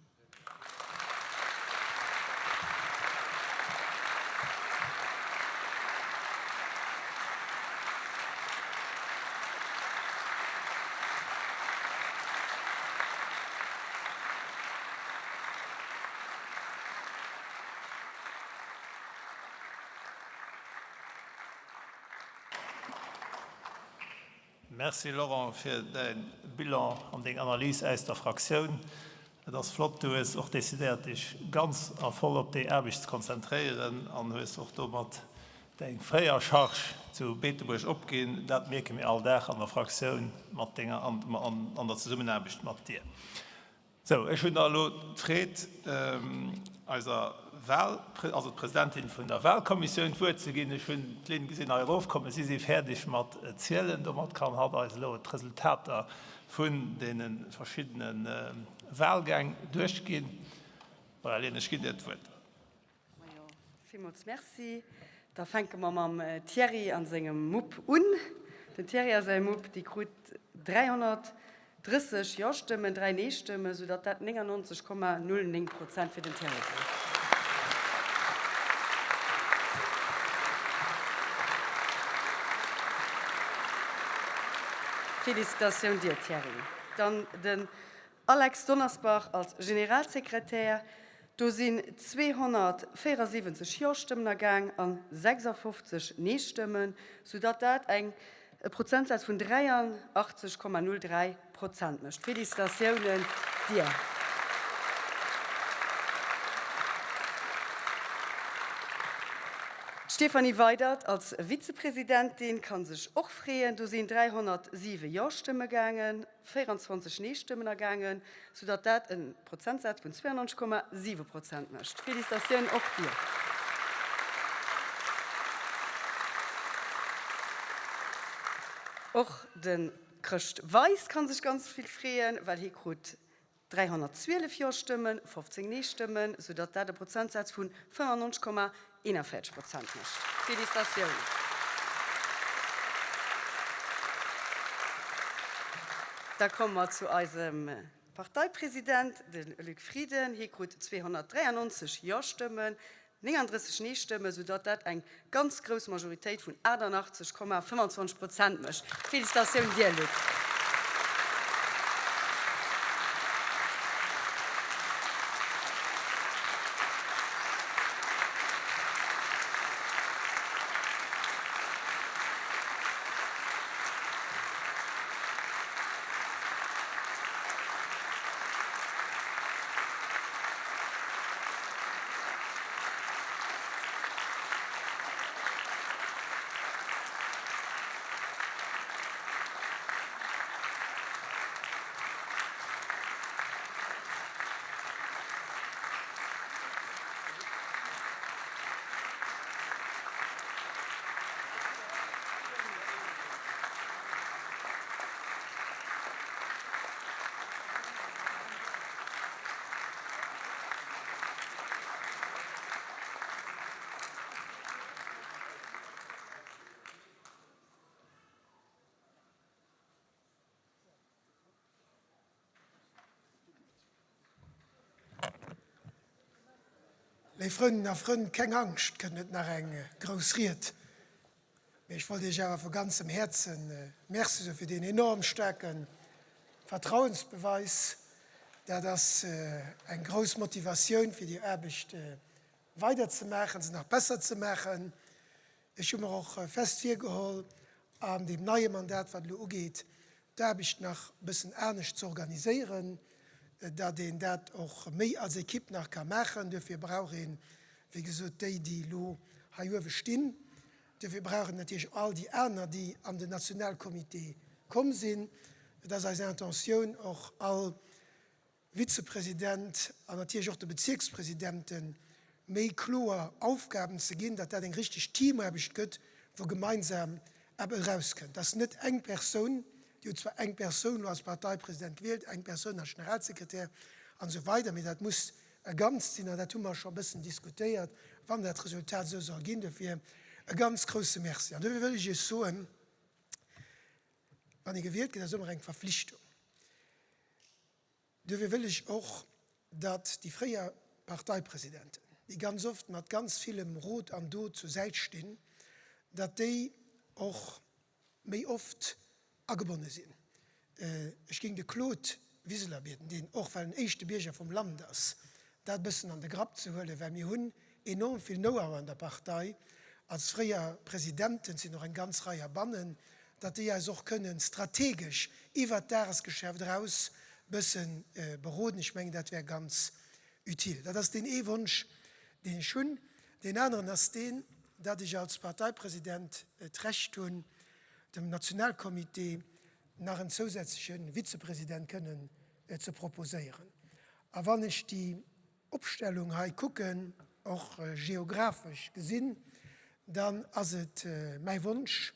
Merci Laurent fir däi Bilan an deng Analys äus der Fraktioun. Et ass flott, du hues och decidéiert dech ganz a voll op déi Aarbecht ze konzentréieren an hues och domat deng fréier Charge zu Beetebuerg opginn. Dat mierke mir all Dag an der Fraktioun mat denger an der Zesummenaarbecht mat dir. Sou, ech hunn da elo d'Freed, eiser Wahl, also d'Presidentin vun der Wahlkommissioun d'Wuert ze ginn. Ech hunn d'Lynn gesinn hei erofkommen. Si si fäerdeg mat zielen. Domat kann hatt eis elo d'Resultater vun deene verschiddene Wahlgäng duerchginn. Voilà, Lynn, ech ginn dir d'Wuert. Majo, villmools Merci. Da fänke mer mam Thierry a sengem Mupp un. Den Thierry a säi Mupp, déi krut 300. 30 Jo-Stëmmen, 3 Nee-Stëmmen, soudatt dat 99,09 Prozent fir den Thierry sinn. Felicitatioun dir, Thierry. Dann den Alex Donnersbach als Generalsekretär. Do sinn 274 Jo-Stëmmen agaang an 56 Nee-Stëmmen, soudatt dat eng e Prozentsaz vun 83,03 Prozent mécht. Félicitatiounen dir! D'Stéphanie Weydert als Vizepresidentin ka sech och freeën. Do sinn 307 Jo-Stëmme gaangen, 24 Nee-Stëmmen ergaangen, soudatt dat e Prozentsaz vun 92,7 Prozent mécht. Félicitatiounen och dir! Och de Chrëscht Weis ka sech ganz vill freeën, well hie krut 312 Jo-Stëmmen, 15 Nee-Stëmmen, soudatt dat e Prozentsaz vun 95,41 Prozent mécht. Félicitatiounen! Da komme mer zu eisem Parteipresident, de Luc Frieden. Hie krut 293 Jo-Stëmmen, 39 Nee-Stëmmen, soudatt dat eng ganz grouss Majoritéit vun 88,25 Prozent mécht. Felicitatioun dir, Luc! Léif Frëndinnen a Frënn, keng Angscht, kënnt net nach eng grouss Ried. Mee ech wollt Iech awer vu ganzem Häerze Merci soe fir deen enorm staarke Vertrauensbeweis. Dat ass eng grouss Motivatioun, fir déi Aarbecht weiderzemaachen, se nach besser ze maachen. Ech hu mer och fest virgeholl, an deem neie Mandat, wat elo ugeet, d'Aarbecht nach e bëssen anescht ze organiséieren, datt een dat och méi als Ekipp nach ka maachen. Duerfir brauch een, wéi gesot, déi, déi elo hei uewe stinn. Duerfir brauch een natierlech all déi aner, déi an den Nationalcomité komm sinn. Et ass eis Intentioun, och all Vizepresident an natierlech och de Bezierkspresidente méi kloer Aufgaben ze ginn, datt dat eng richteg Teamaarbecht gëtt, wou gemeinsam eppes erauskënnt. Dass net eng Persoun, Dir hutt zwar eng Persoun elo als Parteipresident gewielt, eng Persoun als Generalsekretär an esou weider, mee dat muss e Ganzt sinn an dat hu mer scho e bëssen diskutéiert, wann dat Resultat esou soll ginn. Dofir e ganz grouse Merci. An dofir wëll ech Iech soen, Wann ee gewielt gëtt, ass ëmmer eng Verflichtung. Duerfir wëll ech och, datt déi fréier Parteipresidenten, déi ganz oft mat ganz villem Rot an Dot zur Säit stinn, datt déi och méi oft agebonne sinn. Ech géing de Claude Wiseler bieden, deen och well en éischte Bierger vum Land ass, dat e bëssen an de Grapp ze huelen, well mir hunn enorm vill Know-how an der Partei, als fréier Presidenten sinn och eng ganz Rei erbannen, datt déi eis och kënnen strategesch iwwert d'Dagesgeschäft eraus bësse beroden. Ech mengen, dat wär ganz utile. Dat ass deen ee Wonsch, deen ech hunn. Deen aneren ass deen, datt ech als Parteipresident d'Recht hunn, dem Nationalcomité nach en zousätzleche Vizepresident kënnen ze proposéieren. A wann ech déi Opstellung hei kucken, och geographesch gesinn, dann ass et mäi Wonsch,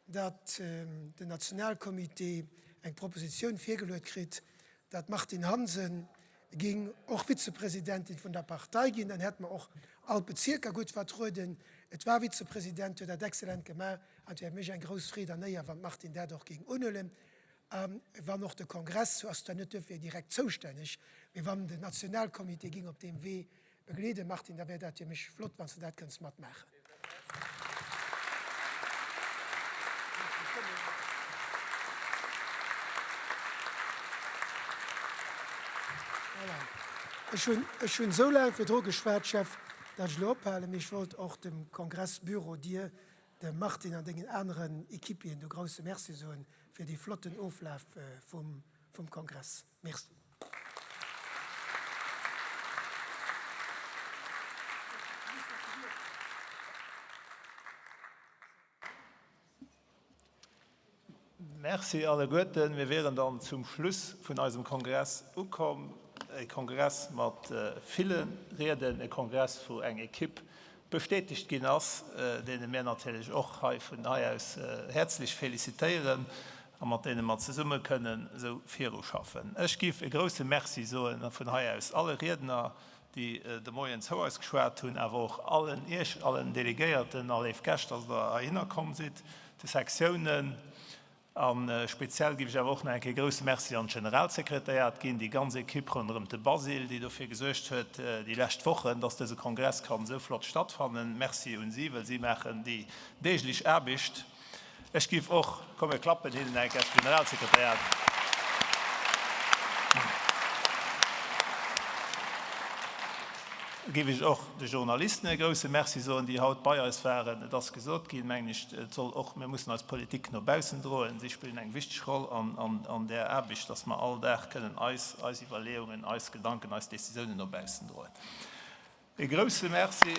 datt den Nationalcomité eng Propositioun virgeluet kritt, datt d'Martine Hansen ging och Vizepresidentin vun der Partei ginn. Dann hätte mer och all d'Bezierker gutt vertrueden. Et war Vizepresident, huet dat exzellent gemaach an et wär fir mech eng grouss Freed an Éier, wann d'Martine dat och géing unhuelen. A wann och de Kongress, sou ass zwar net duerfir direkt zoustänneg, mee wann den Nationalcomité ging op deem Wee begleeden, Martin, da wär dat fir mech flott, wann s de dat kënnst matmaachen. Voilà. Ech hunn, ech hunn esou laang virdru geschwat, Jeff, datt ech elo ophalen, mee ech wollt och dem Kongressbüro, dir, dem Martin an dengen aneren Equipieren do grousse Merci soen fir dee flotten Oflaf vum, vum Kongress. Merci. Merci alleguerten. Mir wieren dann zum Schluss vun eisem Kongress ukomm. E Kongress mat ville Rieden, e Kongress, wou eng Equipe bestätegt ginn ass, deene mir natierlech och hei vun hei aus häerzlech felicitéieren a mat deene mer zesumme kënnen esou viruschaffen. Ech giff e grouse Merci soen vun hei aus alle Riedner, déi de Moien zou eis geschwat hunn, awer och allen Iech, allen Delegéierten a léif Gäscht, dass Der heihinner komm sidd, de Sektiounen. A speziell géif ech awer och nach eng Kéier e grouse Merci an d'Generalsekretariat ginn, déi ganz Equipe ronderëm de Basile, déi dofir gesuergt huet déi lescht Wochen, dass dëse Kongress kann esou flott stattfannen. Merci un si, well si maachen déi deeglech Aarbecht. Ech giff och, komm mir klappen hinnen eng Kéier, Generalsekretariat. Giff ech och de Journalisten e grousse Merci soen, déi haut bei eis waren. Et ass gesot ginn, mengen ech, et soll och, mir mussen eis Politik no baussen droen. Si spillen eng wichteg Roll an där Aarbecht, dass mer all Dag kënnen eis, eis Iwwerleeungen, eis Gedanken, eis Décisiounen no baussen droen. E grousse Merci.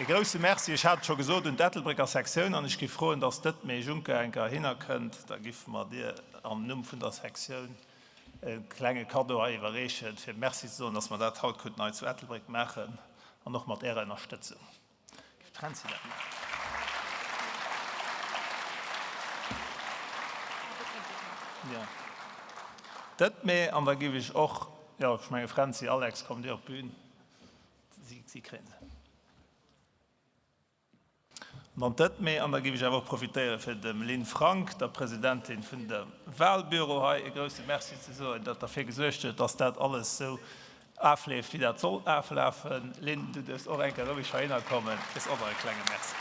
E grousse Merci, ech hat et scho gesot, un d'Ettelbrécker Sektioun an ech giff froen, dass d'Edmée Juncker eng Kéier heihinner kënnt, da giffe mer dir am Numm vun der Sektioun e klenge Kaddo hei iwwerreechen, fir Merci ze soen, dass mer dat haut kunnten hei zu Ettelbréck maachen an och mat Ärer Ënnerstëtzung. Giff d'Fränzi dat maachen? Jo. D'Edmée, an da giff ech och, jo, ech menge Fränzi, Alex, kommt Dir op d'Bün, si, si kréien se. An dann d'Edmée, an da giff ech awer och profitéiere fir dem Lynn Frank, der Presidentin vun dem Wahlbüro hei, e grousse Merci ze soen, datt derfir gesuergt huet, datt dat alles esou Afleeft wéi dat soll aflafen. Lynn, du duerfs och eng Kéier roueg heihinner kommen, kriss och nach e klenge Merci.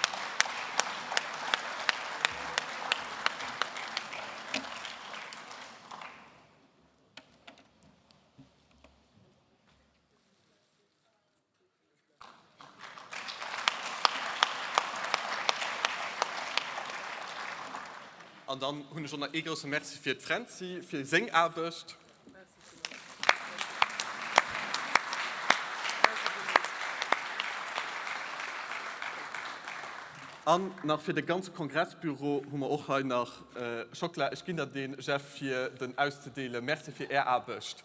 An dann hunn ech och nach ee grousse Merci fir d'Fränzi, fir seng Aarbecht. An nach fir de ganze Kongressbüro hu mer och hei nach Schockela. Ech ginn der deen, Jeff, fir den auszedeelen. Merci fir Är Aarbecht.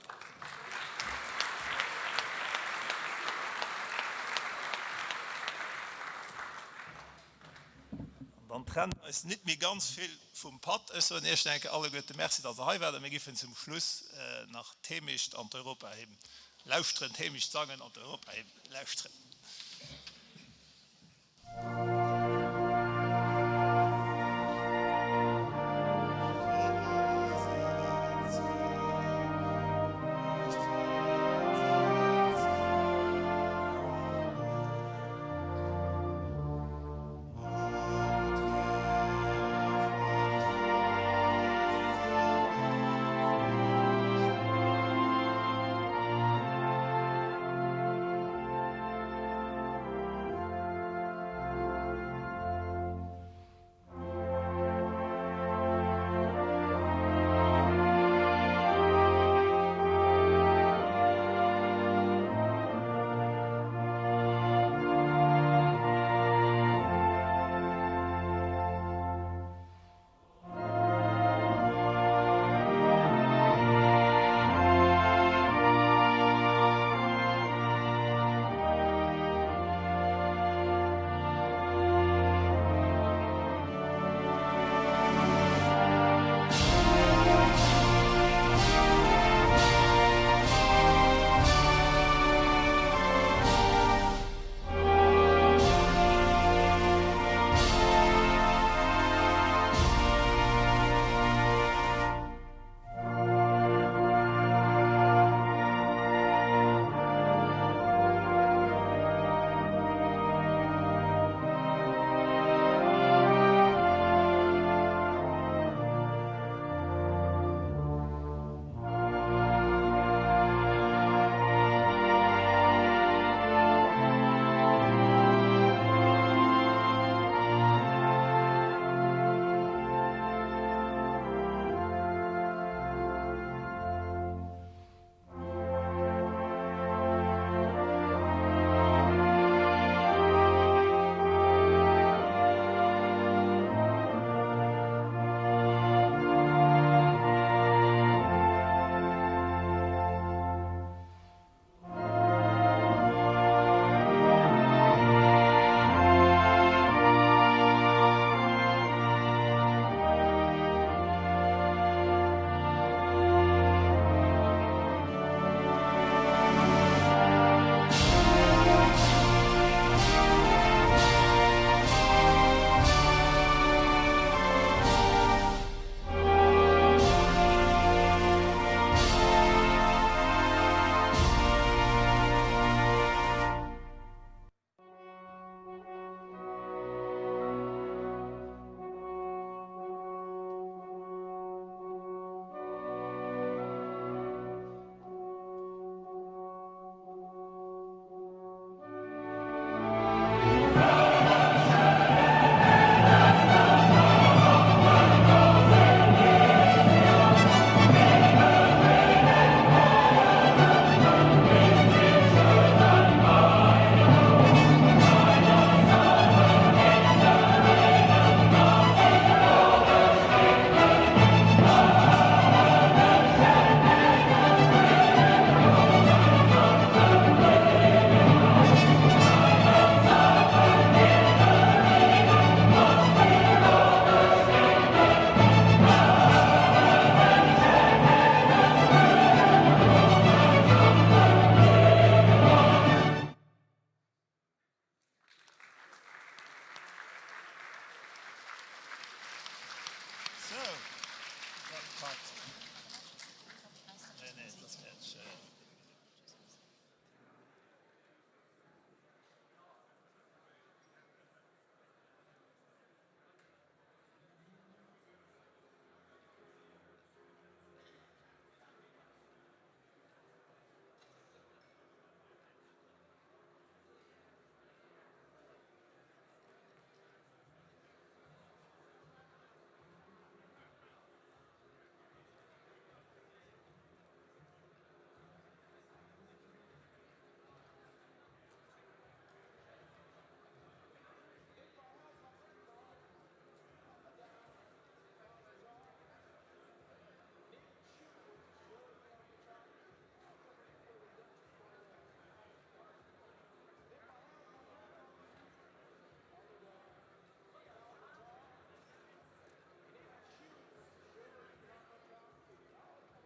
An dann trennen eis nit méi ganz vill vum Patt. Ech soen Iech nach eng Kéier alleguerte Merci, datt Der hei waart. A mir giffen zum Schluss nach d'Heemecht an d'Europahymn lauschteren, d'Heemecht sangen an d'Europahymn lauschteren. Sou, dat packt. Nee, nee, et ass fäerdeg.